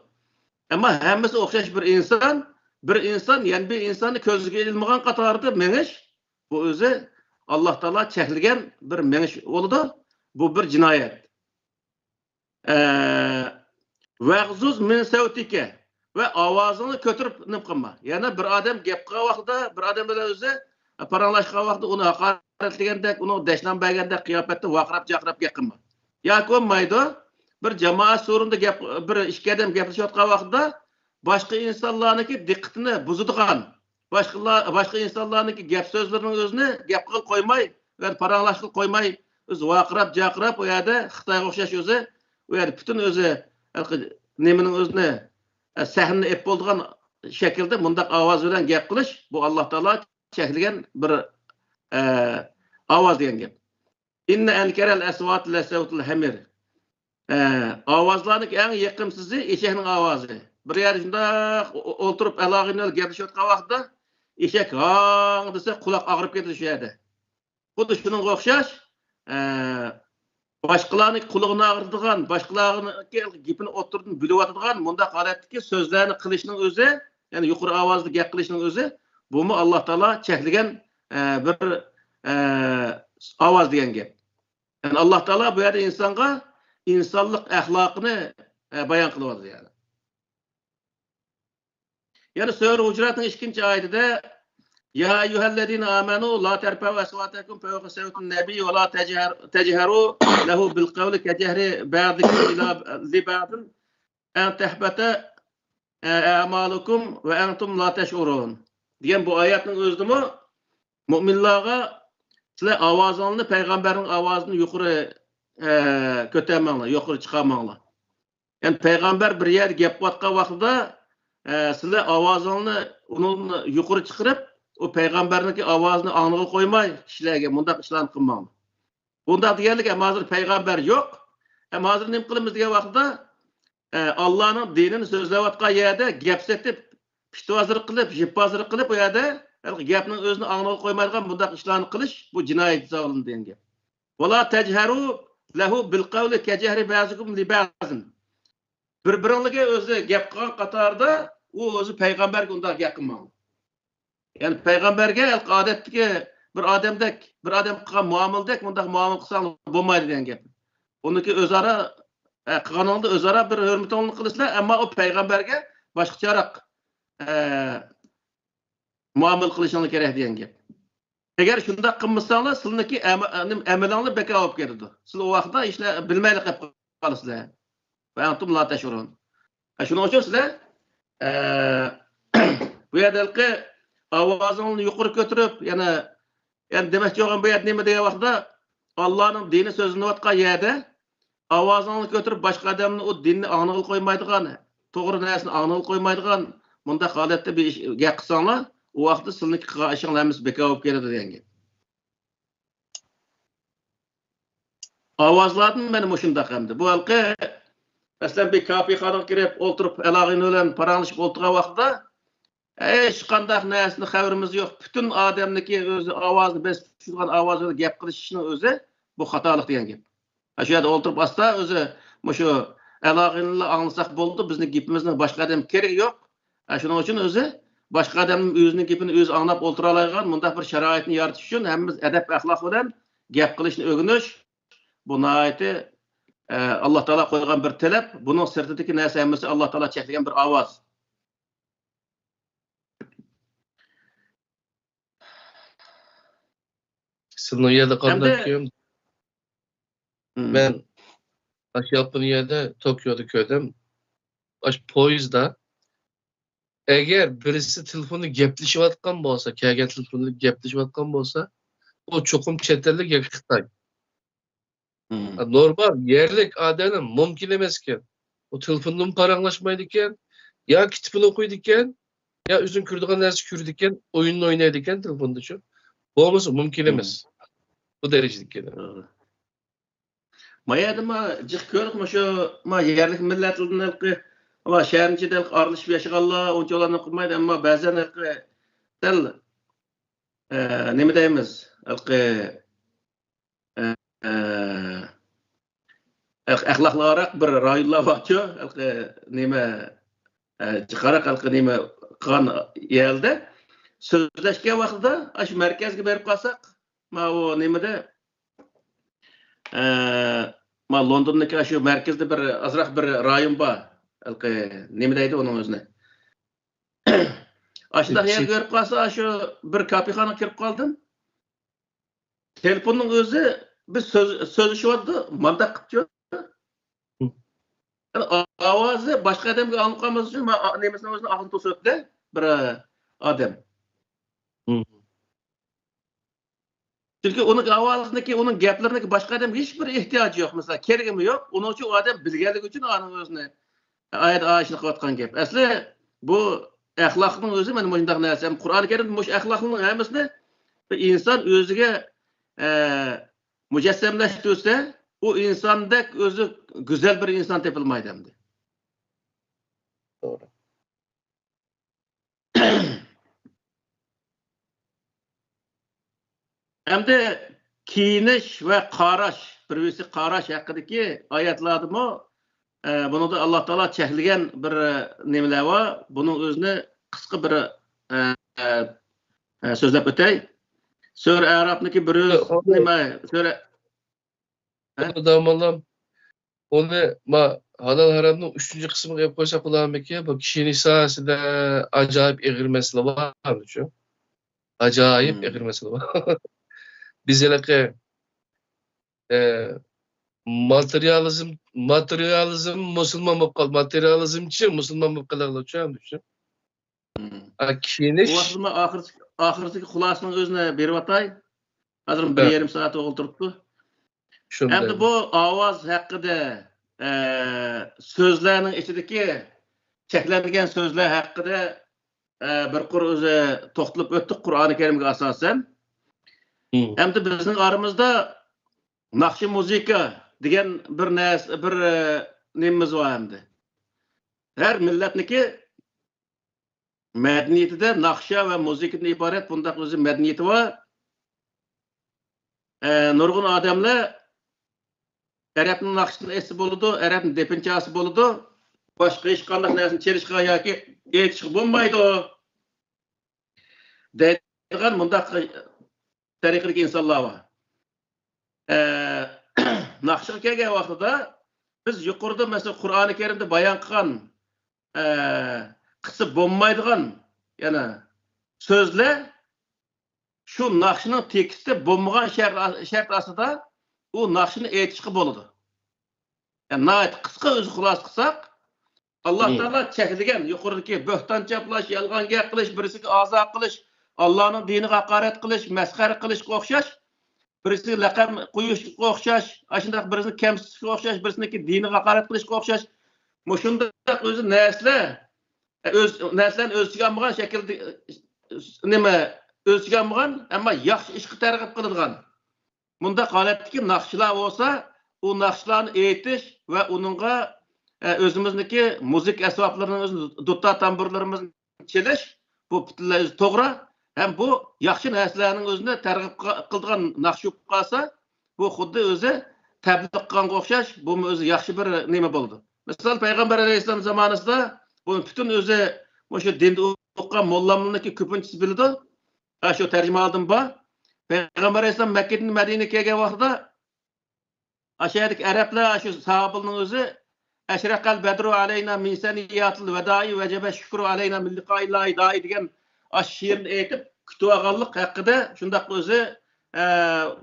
ئەمما ھەممىسى ئوخشاش بىر ئىنسان. بىر ئىنسان يەنە بىر ئىنساننى كۆزگە ئىلمىغان قاتاردا مېڭىش، بۇ ئۆزى ئاللا تائالا چەكلىگەن بىر مېڭىش بولىدۇ. بۇ بىر جىنايەت. ئە، ۋەغزۇز مىن سەۋتىكە، ۋە ئاۋازىڭنى كۆتۈرۈپ نېمە قىلما. يەنى بىر ئادەم گەپ قىلغان ۋاقتىدا، بىر ئادەم بىلەن ئۆزى پاراڭلاشقان ۋاقتىدا ئۇنى ھاقارەتلىگەندەك، ئۇنىڭغا دەشنام بەرگەندەك قىياپەتتە ۋارقىراپ جارقىراپ گەپ قىلما. ياكى بولمايدۇ، بىر جامائەت سورۇندا گەپ، بىر ئىككى ئادەم گەپلىشىۋاتقان ۋاقتىدا باشقا ئىنسانلارنىڭكى دىققىتىنى بۇزىدىغان، باشقىلار، باشقا ئىنسانلارنىڭكى گەپ سۆزلىرىنىڭ ئۆزىنى گەپ قىلغىلى قويماي، يەنى پاراڭلاشقىلى قويماي، ئۆزى ۋارقىراپ جارقىراپ ئۇ يەردە خىتايغا ئوخشاش ئۆزى، ئۇ يەردە پۈتۈن ئۆزى ھېلىقى نېمىنىڭ ئۆزىنى، ئە، سەھنىنى ئېلىپ بولىدىغان شەكىلدە مۇنداق ئاۋاز بىلەن گەپ قىلىش، بۇ ئاللا تائالا چەكلىگەن بىر، ئە، ئاۋاز دېگەن گەپ. ئىننە ئەنكەرەل ئەسۋاتى لەسەۋتۇل ھەمىر. ئە، ئاۋازلارنىڭ ئەڭ يېقىمسىزى ئېشەكنىڭ ئاۋازى. بىر يەردە شۇنداق ئو-، ئولتۇرۇپ ئالاغىنىل گەپلىشىۋاتقان ۋاقتىدا ئېشەك ھاڭ دېسە قۇلاق ئاغرىپ كېتىدۇ شۇ يەردە. خۇددى شۇنىڭغا ئوخشاش، ئە، باشقىلارنىڭ قۇلىقىنى ئاغرىتىدىغان، باشقىلارنىڭ گېپىنى ئوتتۇرىدىن بۆلۈۋاتىدىغان مۇنداق ھالەتتىكى سۆزلەرنى قىلىشنىڭ ئۆزى، يەنى يۇقىرى ئاۋازدا گەپ قىلىشنىڭ ئۆزى، بۇمۇ ئاللا تائالا چەكلىگەن، ئە، بىر، ئە، ئاۋاز دېگەن گەپ. يەنى ئاللا تائالا بۇ يەردە ئىنسانغا ئىنسانلىق ئەخلاقىنى، ئە، بايان قىلىۋاتىدۇ يەنى. يەنە سۈرە ھۇجراتنىڭ ئىككىنچى ئايىتىدە، يا أيها الذين آمنوا لا ترفعوا أصواتكم فوق صوت النبي ولا تجهر-، تجهروا له بالقول كجهر بعضكم إلى، لبعض أن تحبط أعمالكم وأنتم لا تشعرون دېگەن بۇ ئايەتنىڭ ئۆزىدىمۇ مۆمىنلارغا سىلەر ئاۋازىڭلارنى پەيغەمبەرنىڭ ئاۋازىدىن يۇقىرى، ئە، كۆتەرمەڭلار، يۇقىرى چىقارماڭلار. يەنى پەيغەمبەر بىر يەردە گەپ قىلىۋاتقان ۋاقتىدا، ئە، سىلەر ئاۋازىڭلارنى ئۇنىڭدىن يۇقىرى چىقىرىپ، ئۇ پەيغەمبەرنىڭكى ئاۋازىنى ئاڭلىغىلى قويماي، كىشىلەرگە مۇنداق ئىشلارنى قىلماڭلار. بۇنداق دېگەنلىك، ئەمما ھازىر پەيغەمبەر يوق. ئەمما ھازىر نېمە قىلىمىز دېگەن ۋاقتىدا، ئە، ئاللانىڭ دىنىنى سۆزلەۋاتقان يەردە گەپ سېتىپ، پىتىۋازلىق قىلىپ، ژىپپازلىق قىلىپ، ئۇ يەردە ھېلىقى گەپنىڭ ئۆزىنى ئاڭلىغىلى قويمايدىغان مۇنداق ئىشلارنى قىلىش، بۇ جىنايەت ھېسابلىنىدۇ دېگەن گەپ. ولا تجهروا له بالقول كجهر بعضكم لبعض. بىر-بىرىڭلارگە ئۆزى گەپ قىلغان قاتارىدا ئۇ ئۆزى پەيغەمبەرگە ئۇنداق گەپ قىلماڭ. يەنى پەيغەمبەرگە ئادەتتىكى بىر ئادەمدەك، بىر ئادەم قىلغان مۇئامىلىدەك مۇنداق مۇئامىلە قىلساڭ بولمايدۇ دېگەن گەپ. ئۇنىڭكى ئۆزئارا، ئە، قىلغىنىڭدا ئۆزئارا بىر ھۆرمىتىڭلارنى قىلىسىلەر، ئەمما ئۇ پەيغەمبەرگە باشقىچىراق، ئە، مۇئامىلە قىلىشىڭلار كېرەك دېگەن گەپ. ئەگەر شۇنداق قىلمىساڭلار، سىلىنىڭكى ئەمە-، ئەمە-، ئەمىلىڭلار بىكار بولۇپ كېتىدۇ. سىلەر ئۇ ۋاقىتتا ھېچ نە-، بىلمەيلا قېلىپ قالىسىلەر. ۋە ئەنتۇم لا تەشئۇرۇن. ھە، شۇنىڭ ئۈچۈن سىلەر، ئە، بۇ يەردە ھېلىقى ئاۋازىڭلارنى يۇقىرى كۆتۈرۈپ، يەنە، يەنە دېمەكچى بولغان بۇ يەردە نېمە دېگەن ۋاقتىدا، ئاللانىڭ دىنى سۆزلىنىۋاتقان يەردە ئاۋازىڭلارنى كۆتۈرۈپ، باشقا ئادەمنى ئۇ دىننى ئاڭلىغىلى قويمايدىغان، توغرا نەرسىنى ئاڭلىغىلى قويمايدىغان مۇنداق ھالەتتە بىر ئىش، گەپ قىلساڭلار، ئۇ ۋاقىتتا سىلىنىڭكى قىلغان ئىشىڭلار ھەممىسى بىكار بولۇپ كېتىدۇ دېگەن گەپ. ئاۋازلاردىن مانا مۇشۇنداق ئەمدى. بۇ ھېلىقى، مەسىلەن، بىر كافېخانىغا كىرىپ ئولتۇرۇپ، ئالاغىنى بىلەن پاراڭلىشىپ ئولتۇرغان ۋاقتىدا، ھېچقانداق نەرسىدىن خەۋىرىمىز يوق. پۈتۈن ئادەمنىڭكى ئۆزى ئاۋازىنى بېسىپ چۈشىدىغان ئاۋاز بىلەن گەپ قىلىشىشنىڭ ئۆزى بۇ خاتالىق دېگەن گەپ. ھە، شۇ يەردە ئولتۇرۇپ ئاستا ئۆزى مۇشۇ ئالاغىنىلا ئاڭلىساق بولىدۇ، بىزنىڭ گېپىمىزنىڭ باشقا ئادەمگە كېرىكى يوق. ھە، شۇنىڭ ئۈچۈن ئۆزى باشقا ئادەمنىڭ ئۆزىنىڭ گېپىنى ئۆزى ئاڭلاپ ئولتۇرالايدىغان مۇنداق بىر شارائىتنى يارىتىش ئۈچۈن ھەممىمىز ئەدەپ-ئەخلاق بىلەن گەپ قىلىشنى ئۆگىنىش، بۇ ناھايىتى، ئە، ئاللا تائالا قويغان بىر تەلەپ. بۇنىڭ سىرتىدىكى نەرسە ھەممىسى ئاللا تائالا چەكلىگەن بىر ئاۋاز. سىلىنىڭ يەردە قالدىم ئەمدى. كېيىن مم. مەن، ئاشۇ ياپونىيەدە، توكيودا كۆردۈم. ئاشۇ پويىزدا ئەگەر بىرسى تېلېفوندا گەپلىشىۋاتقان بولسا، كەلگەن تېلېفوندا گەپلىشىۋاتقان بولسا، ئۇ چوقۇم چەت ئەللىك ياكى خىتاي. نورمال يەرلىك ئادەمنىڭ مۇمكىن ئەمەسكەن. ئۇ تېلېفوندىمۇ پاراڭلاشمايدىكەن، يا كىتابىنى ئوقۇيدىكەن، يا ئۆزىنىڭ كۆرىدىغان نەرسە كۆرىدىكەن، ئويۇننى ئوينايدىكەن تېلېفوندىچۇ. بولمىسا مۇمكىن ئەمەس. بۇ دەرىجىدىكى. ما يەردىمۇ جىق كۆردۇق، مۇشۇ ما يەرلىك مىللەتلەردىن ھېلىقى، ما شەھەرنىڭ ئىچىدە ھېلىقى ئارىلىشىپ ياشىغانلار ئۇنچە ئۇلارنى قىلمايدۇ، ئەمما بەزەن ھېلىقى دەل، ئە، نېمە دەيمىز، ھېلىقى، ئە، ئە، ئەخ-، ئەخلاقلىقراق بىر رايونلار بارچۇ، ھېلىقى نېمە، ئە، جىقراق ھېلىقى نېمە قىلغان يەردە سۆزلەشكەن ۋاقتىدا، ئاشۇ مەركەزگە بېرىپ قالساق، ماۋۇ نېمىدە، ئە، ما لوندوندىكى ئاشۇ مەركىزىدە بىر ئازراق بىر رايون بار. ھېلىقى نېمە دەيدۇ ئۇنىڭ ئۆزىنى؟ ئاشۇنداق يەرگە كىرىپ قالسا، ئاشۇ بىر كافېخانىغا كىرىپ قالدىم. تېلېفوننىڭ ئۆزى بىز سۆز-، سۆزلىشىۋاتىدۇ، مانداق قىپچۇ. ئاۋازى باشقا ئادەمگە ئاڭلىنىپ قالماسلىقى ئۈچۈن، ما-، نېمىسىنىڭ ئۆزىنى ئاغزىنى توسۇۋەتتى بىر ئادەم. چۈنكى ئۇنىڭ ئاۋازىنىڭكى، ئۇنىڭ گەپلىرىنىڭكى باشقا ئادەمگە ھېچبىر ئېھتىياجى يوق، مەسىلەن، كېرىكىمۇ يوق. ئۇنىڭ ئۈچۈن ئۇ ئادەم بىلگەنلىكى ئۈچۈن ئانىڭ ئۆزىنى ئايەت ئاشۇنداق قىلىۋاتقان گەپ. ئەسلى بۇ ئەخلاقنىڭ ئۆزى مانا مۇشۇنداق نەرسە. ھەم قۇرئان كەرىمدە مۇشۇ ئەخلاقنىڭ ھەممىسىنى بىر ئىنسان ئۆزىگە، ئە، مۇجەسسەملەشتۈرسە، ئۇ ئىنساندەك ئۆزى گۈزەل بىر ئىنسان تېپىلمايدۇ ئەمدى. توغرا. ئەمدى كىيىنىش ۋە قاراش، بىر-بىرسىگە قاراش ھەققىدىكى ئايەتلەردىمۇ، ئە، بۇنىڭدا ئاللا تائالا چەكلىگەن بىر، ئە، نېمىلەر بار. بۇنىڭ ئۆزىنى قىسقا بىر، ئە، ئە، ئە، سۆزلەپ ئۆتەي. سۈرە ئەرافنىڭكى بىر يۈز، نېمە، سۈرە، ھە؟ داموللام، ئۇنى ما ھالال ھارامنىڭ ئۈچىنچى قىسمىغا ئېلىپ قويساق بولارمىكىن؟ بۇ كىيىنىش ساھەسىدە ئاجايىپ ئېغىر مەسىلە بار شۇ. ئاجايىپ ئېغىر مەسىلە بار. بىز ھېلىقى، ئە، ماتېرىيالىزم، ماتېرىيالىزم مۇسۇلمان بولۇپ قال-، ماتېرىيالىزمچى مۇسۇلمان بولۇپ قېلىڭلار، چۈشەندىڭىزمۇ؟ ئا، كىيىنىش. بۇ ۋاقىتتا مەن ئاخىرسى-، ئاخىرسىدىكى خۇلاسىنىڭ ئۆزىنى بېرىۋاتاي. ھازىر بىر يېرىم سائەت ئولتۇرۇپتۇ. شۇنداق. ئەمدى بۇ ئاۋاز ھەققىدە، ئە، سۆزلەرنىڭ ئىچىدىكى چەكلەنگەن سۆزلەر ھەققىدە، ئە، بىر قۇر ئۆزى توختىلىپ ئۆتتۇق قۇرئانى كەرىمگە ئاساسەن. ئەمدى بىزنىڭ ئارىمىزدا ناخشا مۇزىكا دېگەن بىر نەرسە، بىر، ئە، نېمىمىز بار ئەمدى. ھەر مىللەتنىكى مەدەنىيىتىدە ناخشا ۋە مۇزىكىدىن ئىبارەت بۇنداق ئۆزى مەدەنىيىتى بار. ئە، نۇرغۇن ئادەملەر ئەرەبنىڭ ناخشىسىنى ئېيتسا بولىدۇ، ئەرەبنىڭ دېپىنى چالسا بولىدۇ، باشقا ھېچقانداق نەرسىنى چېلىشقا ياكى ئېيتىشقا بولمايدۇ دەيدىغان مۇنداق تەرىقىدىكى ئىنسانلار بار. ئە، ناخشىغا كەلگەن ۋاقتىدا بىز يۇقىرىدا، مەسىلەن، قۇرئانى كەرىمدە بايان قىلغان، ئە، قىلسا بولمايدىغان، يەنى سۆزلەر شۇ ناخشىنىڭ تېكىستى بولمىغان شەرت، شەرت ئاستىدا ئۇ ناخشىنى ئېيتىشقا بولىدۇ. يەنى ناھايىتى قىسقا ئۆزى خۇلاسە قىلساق، ئاللا تائالا چەكلىگەن يۇقىرىدىكى بۆھتان چاپلاش، يالغان گەپ قىلىش، بىرسىگە ئازار قىلىش، ئاللانىڭ دىنىغا ھاقارەت قىلىش، مەسخەرە قىلىشقا ئوخشاش، بىرسىگە لەقەم قويۇشقا ئوخشاش، ئاشۇنداق بىرسىنى كەمسىتىشكە ئوخشاش، بىرسىنىڭكى دىنىغا ھاقارەت قىلىشقا ئوخشاش، مۇشۇنداق ئۆزى نەرسىلەر، ئۆز، نەرسىلەرنى ئۆز ئىچىگە ئالمىغان شەكىلدە، نېمە، ئۆز ئىچىگە ئالمىغان، ئەمما ياخشى ئىشقا تەرغىب قىلىدىغان. مۇنداق ھالەتتىكى ناخشىلار بولسا، ئۇ ناخشىلارنى ئېيتىش ۋە ئۇنىڭغا، ئە، ئۆزىمىزنىڭكى مۇزىكا ئەسۋابلىرىنىڭ ئۆزىنى، دۇتار تامبۇرلىرىمىزنى چېلىش، بۇ پۈتۈنلەي ئۆزى توغرا. ھەم بۇ ياخشى نەرسىلەرنىڭ ئۆزىنى تەرغىب قىل-، قىلىدىغان ناخشا بولۇپ قالسا، بۇ خۇددى ئۆزى تەبلىغ قىلغانغا ئوخشاش، بۇمۇ ئۆزى ياخشى بىر نېمە بولىدۇ. مىسال، پەيغەمبەر ئەلەيھىسسالام زامانىسىدا بۇنى پۈتۈن ئۆزى مۇشۇ دىندا ئوقۇغان موللامنىڭكى كۆپىنچىسى بىلىدۇ. ھە، شۇ تەرجىمىھالىدىن بار. پەيغەمبەر ئەلەيھىسسالام مەككىدىن مەدىنىگە كەلگەن ۋاقتىدا، ئاشۇ يەردىكى ئەرەبلەر، شۇ ساھابىلىرنىڭ ئۆزى، «ئەشرەقەل بەدرۇ ئەلەينا مىن سەنىياتىل ۋەدائى ۋەجەبە شۈكرۇ ئەلەينا مىن لىقائىللاھى دائى» دېگەن ئاشۇ شېئىرنى ئېيتىپ، كۈتۈۋالغانلىق ھەققىدە شۇنداق ئۆزى، ئە،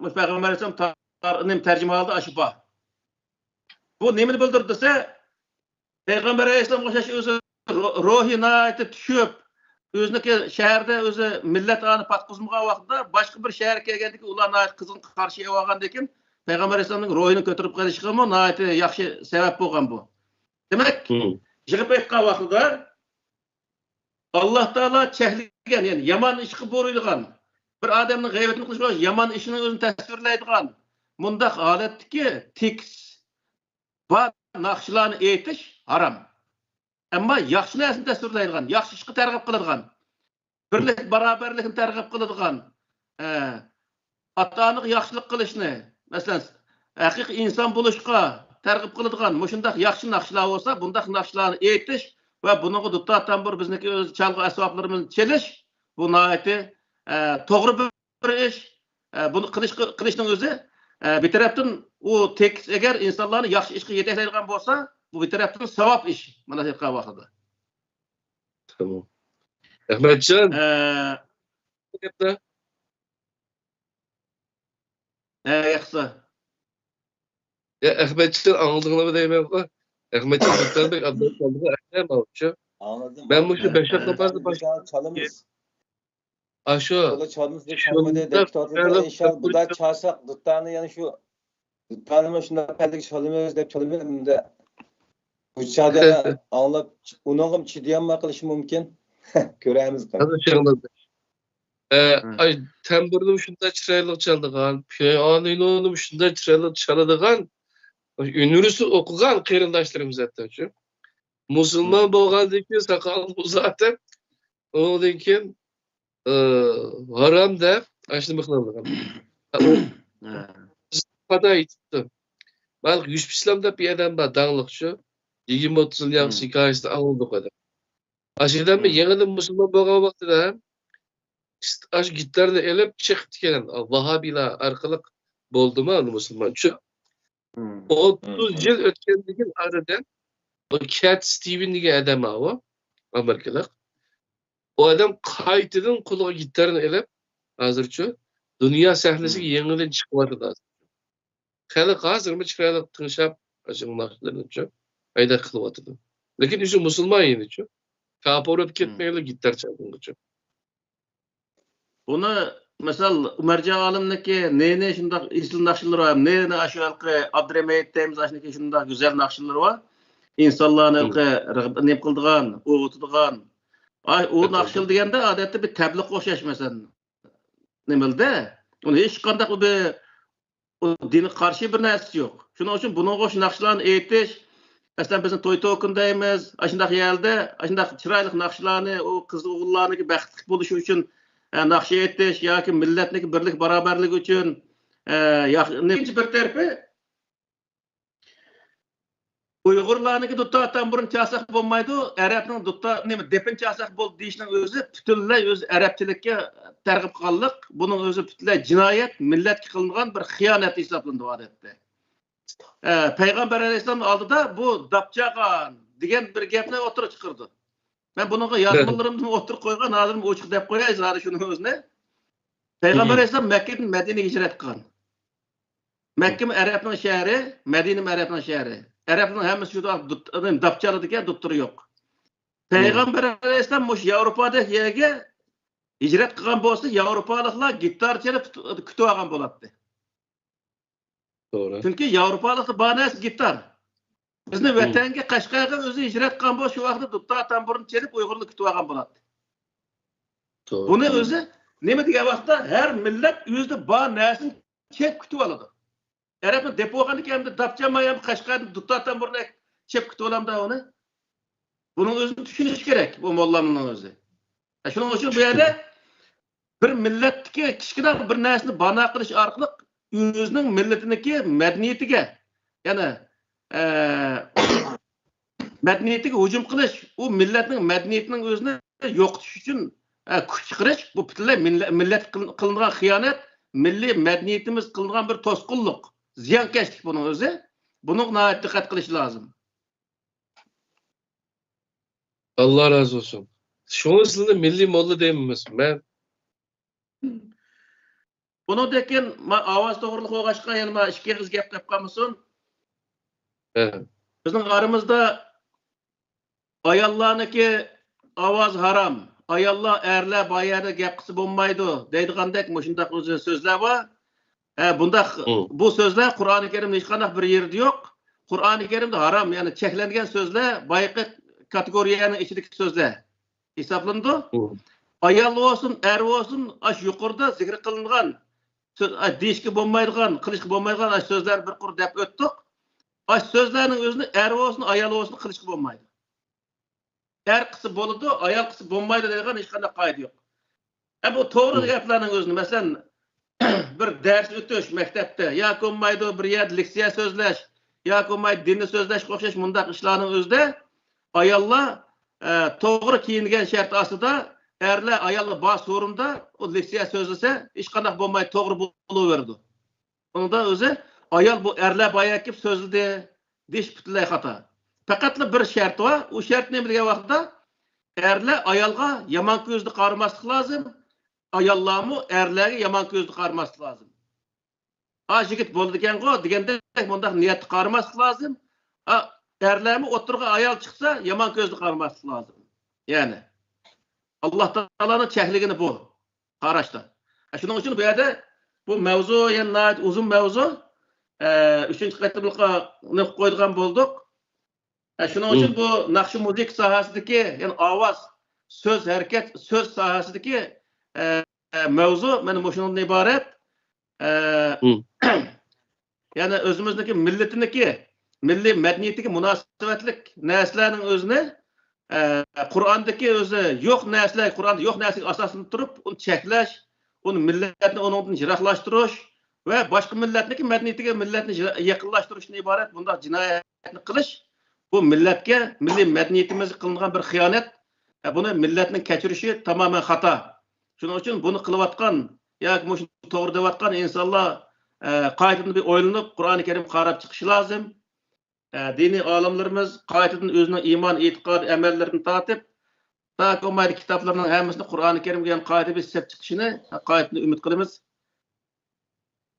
مۇشۇ پەيغەمبەر ئەلەيھىسسالام تار-، نېمە، تەرجىمىھالىدا ئاشۇ بار. بۇ نېمىنى بىلدۈرىدۇ دېسە، پەيغەمبەر ئەلەيھىسسالامغا ئوخشاش ئۆزى رو-، روھى ناھايىتى چۈشۈپ، ئۆزىنىڭكى شەھىرىدە ئۆزى مىللەت ئانى پاتقۇزمىغان ۋاقتىدا، باشقا بىر شەھەرگە كەلگەندىكىن ئۇلار ناھايىتى قىزغىن قارشى ئېلىۋالغاندىكىن، پەيغەمبەر ئەلەيھىسسالامنىڭ روھىنىڭ كۆتۈرۈلۈپ قېلىشىغىمۇ ناھايىتى ياخشى سەۋەب بولغان بۇ. دېمەك، يىغىپ ئېيتقان ۋاقتىدا، ئاللا تائالا چەكلىگەن، يەنى يامان ئىشقا بۇيرۇيدىغان، بىر ئادەمنىڭ غەيۋىتىنى قىلىشقا يامان ئىشنىڭ ئۆزىنى تەسۋىرلەيدىغان مۇنداق ھالەتتىكى تېكىست بار ناخشىلارنى ئېيتىش ھارام. ئەمما ياخشى نەرسىنى تەسۋىرلەيدىغان، ياخشى ئىشقا تەرغىب قىلىدىغان، بىرلىك، باراۋەرلىكنى تەرغىب قىلىدىغان، ئە، ئاتا-ئانىغا ياخشىلىق قىلىشنى، مەسىلەن، ھەقىقىي ئىنسان بولۇشقا تەرغىب قىلىدىغان مۇشۇنداق ياخشى ناخشىلار بولسا، بۇنداق ناخشىلارنى ئېيتىش ۋە بۇنىڭغا دۇتار تامبۇر، بىزنىڭكى ئۆز چالغۇ ئەسۋابلىرىمىزنى چېلىش، بۇ ناھايىتى، ئە، توغرا بىر ئىش. ئە، بۇنى قىلىش، قىلىشنىڭ ئۆزى، ئە، بىر تەرەپتىن ئۇ تېكىست ئەگەر ئىنسانلارنى ياخشى ئىشقا يېتەكلەيدىغان بولسا، بۇ بىر تەرەپتىن ساۋاب ئىش. مانا ئېيتقان ۋاقتىدا. تامام. ئەخمەتجان. ئە، گەپتە. ھە، ياخشى. يا، ئەخمەتجان ئاڭلىدىڭلارمۇ دەيمەنغۇ. ئەخمەتجان دۇكان بەك ئابدال قالدىغۇ، ئەخمەتجان. ئاڭلىدىم، مەن مۇشۇ ئاڭلىدىم. بەش ۋاق نامازنى باشلاپ چالىمىز. ئاشۇ. تولا چالىمىز دەپ چالمىدى، دەپ كېتىۋاتىدۇ. ئىنشاللا، بۇدا چالساق، دۇتارنى يەنە شۇ، دۇتارنىمۇ شۇنداق پەللىگە چالىمىز دەپ چالىمىدى. بۇ چاغدا ئاڭلاپ، ئۇنىڭغىمۇ چىدىيالماي قېلىشى مۇمكىن. كۆرەمىز. ھازىر چىقىمىز. ئە، ئاي، تەمبۇرنىمۇ شۇنداق چىرايلىق چالىدىغان، پىيانونىمۇ شۇنداق چىرايلىق چالىدىغان، ئۇنىۋېرسىتېت ئوقۇغان قېرىنداشلىرىمىز ھەتتا شۇ. مۇسۇلمان بولغاندىن كېيىن ساقالنى ئۇزارتىپ، ئۇنىڭدىن كېيىن، ئى، ھارام دەپ، ئاشۇ نېمە قىلىدىغان. ئۇ خاتا ئېيتىپتۇ. مانا يۈسۈپ ئىسلام دەپ بىر ئادەم بار، داڭلىق شۇ. يىگىرمە ئوتتۇز يىل ياڭزى ھېكايىسىنى ئاڭلىدۇق ئادەم. ئاشۇ ئادەممۇ يېڭىدىن مۇسۇلمان بولغان ۋاقتىدا ئاشۇ گىتارنى ئېلىپ چىقىپتىكەن. ۋاھابىيلار ئارقىلىق بولدىمۇ ئۇنى مۇسۇلمان شۇ. ئوتتۇز يىل ئۆتكەندىن كېيىن ئارىدىن بۇ كەت ستىۋېن دېگەن ئادەم بار، ئۇ ئامېرىكىلىق. ئۇ ئادەم قايتىدىن قولىغا گىتارنى ئېلىپ، ھازىرچۇ دۇنيا سەھنىسىگە يېڭىدىن چىقىۋاتىدۇ ھازىر. خەلق ھازىرمۇ چىرايلىق تىڭشاپ، ئاشۇ ناخشىلىرىنىچۇ ھەيدەك قىلىۋاتىدۇ. لېكىن ئۆزى مۇسۇلمان يەنىچۇ. كاپىر بولۇپ كەتمەيلا گىتار چالغىنىچۇ. بۇنى، مىسال، ئۇمەرجان ئالىمنىڭكى نېنى شۇنداق ئېسىل ناخشىلىرى بار، نېنى ئاشۇ ھېلىقى ئابدۇرېھىم ھېيت دەيمىز، ئاشۇنىڭكى شۇنداق گۈزەل ناخشىلىرى بار. ئىنسانلارنى ھېلىقى رىغب-، نېمە قىلىدىغان، ئويغىتىدىغان. ئاي، ئۇ ناخشىلار دېگەندە ئادەتتە بىر تەبلىغقا ئوخشاش، مەسىلەن، نېمىلدە؟ ئۇنى ھېچقانداق بىر ئۇ دىنغا قارشى بىر نەرسىسى يوق. شۇنىڭ ئۈچۈن بۇنىڭغا ئوخشاش ناخشىلارنى ئېيتىش، مەسىلەن، بىزنىڭ توي توكۇن دەيمىز، ئاشۇنداق يەردە ئاشۇنداق چىرايلىق ناخشىلارنى، ئۇ قىز ئوغۇللارنىڭكى بەختلىك بولۇشى ئۈچۈن، ئە، ناخشا ئېيتىش ياكى مىللەتنىڭكى بىرلىك باراۋەرلىكى ئۈچۈن، ئە، ياخ-، نېمىنچە بىر تەرىپى، ئۇيغۇرلارنىڭكى دۇتار تامبۇرنى چالساق بولمايدۇ، ئەرەبنىڭ دۇتار، نېمە، دېپىنى چالساق بولدى دېيىشنىڭ ئۆزى پۈتۈنلەي ئۆزى ئەرەبچىلىككە تەرغىب قىلغانلىق، بۇنىڭ ئۆزى پۈتۈنلەي جىنايەت، مىللەتكە قىلىنغان بىر خىيانەت ھېسابلىنىدۇ ئادەتتە. ئە، پەيغەمبەر ئەلەيھىسسالامنىڭ ئالدىدا بۇ داپ چالغان دېگەن بىر گەپنى ئوتتۇرىغا چىقىرىدۇ. مەن بۇنىڭغا يازمىلىرىمدىمۇ ئوتتۇرىغا قويغان، ھازىرمۇ ئوچۇق دەپ قوياي زادى شۇنىڭ ئۆزىنى. پەيغەمبەر ئەلەيھىسسالام مەككىدىن مەدىنىگە ھىجرەت قىلغان. مەككىمۇ ئەرەبنىڭ شەھىرى، مەدىنىمۇ ئەرەبنىڭ شەھىرى. ئەرەبنىڭ ھەممىسى شۇ داپ چالىدىكەن، دۇتتۇرى يوق. پەيغەمبەر ئەلەيھىسسالام مۇشۇ ياۋروپادەك يەرگە ھىجرەت قىلغان بولسا، ياۋروپالىقلار گىتار چېلىپ كۈتۈۋالغان بولاتتى. توغرا. چۈنكى ياۋروپالىقتا بار نەرسە گىتار. بىزنى ۋەتەنگە، قەشقەرگە ئۆزى ھىجرەت قىلغان بولسا، شۇ ۋاقىتتا دۇتار تامبۇرنى چېلىپ ئۇيغۇرلار كۈتۈۋالغان بولاتتى. توغرا. بۇنى ئۆزى نېمە دېگەن ۋاقىتتا، ھەر مىللەت ئۆزىدە بار نەرسىنى چېلىپ كۈتۈۋالىدۇ. ئەرەبنى دېپى بولغاندىكىن ئەمدى داپ چالماي ھەم قەشقەردىن دۇتار تامبۇرنى چېلىپ كۈتۈۋالامدا ئۇنى؟ بۇنىڭ ئۆزىنى چۈشىنىش كېرەك، بۇ موللامنىڭ ئۆزى. ئە، شۇنىڭ ئۈچۈن بۇ يەردە بىر مىللەتتىكى كىچىككىنە بىر نەرسىنى بانە قىلىش ئارقىلىق ئۆزىنىڭ مىللىتىنىڭكى مەدەنىيىتىگە، يەنى، ئە، مەدەنىيىتىگە ھۇجۇم قىلىش، ئۇ مىللەتنىڭ مەدەنىيىتىنىڭ ئۆزىنى يوقىتىش ئۈچۈن، ئە، كۈچ چىقىرىش، بۇ پۈتۈنلەي مىللە-، مىللەتكە قىل-، قىلىنغان خىيانەت، مىللىي مەدەنىيىتىمىز قىلىنغان بىر توسقۇنلۇق، زىيانكەشلىك بۇنىڭ ئۆزى. بۇنىڭغا ناھايىتى دىققەت قىلىش لازىم. ئاللا رازى بولسۇن. شۇڭا سىلىنى مىللىي موللا دەيمىز. مەن بۇنىڭدىن كېيىن ما-، ئاۋاز توغرىلىق بولغاچقا، يەنە ما ئىككى ئېغىز گەپ قىلىپ قالمىسۇن. بىزنىڭ ئارىمىزدا ئاياللارنىڭكى ئاۋازى ھارام، ئاياللار ئەرلەر بار يەردە گەپ قىلسا بولمايدۇ دەيدىغاندەك مۇشۇنداق ئۆزى سۆزلەر بار. ھە، بۇنداق، بۇ سۆزلەر قۇرئانى كەرىمدە ھېچقانداق بىر يېرىدە يوق. قۇرئانى كەرىمدە ھارام، يەنى چەكلەنگەن سۆزلەر بايىقى كاتېگورىيەنىڭ ئىچىدىكى سۆزلەر ھېسابلىنىدۇ. ئايال بولسۇن، ئەر بولسۇن، ئاشۇ يۇقىرىدا زىكىر قىلىنغان سۆز، ئا، دېيىشكە بولمايدىغان، قىلىشقا بولمايدىغان ئاشۇ سۆزلەرنى بىر قۇر دەپ ئۆتتۇق. ئاشۇ سۆزلەرنىڭ ئۆزىنى ئەر بولسۇن، ئايال بولسۇن قىلىشقا بولمايدۇ. ئەر قىلسا بولىدۇ، ئايال قىلسا بولمايدۇ دەيدىغان ھېچقانداق قائىدە يوق. ئە، بۇ توغرا گەپلەرنىڭ ئۆزىنى، مەسىلەن، بىر دەرس ئۆتۈش مەكتەپتە ياكى بولمايدۇ، بىر يەردە لېكسىيە سۆزلەش ياكى بولمايدۇ، دىننى سۆزلەشكە ئوخشاش مۇنداق ئىشلارنىڭ ئۆزىدە ئاياللار، ئە، توغرا كىيىنگەن شەرت ئاستىدا ئەرلەر ئاياللار بار سورۇندا ئۇ لېكسىيە سۆزلىسە، ھېچقانداق بولماي توغرا بولۇۋېرىدۇ. ئۇنىڭدا ئۆزى ئايال بۇ ئەرلەر بايا كېلىپ سۆزلىدى دېيىش پۈتۈنلەي خاتا. پەقەتلا بىر شەرت بار. ئۇ شەرت نېمە دېگەن ۋاقىتتا، ئەرلەر ئايالغا يامان كۆزدە قارىماسلىق لازىم، ئاياللارمۇ ئەرلەرگە يامان كۆزدە قارىماسلىق لازىم. ئا، يىگىت بولىدىكەنغۇ دېگەندەك مۇنداق نىيەتتە قارىماسلىق لازىم. ئا، ئەرلەرمۇ ئوتتۇرىغا ئايال چىقسا يامان كۆزدە قارىماسلىق لازىم. يەنى، ئاللا تائالانىڭ چەكلىگىنى بۇ. قاراشتا. شۇنىڭ ئۈچۈن بۇ يەردە بۇ مەۋزۇ يەنە ناھايىتى ئۇزۇن مەۋزۇ. ئە، ئۈچىنچى قېتىملىققا نېقىپ قويىدىغان بولدۇق. ئە، شۇنىڭ ئۈچۈن بۇ ناخشا مۇزىكا ساھەسىدىكى، يەنى ئاۋاز، سۆز ھەرىكەت، سۆز ساھەسىدىكى، ئە، مەۋزۇ مانا مۇشۇنىڭدىن ئىبارەت. ئە، يەنى ئۆزىمىزنىڭكى مىللىتىنىڭكى مىللىي مەدەنىيىتىگە مۇناسىۋەتلىك نەرسىلەرنىڭ ئۆزىنى، ئە، قۇرئاندىكى ئۆزى يوق نەرسىلەر، قۇرئاندا يوق نەرسىگە ئاساسلىنىپ تۇرۇپ، ئۇنى چەكلەش، ئۇنى مىللەتنى ئۇنىڭدىن يىراقلاشتۇرۇش ۋە باشقا مىللەتنىڭكى مەدەنىيىتىگە مىللەتنى يىرا-، يېقىنلاشتۇرۇشتىن ئىبارەت بۇنداق جىنايەتنى قىلىش، بۇ مىللەتكە، مىللىي مەدەنىيىتىمىزگە قىلىنغان بىر خىيانەت. ئە، بۇنى مىللەتنىڭ كەچۈرۈشى تامامەن خاتا. شۇنىڭ ئۈچۈن بۇنى قىلىۋاتقان ياكى مۇشۇنى توغرا دەۋاتقان ئىنسانلار، ئە، قايتىدىن بىر ئويلىنىپ، قۇرئانى كەرىمگە قاراپ چىقىشى لازىم. ئە، دىنىي ئالىملىرىمىز قايتىدىن ئۆزىنىڭ ئىمان، ئېتىقاد، ئەمەللىرىدىن تارتىپ، تاكى ئۇمايدى كىتابلىرىنىڭ ھەممىسىنى قۇرئانى كەرىمگە يەنە قايتا بىر سەپ چىقىشىنى قايتىدىن ئۈمىد قىلىمىز.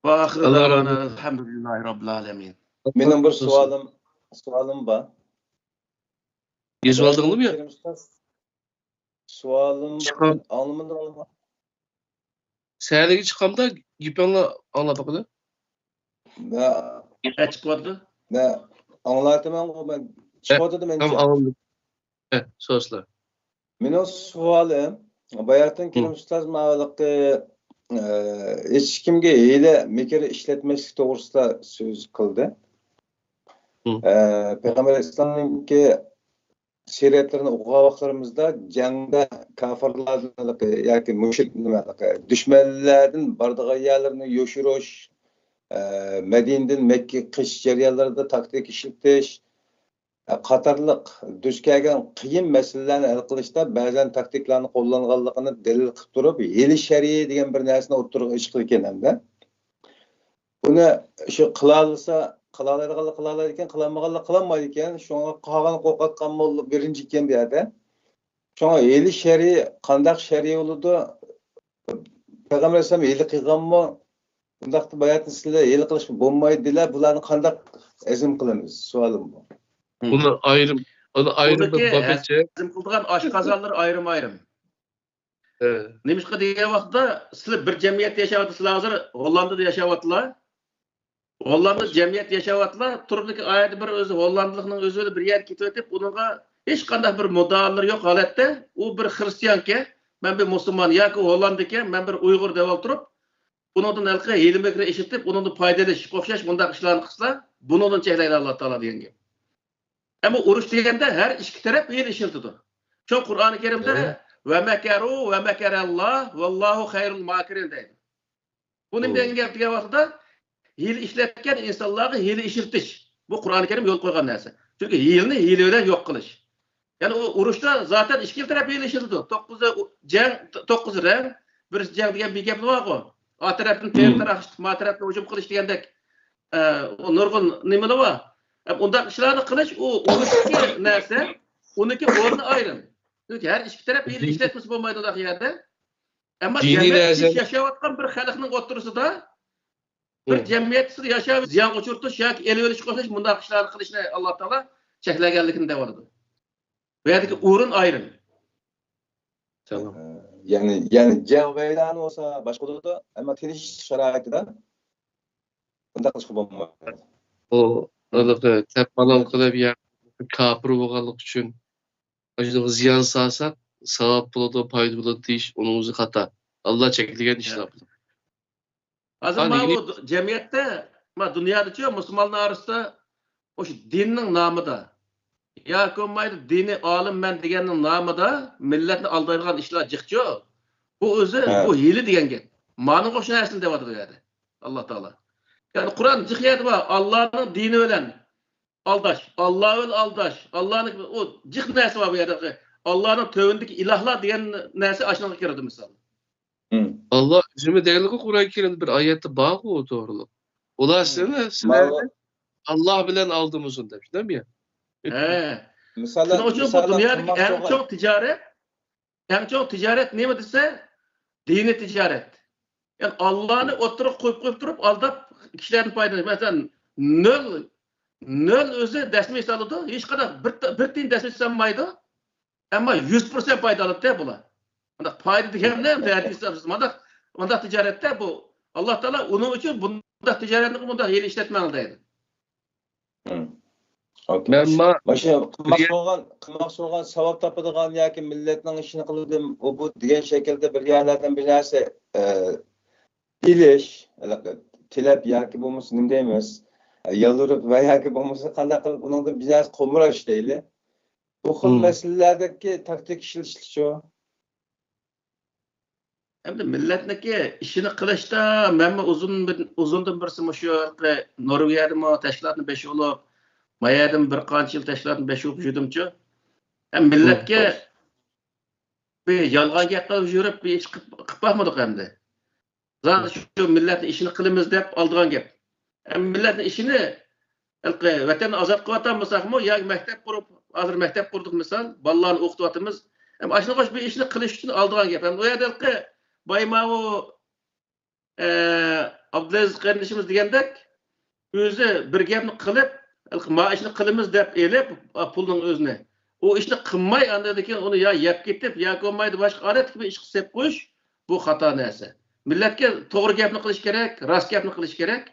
ۋە ئاخىرۇ دەۋانا ئەلھەمدۇلىللاھى راببىل ئالەمىن. مېنىڭ بىر سوئالىم، سوئالىم بار. يېزىۋالدىڭلىمۇ يا؟ كېرىم ئۇستاز، سوئالىم بار. ئاڭلىمىدىڭلىمۇ؟ سەھەرلىككە چىققاندا گېپىڭلار ئاڭلاپ باقىدۇ. مە-، ئە، چىقىۋاتىدۇ. مە-، ئاڭلاۋاتىمەنغۇ مەن. ئە، چىقىۋاتىدۇ مەنچە. ئاڭلىدىم. ئە، سورىسىلا. مېنىڭ سوئالىم، باياتىن كېرىم ئۇستاز ماۋۇلۇقى، ئە، ھېچكىمگە ھىيلە مىكىر ئىشلەتمەسلىك توغرىسىدا سۆز قىلدى. ئە، پەيغەمبەر ئەلەيھىسسالامنىڭكى سىيرەتلىرىنى ئوقۇغان ۋاقىتلىرىمىزدا جەڭدە كاپىرلاردىن ياكى مۇشرىك، نېمە، دۈشمەنلەردىن بارىدىغان يەرلىرىنى يوشۇرۇش، ئە، مەدىنىدىن مەككىگە قېچىش جەريانلىرىدا تاكتىكا ئىشلىتىش، قاتارلىق دۇچ كەلگەن قىيىن مەسىلىلەرنى ھەل قىلىشتا بەزەن تاكتىكىلارنى قوللانغانلىقىنى دەلىل قىلىپ تۇرۇپ، ھىيلە شەرئى دېگەن بىر نەرسىنى ئوتتۇرىغا ئىش قىلىدىكەن ھەمدە. بۇنى شۇ قىلالايدىغانلار قىلالايدىكەن، قىلالمىغانلار قىلالمايدىكەن. شۇڭا قالغان قورقۇۋاتقان موللا بىرىنچى ئىكەن بۇ يەردە. شۇڭا ھىيلە شەرئى قانداق شەرئى بولىدۇ؟ پەيغەمبەر ئەلەيھىسسالام ھىيلە قىلغانمۇ؟ بۇنداقتا باياتىن سىلەر ھىيلە قىلىشقا بولمايدۇ دېدىلەر، بۇلارنى قانداق ھەزىم قىلىمىز؟ سوئالىم بۇ. ئۇنى ئايرىم، ئۇنى ئايرىم بىر بابەتچە. ھەزىم قىلىدىغان ئاشقازانلىرى ئايرىم-ئايرىم. نېمىشقا دېگەن ۋاقىتتا، سىلەر بىر جەمئىيەتتە ياشاۋاتىسىلەر، ھازىر ھوللاندىدا ياشاۋاتىسىلەر. ھوللاندىدا جەمئىيەتتە ياشاۋاتىسىلەر، تۇرۇپتىكى ئايەتتە بىر ئۆزى ھوللاندىلىقنىڭ ئۆزى بىلەن بىر يەرگە كېتىۋېتىپ، ئۇنىڭغا ھېچقانداق بىر مۇددىئالىرى يوق ھالەتتە، ئۇ بىر خىرىستىيانكەن، مەن بىر مۇسۇلمان ياكى ھوللاندىكەن، مەن بىر ئۇيغۇر دەۋالتۇرۇپ، ئۇنىڭدىن ھېلىقى ھىيلە-مىكىر ئىشلىتىپ، ئۇنىڭدىن پايدىلىنىشقا ئوخشاش مۇنداق ئىشلارنى قىلسا، بۇنىڭدىن چەكلەيدۇ ئاللا تائالا دېگەن گەپ. ئەمما ئۇرۇش دېگەندە ھەر ئىككى تەرەپ ھىيلە ئىشلىتىدۇ. شۇڭا قۇرئانى كەرىمدە، ۋە مەكەرۇ ۋە مەكەرەللا ۋەللاھۇ خەيرۇل ماكىرىن دەيدۇ. بۇ نېمە دېگەن گەپ دېگەن ۋاقىتتا، ھىيلە ئىشلەتكەن ئىنسانلارغا ھىيلە ئىشلىتىش. بۇ قۇرئانى كەرىم يول قويغان نەرسە. چۈنكى ھىيلىنى ھىيلە بىلەن يوق قىلىش. يەنى ئۇ ئۇرۇشتا زاتەن ئىككىلا تەرەپ ھىيلە ئىشلىتىدۇ. توققۇز جەڭ، توققۇز رەڭ، بىرسى جەڭ دېگەن بىر گەپلا بارغۇ. ئا تەرەپتىن تېرە تاراقشىتىپ، ما تەرەپتىن ھۇجۇم قىلىش دېگەندەك، ئە، ئۇ نۇرغۇن نېمىلەر بار. ئە، ئۇنداق ئىشلارنى قىلىش، ئۇ ئۇرۇشتىكى نەرسە، ئۇنىڭكى ئورنى ئايرىم. چۈنكى ھەر ئىككى تەرەپ ھىيلە ئىشلەتمىسە بولمايدۇ ئۇنداق يەردە. ئەمما دىنىي جەمەت نەرسە ياشاۋاتقان بىر خەلقنىڭ ئوتتۇرىسىدا، بىر جەمئىيەت ئىچىدە ياشاپ زىيانغا ئۇچرىتىش ياكى ئېلىۋېلىشقا ئوخشاش مۇنداق ئىشلارنى قىلىشنى ئاللا تائالا چەكلەنگەنلىكىنى دەۋاتىدۇ. بۇ يەردىكى ئورۇن ئايرىم. يەنى يەنى جەڭ ۋەيرانى بولسا باشقا بولىدۇ، ئەمما تىنچ شارائىتىدا بۇنداق قىلىشقا بولمايدۇ. ئۇ ھېلىقى تەپ ھالال قىلىپ يا كاپىر بولغانلىقى ئۈچۈن ئاشۇنىڭغا زىيان سالساق ساۋاب بولىدۇ، پايدا بولىدۇ دېيىش ئۇنىڭ ئۆزى خاتا. ئاللا چەكلىگەن ئىشلار بۇلار. ھازىر ماۋۇ جەمئىيەتتە، ما دۇنيادىچۇ مۇسۇلمانلار ئارىسىدا مۇشۇ دىننىڭ نامىدا ياكى بولمايدۇ دىنىي ئالىممەن دېگەننىڭ نامىدا مىللەتنى ئالدايدىغان ئىشلار جىقچۇ. بۇ ئۆزى بۇ ھىيلە دېگەن گەپ. مانىڭغا ئوخشاش نەرسىنى دەۋاتىدۇ بۇ يەردە ئاللا تائالا. يەنى قۇرئان جىق يەردە بار، ئاللانىڭ دىنى بىلەن ئالداش، ئاللا بىلەن ئالداش، ئاللانىڭ ئۇ جىق نەرسە بار بۇ يەردە. ئاللانىڭ تۆۋىنىدىكى ئىلاھلار دېگەن نەرسە ئاشۇنىڭغا كىرىدۇ مىسال. ئاللا ئۆزىمۇ دەيدىغۇ قۇرئان كەرىمدە بىر ئايەتتە بارغۇ ئۇ توغرىلىق. ئۇلار سىلەرنى سىلەرنى ئاللا بىلەن ئالدىمىسۇن دەپ شۇنداقمۇ يا؟ ھە. شۇنىڭ ئۈچۈن بۇ دۇنيادىكى ئەڭ چوڭ تىجارەت، ئەڭ چوڭ تىجارەت نېمە دېسە، دىنىي تىجارەت. يەنى ئاللانى ئوتتۇرىغا قويۇپ قويۇپ تۇرۇپ ئالداپ كىشىلەردىن پايدىلىنىش. مەسىلەن، نۆل نۆل ئۆزى دەسمە سالىدۇ، ھېچقانداق بىر بىر تىيىن دەسمە سالمايدۇ. ئەمما يۈز پىرسەنت پايدا ئالاتتى بۇلار. مانداق پايدا دېگەندە مۇنداق مانداق تىجارەتتە بۇ ئاللا تائالا ئۇنىڭ ئۈچۈن بۇنداق تىجارەتنى مۇنداق ھىيلە ئىشلەتمەڭ دەيدۇ. مەن ما ماشۇ قىلماقچى بولغان قىلماقچى بولغان ساۋاب تاپىدىغان ياكى مىللەتنىڭ ئىشىنى قىلدىم ئۇ بۇ دېگەن شەكىلدە بىر يەرلەردىن بىر نەرسە ئېلىش، تىلەپ ياكى بولمىسا نېمە دەيمىز، يالۋۇرۇپ ۋە ياكى بولمىسا قانداق قىلىپ ئۇنىڭدىن بىر نەرسە قومۇراش دەيلى. بۇ خىل مەسىلىلەردىكى تاكتىكا ئىشلىتىشچۇ؟ ئەمدى مىللەتنىڭكى ئىشىنى قىلىشتا مەنمۇ ئۇزۇن ئۇزۇندىن بىرسى مۇشۇ نورۋېگىيەدىمۇ تەشكىلاتنى بېشى بولۇپ، ما يەردىمۇ بىر قانچە يىل تەشكىلاتنى بېشى بولۇپ يۈردۈمچۇ. ھەم مىللەتكە بىر يالغان گەپ قىلىپ يۈرۈپ بىر ئىش قىلىپ باقمىدۇق ئەمدى. زادى شۇ مىللەتنىڭ ئىشىنى قىلىمىز دەپ ئالىدىغان گەپ. ھەم مىللەتنىڭ ئىشىنى ھېلىقى ۋەتەننى ئازاد قىلىۋاتالمىساقمۇ ياكى مەكتەپ قۇرۇپ، ھازىر مەكتەپ قۇردۇق مىسال، بالىلارنى ئوقۇتۇۋاتىمىز. ھەم ئاشۇنىڭغا ئوخشاش بىر ئىشنى قىلىش ئۈچۈن ئالىدىغان گەپ. ھەم ئۇ يەردە ھېلىقى بايماۋۇ ئابدۇلئەزىز قېرىندىشىمىز دېگەندەك، ئۆزى بىر گەپنى قىلىپ، ھېلىقى ما ئىشنى قىلىمىز دەپ ئېلىپ پۇلنىڭ ئۆزىنى. ئۇ ئىشنى قىلماي ئاندىن كېيىن ئۇنى يا يەپ كېتىپ ياكى بولمايدۇ باشقا ئادەتتىكى بىر ئىشقا سېلىپ قويۇش، بۇ خاتا نەرسە. مىللەتكە توغرا گەپنى قىلىش كېرەك، راست گەپنى قىلىش كېرەك.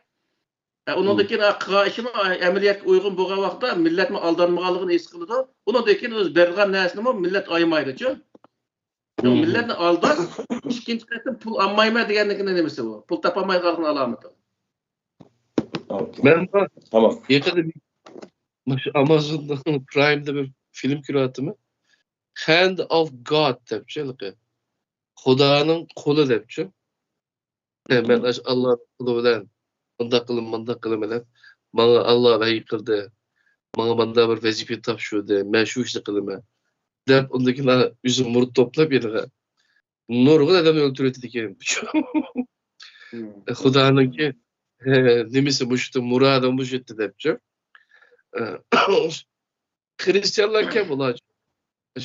ئۇنىڭدىن كېيىن قىلغان ئىشىمۇ ئەمەلىيەتكە ئۇيغۇن بولغان ۋاقىتتا مىللەتمۇ ئالدانمىغانلىقىنى ھېس قىلىدۇ. ئۇنىڭدىن كېيىن ئۆزى بېرىدىغان نەرسىنىمۇ مىللەت ئايىمايدۇچۇ. مىللەتنى ئالداش، ئىككىنچى قېتىم پۇل ئالمايمەن دېگەننىڭكىنى نېمىسى بۇ؟ پۇل تاپالمايدىغانلىقىنىڭ ئالامىتى. مەن يېقىندا مۇشۇ ئامازون پرايمدا بىر فىلىم كۆرۈۋاتىمەن. Hand of God دەپچۇ، خۇدانىڭ قولى دەپچۇ. مەن ئاشۇ ئاللا قولى بىلەن مۇنداق قىلىمەن، مۇنداق قىلىمەن دەپ، ماڭا ئاللا ۋەھىي قىلدى، ماڭا مانداق بىر ۋەزىپە تاپشۇردى، مەن شۇ ئىشنى قىلىمەن دەپ، ئۇندىن كېيىن ئۆزى مۇرىتى توپلاپ يەنە نۇرغۇن ئادەمنى ئۆلتۈرۈۋېتىدىكەن. خۇدانىڭكى نېمىسى مۇشۇ، مۇرادى مۇشۇ دەپچۇ. خرىستىيانلاركەن بۇلار.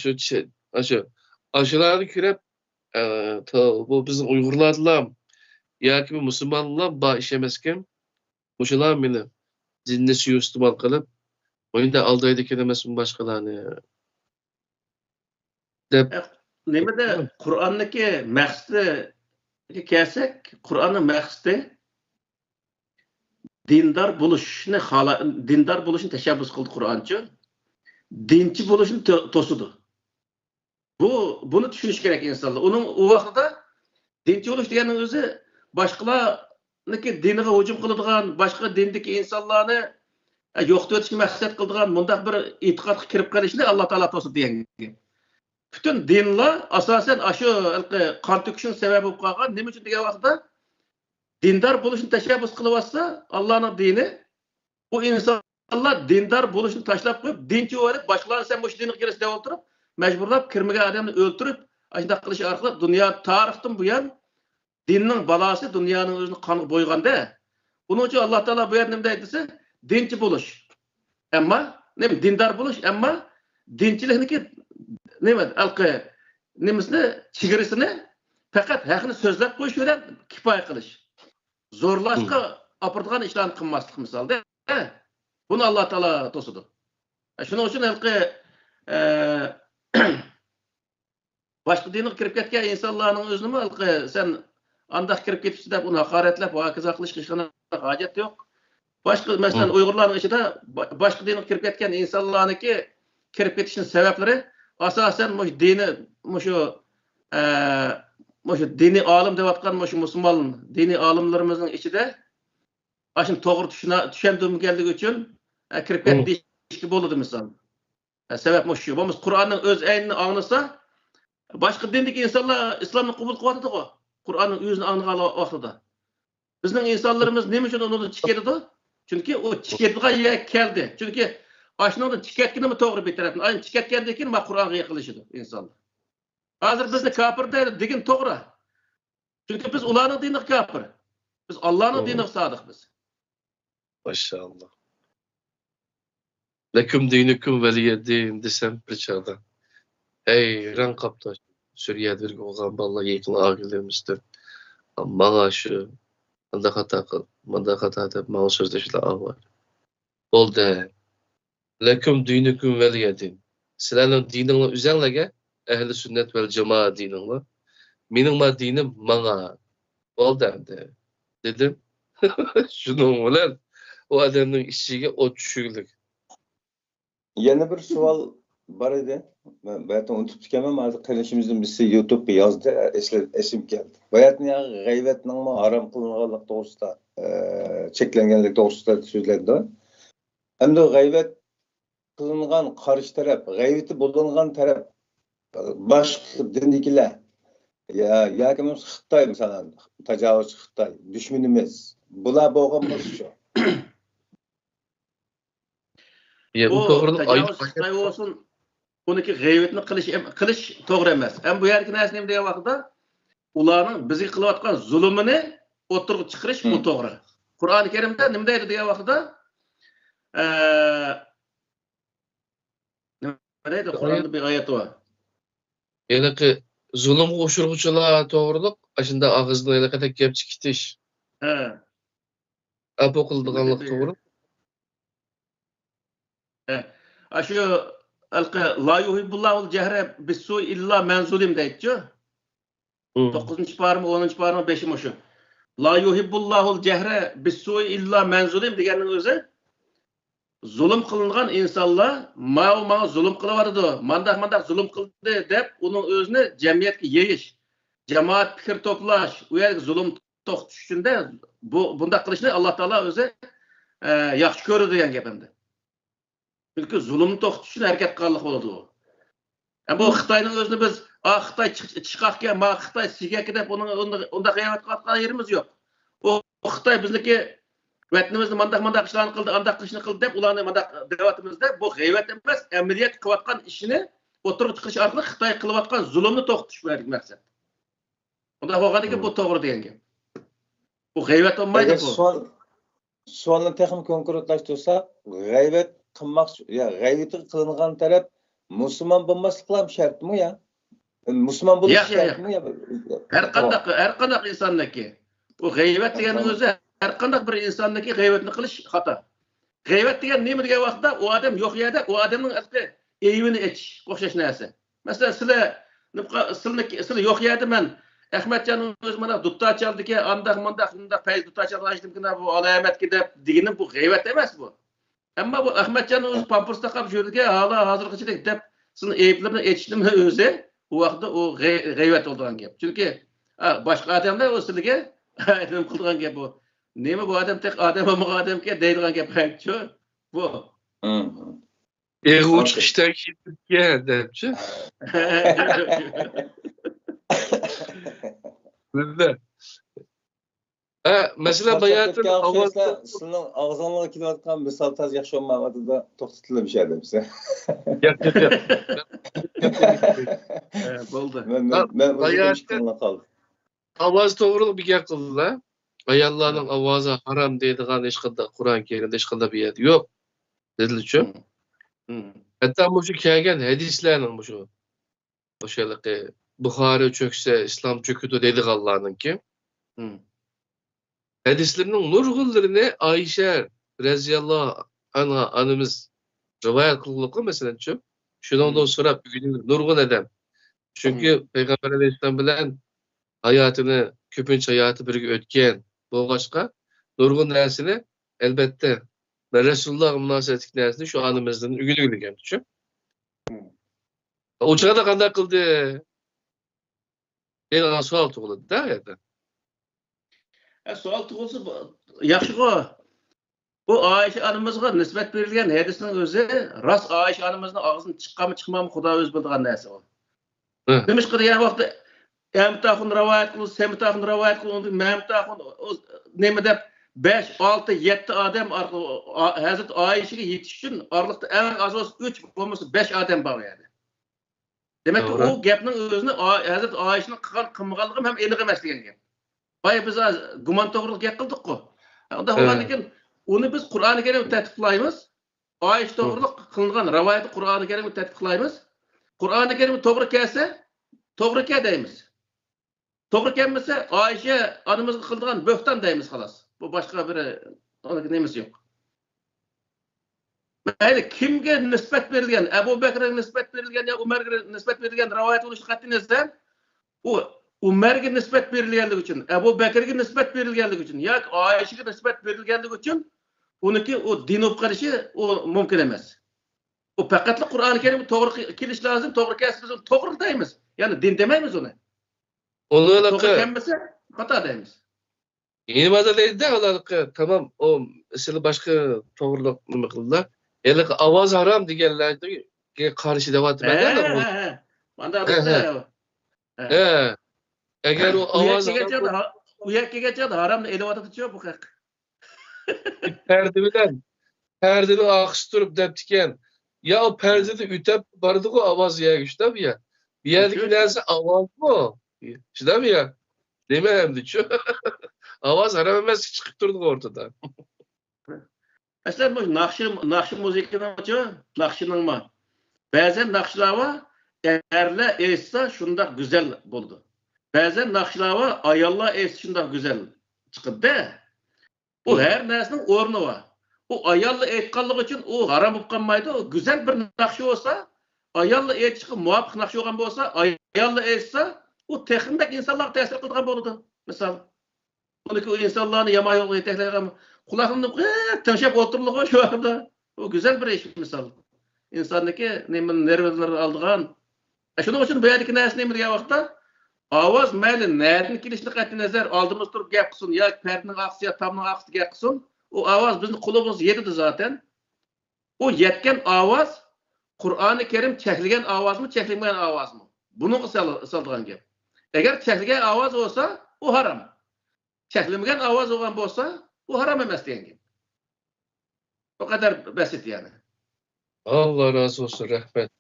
شۇ ئاشۇ ئاشۇلارنى كۆرۈپ، بۇ بىزنىڭ ئۇيغۇرلاردىلا ياكى مۇسۇلمانلار بار ئىش ئەمەسكەن. مۇشۇلار مېنى دىننى سۇيىئىستېمال قىلىپ، مۇنداق ئالدايدىكەن ئەمەسمۇ باشقىلارنى دەپ. نېمىدە قۇرئاننىڭكى مەقسىتىگە كەلسەك، قۇرئاننىڭ مەقسىتى دىندار بولۇشنى خالا، دىندار بولۇشنى تەشەببۇس قىلدى قۇرئانچۇ. دىنچى بولۇشنى تو-، توسىدۇ. بۇ، بۇنى چۈشىنىش كېرەك ئىنسانلار. ئۇنىڭ ئۇ ۋاقتىدا دىنچى بولۇش دېگەننىڭ ئۆزى باشقىلارنىڭكى دىنىغا ھۇجۇم قىلىدىغان، باشقا دىندىكى ئىنسانلارنى، ئە، يوقىتىۋېتىشنى مەقسەت قىلىدىغان مۇنداق بىر ئېتىقادقا كىرىپ قېلىشنى ئاللا تائالا توسىدۇ دېگەن گەپ. پۈتۈن دىنلار ئاساسەن ئاشۇ ھېلىقى قان تۆكۈشنىڭ سەۋەبى بولۇپ قالغان. نېمە ئۈچۈن دېگەن ۋاقىتتا دىندار بولۇشنى تەشەببۇس قىلىۋاتسا، ئاللانىڭ دىنى، ئۇ ئىنسانلار دىندار بولۇشنى تاشلاپ قويۇپ، دىنچى بولۇپ، باشقىلارنى سەن مۇشۇ دىنغا كىرىسەن دەپ ئولتۇرۇپ، مەجبۇرلاپ كىرمىگەن ئادەمنى ئۆلتۈرۈپ، ئاشۇنداق قىلىش ئارقىلىق دۇنيا تارىختىن بۇيان دىننىڭ بالاسى دۇنيانىڭ ئۆزىنى قانغا بويىغاندا، ئۇنىڭ ئۈچۈن ئاللا تائالا بۇ يەردە نېمە دەيدۇ دېسە، دىنچى بولۇش. ئەمما، نېمە، دىندار بولۇش، ئەمما دىنچىلىكنىڭكى، نېمە، ھېلىقى، نېمىسىنى، چېگرىسىنى پەقەت ھەقنى سۆزلەپ قويۇش بىلەن كۇپايە قىلىش. زورلاشقا، ئاپىرىدىغان ئىشلارنى قىلماسلىق مىسالدا. بۇنى ئاللا تائالا توسىدۇ. شۇنىڭ ئۈچۈن ھېلىقى، ئە، باشقا دىنغا كىرىپ كەتكەن ئىنسانلارنىڭ ئۆزىنىمۇ ھېلىقى سەن ئانداق كىرىپ كېتىپسەن دەپ ئۇنى ھاقارەتلەپ، ھاكازا قىلىشقا ھېچقانداق ھاجەت يوق. باشقا، مەسىلەن، ئۇيغۇرلارنىڭ ئىچىدە با-، باشقا دىنغا كىرىپ كەتكەن ئىنسانلارنىڭكى كىرىپ كېتىشنىڭ سەۋەبلىرى ئاساسەن مۇشۇ دىنى، مۇشۇ، ئە، مۇشۇ دىنىي ئالىم دەۋاتقان مۇشۇ مۇسۇلمان دىنىي ئالىملىرىمىزنىڭ ئىچىدە ئاشۇنى توغرا چۈشىنە-، چۈشەندۈرمىگەنلىكى ئۈچۈن، ئە، كىرىپ كەتتى دېيىشكە بولىدۇ، مىسال. ئە، سەۋەب مۇشۇ. بولمىسا قۇرئاننىڭ ئۆز ئەينىنى ئاڭلىسا، باشقا دىندىكى ئىنسانلار ئىسلامنى قوبۇل قىلىۋاتىدىغۇ، قۇرئاننىڭ ئۆزىنى ئاڭلىغان ۋاقتىدا. بىزنىڭ ئىنسانلىرىمىز نېمە ئۈچۈن ئۇنىڭدىن چىقىپ كېتىدۇ؟ چۈنكى ئۇ چىقىپ كېتىدىغان يەرگە كەلدى. چۈنكى ئاشۇنىڭدىن چىقىپ كەتكىنىمۇ توغرا بىر تەرەپتىن. ئاينى چىقىپ كەتكەندىن كېيىن مانا قۇرئانغا يېقىنلىشىدۇ ئىنسانلار. ھازىر بىزنى كاپىر دەيدۇ دېگىنى توغرا. چۈنكى بىز ئۇلارنىڭ دىنىغا كاپىر. بىز ئاللانىڭ دىنىغا سادىق بىز. ماشائاللا. لەكۇم دىنۇكۇم ۋەلىيەدىن دېسەم بىر چاغدا ھەيران قاپتۇ. سۈرىيەدە بىرگە ئوقۇغان بالىلار يېقىن ئاغىنىلىرىمىزدۇر. ماڭا شۇ مۇنداق خاتا قىل، مۇنداق خاتا دەپ ماڭا سۆزلەشلەر ئاۋارە. بولدى. لەكۇم دىنۇكۇم ۋەلىيەدىن. سىلەرنىڭ دىنىڭلار ئۆزەڭلارگە، ئەھلى سۈننەت ۋەل جامائەت دىنىڭلار. مېنىڭ ما دىنىم ماڭا. بولدى ئەمدى. دېدىم. شۇنىڭ بىلەن ئۇ ئادەمنىڭ ئىچىگە ئوت چۈشۈرگۈلۈك. يەنە بىر سوئال بار ئىدى. مەن بەتتىن ئۇنتۇپتىكەنمەن، ھازىر قېرىندىشىمىزدىن بىرسى يۇتۇبقا يازدى، ئېسىل-، ئېسىمگە كەلدى. باياتىن يا غەيۋەتنىڭمۇ ھارام قىلىنغانلىق توغرىسىدا، ئە، چەكلەنگەنلىك توغرىسىدا سۆزلەندى. ئەمدى غەيۋەت قىلىنغان قارشى تەرەپ، غەيۋىتى بولۇنغان تەرەپ باشقا دىندىكىلەر يا، ياكى بولمىسا خىتاي، مىسالەن، تاجاۋۇزچى خىتاي، دۈشمىنىمىز. بۇلار بولغان بولسىچۇ؟ يا، ئۇ بۇ توغرىلىق تاجاۋۇزچى خىتاي بولسۇن، ئۇنىڭكى غەيۋىتىنى قىلىش، قىلىش توغرا ئەمەس. ھەم بۇ يەردىكى نەرسە نېمە دېگەن ۋاقتىدا، ئۇلارنىڭ بىزگە قىلىۋاتقان زۇلۇمىنى ئوتتۇرىغا چىقىرىش، بۇ توغرا. قۇرئانى كەرىمدە نېمە دەيدۇ دېگەن ۋاقتىدا، ئە، نېمە دەيدۇ؟ قۇرئاندا بىر ئايەت بار. ھېلىقى زۇلۇمغا ئۇچرىغۇچىلار توغرىلىق، ئاشۇنداق ئاغزىدىن ھېلىقىدەك گەپ چىقىتىش. ھە. ئەپۇ قىلىدىغانلىق توغرىلىق. ھە. ئاشۇ ھېلىقى لا يۇھىببۇللاھۇل جەھرە بىسسۇئى ئىللا مەن زۇلىم دەيدىچۇ. توققۇزىنچى پارىمۇ، ئونىنچى پارىمۇ، بېشى مۇشۇ. لا يۇھىببۇللاھۇل جەھرە بىسسۇئى ئىللا مەن زۇلىم دېگەننىڭ ئۆزى زۇلۇم قىلىنغان ئىنسانلار ماۋۇ ماڭا زۇلۇم قىلىۋاتىدۇ، مانداق مانداق زۇلۇم قىلدى دەپ ئۇنىڭ ئۆزىنى جەمئىيەتكە يېيىش، جامائەت پىكىر توپلاش، ئۇ يەردىكى زۇلۇم توختىتىش ئۈچۈن دە بۇ، بۇنداق قىلىشنى ئاللا تائالا ئۆزى، ئە، ياخشى كۆرىدۇ دېگەن گەپ ئەمدى. چۈنكى زۇلۇمنى توختىتىش ئۈچۈن ھەرىكەت قىلغانلىق بولىدۇ. ئە، بۇ خىتاينىڭ ئۆزىنى بىز، «ئا، خىتاي چىق-، چىقاقكەن، ما خىتاي سىگەككە» دەپ ئۇنىڭ ئۇنداق، ئۇنداق غەيۋەت قىلىۋاتقان يېرىمىز يوق. ئۇ خىتاي بىزنىڭكى ۋەتىنىمىزدە مانداق، مانداق ئىشلارنى قىلدى، ئانداق قىلىشنى قىلدى دەپ ئۇلارنى مانداق دەۋاتىمىزدە، بۇ غەيۋەت ئەمەس، ئەمەلىيەتتە قىلىۋاتقان ئىشىنى ئوتتۇرىغا چىقىرىش ئارقىلىق خىتاي قىلىۋاتقان زۇلۇمنى توختىتىش بۇ يەردىكى مەقسەت. ئۇنداق بولغاندىكىن بۇ توغرا دېگەن گەپ. بۇ غەيۋەت بولمايدۇ ئەگەر بۇ. سوئال، سوئالنى تېخىمۇ كونكرېتلاشتۇرساق، غەيۋەت قىلماقچى، يا غەيۋىتى قىلىنغان تەرەپ مۇسۇلمان بولماسلىقلام شەرتمۇ يا؟ مۇسۇلمان بولۇش ياق، ياق، ياق. شەرتمۇ يا؟ ھەر قانداق، ھەر قانداق ئىنساننىڭكى. بۇ غەيۋەت دېگەننىڭ ئۆزى ھەر قانداق بىر ئىنساننىڭكى غەيۋەتنى قىلىش خاتا. غەيۋەت دېگەن نېمە دېگەن ۋاقىتتا، ئۇ ئادەم يوق يەردە، ئۇ ئادەمنىڭ ھېلىقى ئەيىبىنى ئېچىشقا ئوخشاش نەرسە. مەسىلەن، سىلە، سىلىنى، سىلى يوق يەردە مەن، ئەخمەتجاننىڭ ئۆزى مانا دۇتار چالدىكەن، ئانداق مانداق، مۇنداق پەيز دۇتار چالغان ئىشتىمكىن، بۇ ئالامەتكە دەپ دېگىنىم بۇ غەيۋەت ئەمەس بۇ. ئەمما بۇ ئەخمەتجاننىڭ ئۆزى پامپىرس تاقاپ يۈرىدىكەن، ھالا ھازىرغىچىلىك دەپ سىلىنىڭ ئەيىبلىرىنى ئېچىشنىمۇ ئۆزى، ئۇ ۋاقىتتا ئۇ غەي-، غەيۋەت بولىدىغان گەپ. چۈنكى، ئا، باشقا ئادەملەر ئۇ سىلىگە نېمە قىلىدىغان گەپ بۇ. نېمە بۇ ئادەم تېخى ئادەم بولمىغان ئادەمكەن دەيدىغان گەپ شۇ. بۇ. ئېغىر ئوچۇق ئىشتان كېتىپتىكەن دەپچۇ. بىلدى. ھە، مەسىلەن، باياتىن ئاۋاز سىلىنىڭ ئاغزىڭلارغا كېلىۋاتقان مىسال تاز ياخشى بولمايۋاتىدۇ، توختىتىلىپ ئىشەر دەپسە. ياق، ياق، ياق. ھە، بولدى. مەن، مەن، مەن باياتىن قالدى. ئاۋاز توغرىلىق بىر گەپ قىلدىلا. ئاياللارنىڭ ئاۋازى ھارام دەيدىغان ھېچقانداق قۇرئان كەرىمدە ھېچقانداق بىر يەردە يوق. دېدىلىچۇ؟ ھەتتا مۇشۇ كەلگەن ھەدىسلەرنىڭ مۇشۇ، مۇشۇ ھېلىقى بۇخارى چۆكسە ئىسلام چۆكىدۇ دەيدىغانلارنىڭكى. ھەدىسلىرىنىڭ نۇرغۇنلىرىنى ئائىشە رەزىياللاھۇ ئەنھا ئانىمىز رىۋايەت قىلغۇلۇقى، مەسىلەنچۇ، شۇنىڭدىن سوراپ ئۆگىنىدۇ نۇرغۇن ئادەم. چۈنكى پەيغەمبەر ئەلەيھىسسالام بىلەن ھاياتىنى، كۆپىنچە ھاياتى بىرگە ئۆتكەن بولغاچقا، نۇرغۇن نەرسىنى، ئەلبەتتە، مەن رەسۇلۇللاھقا مۇناسىۋەتلىك نەرسىنى شۇ ئانىمىزدىن ئۆگىنىۋالغان، شۇ. ئۇ چاغدا قانداق قىلدى؟ دېگەن سوئال تۇغۇلىدۇ-دە ئۇ يەردە. ئە، سوئال تۇغۇلسا، بۇ، ياخشىغۇ. بۇ ئائىشە ئانىمىزغا نىسبەت بېرىلگەن ھەدىسنىڭ ئۆزى راست ئائىشە ئانىمىزنىڭ ئاغزىدىن چىققانمۇ، چىقمامۇ، خۇدا ئۆزى بىلىدىغان نەرسە ئۇ. ھە. نېمىشقا دېگەن ۋاقىتتا، ئەمتاخۇن رىۋايەت قىلدى، سەمتاخۇن رىۋايەت قىلدى، مەمتاخۇن، ئۇ، نېمە دەپ، بەش، ئالتە، يەتتە ئادەم ئارقىلىق، ئا-، ھەزرەت ئائىشىگە يېتىش ئۈچۈن ئارىلىقتا ئەڭ ئاز بولسا ئۈچ، بولمىسا بەش ئادەم بار ئۇ يەردە. دېمەككى، توغرا. ئۇ گەپنىڭ ئۆزىنى ئا-، ھەزرەت ئائىشىنىڭ قىلغان، قىلمىغانلىقى ھەم ئېنىق ئەمەس دېگەن گەپ. بايا بىز ھازىر گۇمان توغرىلىق گەپ قىلدۇققۇ. ئۇنداق ھە. بولغاندىن كېيىن، ئۇنى بىز قۇرئانى كەرىمگە تەتبىقلايمىز. ئائىشە توغرىلىق قىلىنغان رىۋايەتنى قۇرئانى كەرىمگە تەتبىقلايمىز. قۇرئانى كەرىم توغرا كەلسە، توغرا كەل دەيمىز. توغرا كەلمىسە، ئائىشە ئانىمىزغا قىلىدىغان بۆھتان دەيمىز، خالاس. بۇ باشقا بىر، ئۇنىڭ نېمىسى يوق. مەيلى، كىمگە نىسبەت بېرىلگەن، ئەبۇ بەكرىگە نىسبەت بېرىلگەن يا ئۇمەرگە نىسبەت بېرىلگەن رىۋايەت بولۇشىدىن قەتئىينەزەر، ئۇ ئۇمەرگە نىسبەت بېرىلگەنلىكى ئۈچۈن، ئەبۇ بەكرىگە نىسبەت بېرىلگەنلىكى ئۈچۈن ياكى ئائىشىگە نىسبەت بېرىلگەنلىكى ئۈچۈن ئۇنىڭكى ئۇ دىن بولۇپ قېلىشى ئۇ مۇمكىن ئەمەس. ئۇ پەقەتلا قۇرئانى كەرىمگە توغرا كېلىشى لازىم، توغرا كەلسە بىز ئۇنى توغرا دەيمىز. يەنى دىن دېمەيمىز ئۇنى. ئۇنى توغرا كەلمىسە خاتا دەيمىز. يېنىمازدا دەيدۇ-دە، ھېلىقى، تامام، ئۇ سىلى باشقا توغرىلىق نېمە قىلدىلا. ھېلىقى ئاۋاز ھارام دېگەنلەرگە قارشى دەۋاتىمەن-دە، ھە، ھە، ھە. مانداق ھە، دەپتۇ. ھە. ھە. ئەگەر ئۇ ئاۋاز ھارام بولسا، ئۇ يەرگە كەلگەن چاغدا ھارامنى ئېلىۋاتىدۇ-چۇ بۇ خەق. پەردە بىلەن، پەردىنى ئارقىسى تۇرۇپ دەپتىكەن. يا ئۇ پەردىنى ئۆتەپ بارىدىغۇ ئاۋاز يەرگە، شۇنداقمۇ يا؟ بۇ يەردىكى نەرسە ئاۋازمۇ؟ شۇنداقمۇ يا؟ نېمە ئەمدىچۇ؟ ئاۋاز ھارام ئەمەس، چىقىپ تۇرىدىغۇ ئورتىدا. مەسىلەن، مۇشۇ ناخشا، ناخشا مۇزىكىنىڭچۇ، ناخشىنىڭمۇ؟ بەزەن ناخشىلار بار، ئەرلەر ئېيتسا شۇنداق گۈزەل بولىدۇ. بەزەن ناخشىلار بار، ئاياللار ئېيتسا شۇنداق گۈزەل چىقىدۇ-دە. بۇ ھەر نەرسىنىڭ ئورنى بار. ئۇ ئاياللار ئېيتقانلىقى ئۈچۈن ئۇ ھارام بولۇپ قالمايدۇ. گۈزەل بىر ناخشا بولسا، ئاياللار ئېيتىشقا مۇۋاپىق ناخشا بولغان بولسا، ئاياللار ئېيتسا، ئۇ تېخىمۇ بەك ئىنسانلارغا تەسىر قىلىدىغان بولىدۇ. مىسال، ئۇنىڭكى ئۇ ئىنسانلارنى يامان يولغا يېتەكلەيدىغان، قۇلاقنى تىڭشاپ ئولتۇرىدىغۇ شۇ ھالدا. ئۇ گۈزەل بىر ئىش، مىسال. ئىنساننىڭكى نېمە، نېرۋىلىرىنى ئالىدىغان. شۇنىڭ ئۈچۈن بۇ يەردىكى نەرسە نېمە دېگەن ۋاقىتتا، ئاۋاز مەيلى نەدىن كېلىشىنى قەتئىينەزەر، ئالدىمىزدا تۇرۇپ گەپ قىلسۇن ياكى پەردىنىڭ ئارقىسى يا تامنىڭ ئارقىسىدا گەپ قىلسۇن، ئۇ ئاۋاز بىزنى قۇلىقىمىزغا يېتىدۇ زاتەن. ئۇ يەتكەن ئاۋاز قۇرئانى كەرىم چەكلىگەن ئاۋازمۇ، چەكلىمىگەن ئاۋازمۇ؟ بۇنىڭغا سال-، سالىدىغان گەپ. ئەگەر چەكلىگەن ئاۋاز بولسا، ئۇ ھارام. چەكلىمىگەن ئاۋاز بولغان بولسا، ئۇ ھارام ئەمەس دېگەن گەپ. ئۇ قەدەر بەسىت يەنى. ئاللا رازى بولسۇن، رەھمەت.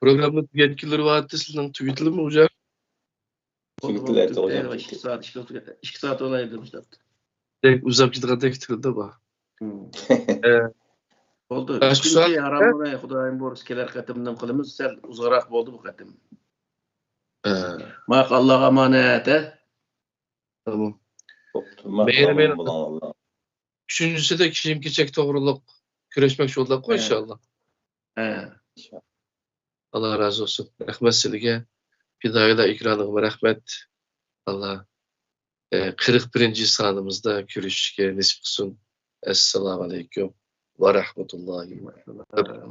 پروگرامما تۈگەتكىلى باراتتى، سىلىنىڭ تۈگىتىلىمۇ ئۇجار؟ تۈگىتىلەر، تۈگىتىلەر، توغرا. ئىككى سائەت، ئىككى سائەت، ئىككى سائەت بولايدۇ مۇشۇنداق. بەك ئۇزاپ كېتىدىغاندەك تۇيۇلدى بۇ. ئە، باشقا سوئال؟ ھارام بولماي، خۇدايىم بۇيرۇسا كېلەر قېتىم نېمە قىلىمىز، سەل ئۇزاقراق بولدى بۇ قېتىم. ئە. ماق، ئاللاغا ئامانەت، ھە؟ تامام. بوپتۇ، ماق، مەيلى، ساغ بولۇڭ، مەيلى. بولۇڭ، ئاللا. ئۈچىنچىسىدە كىيىم-كېچەك توغرۇلۇق كۆرۈشمەكچى بولدۇق، ھە. ئىنشاللا. ھە. ئاللا رازى بولسۇن. رەھمەت سىلىگە. پىدائىيلار ئېكرانىغىمۇ رەھمەت. ئاللا، ئە، قىرىق بىرىنچى سانىمىزدا كۆرۈشۈشكە نېسىپ قىلسۇن. ئەسسالامۇئەلەيكۇم ۋە رەھمەتۇللاھى ۋە بەرىكاتۇھ.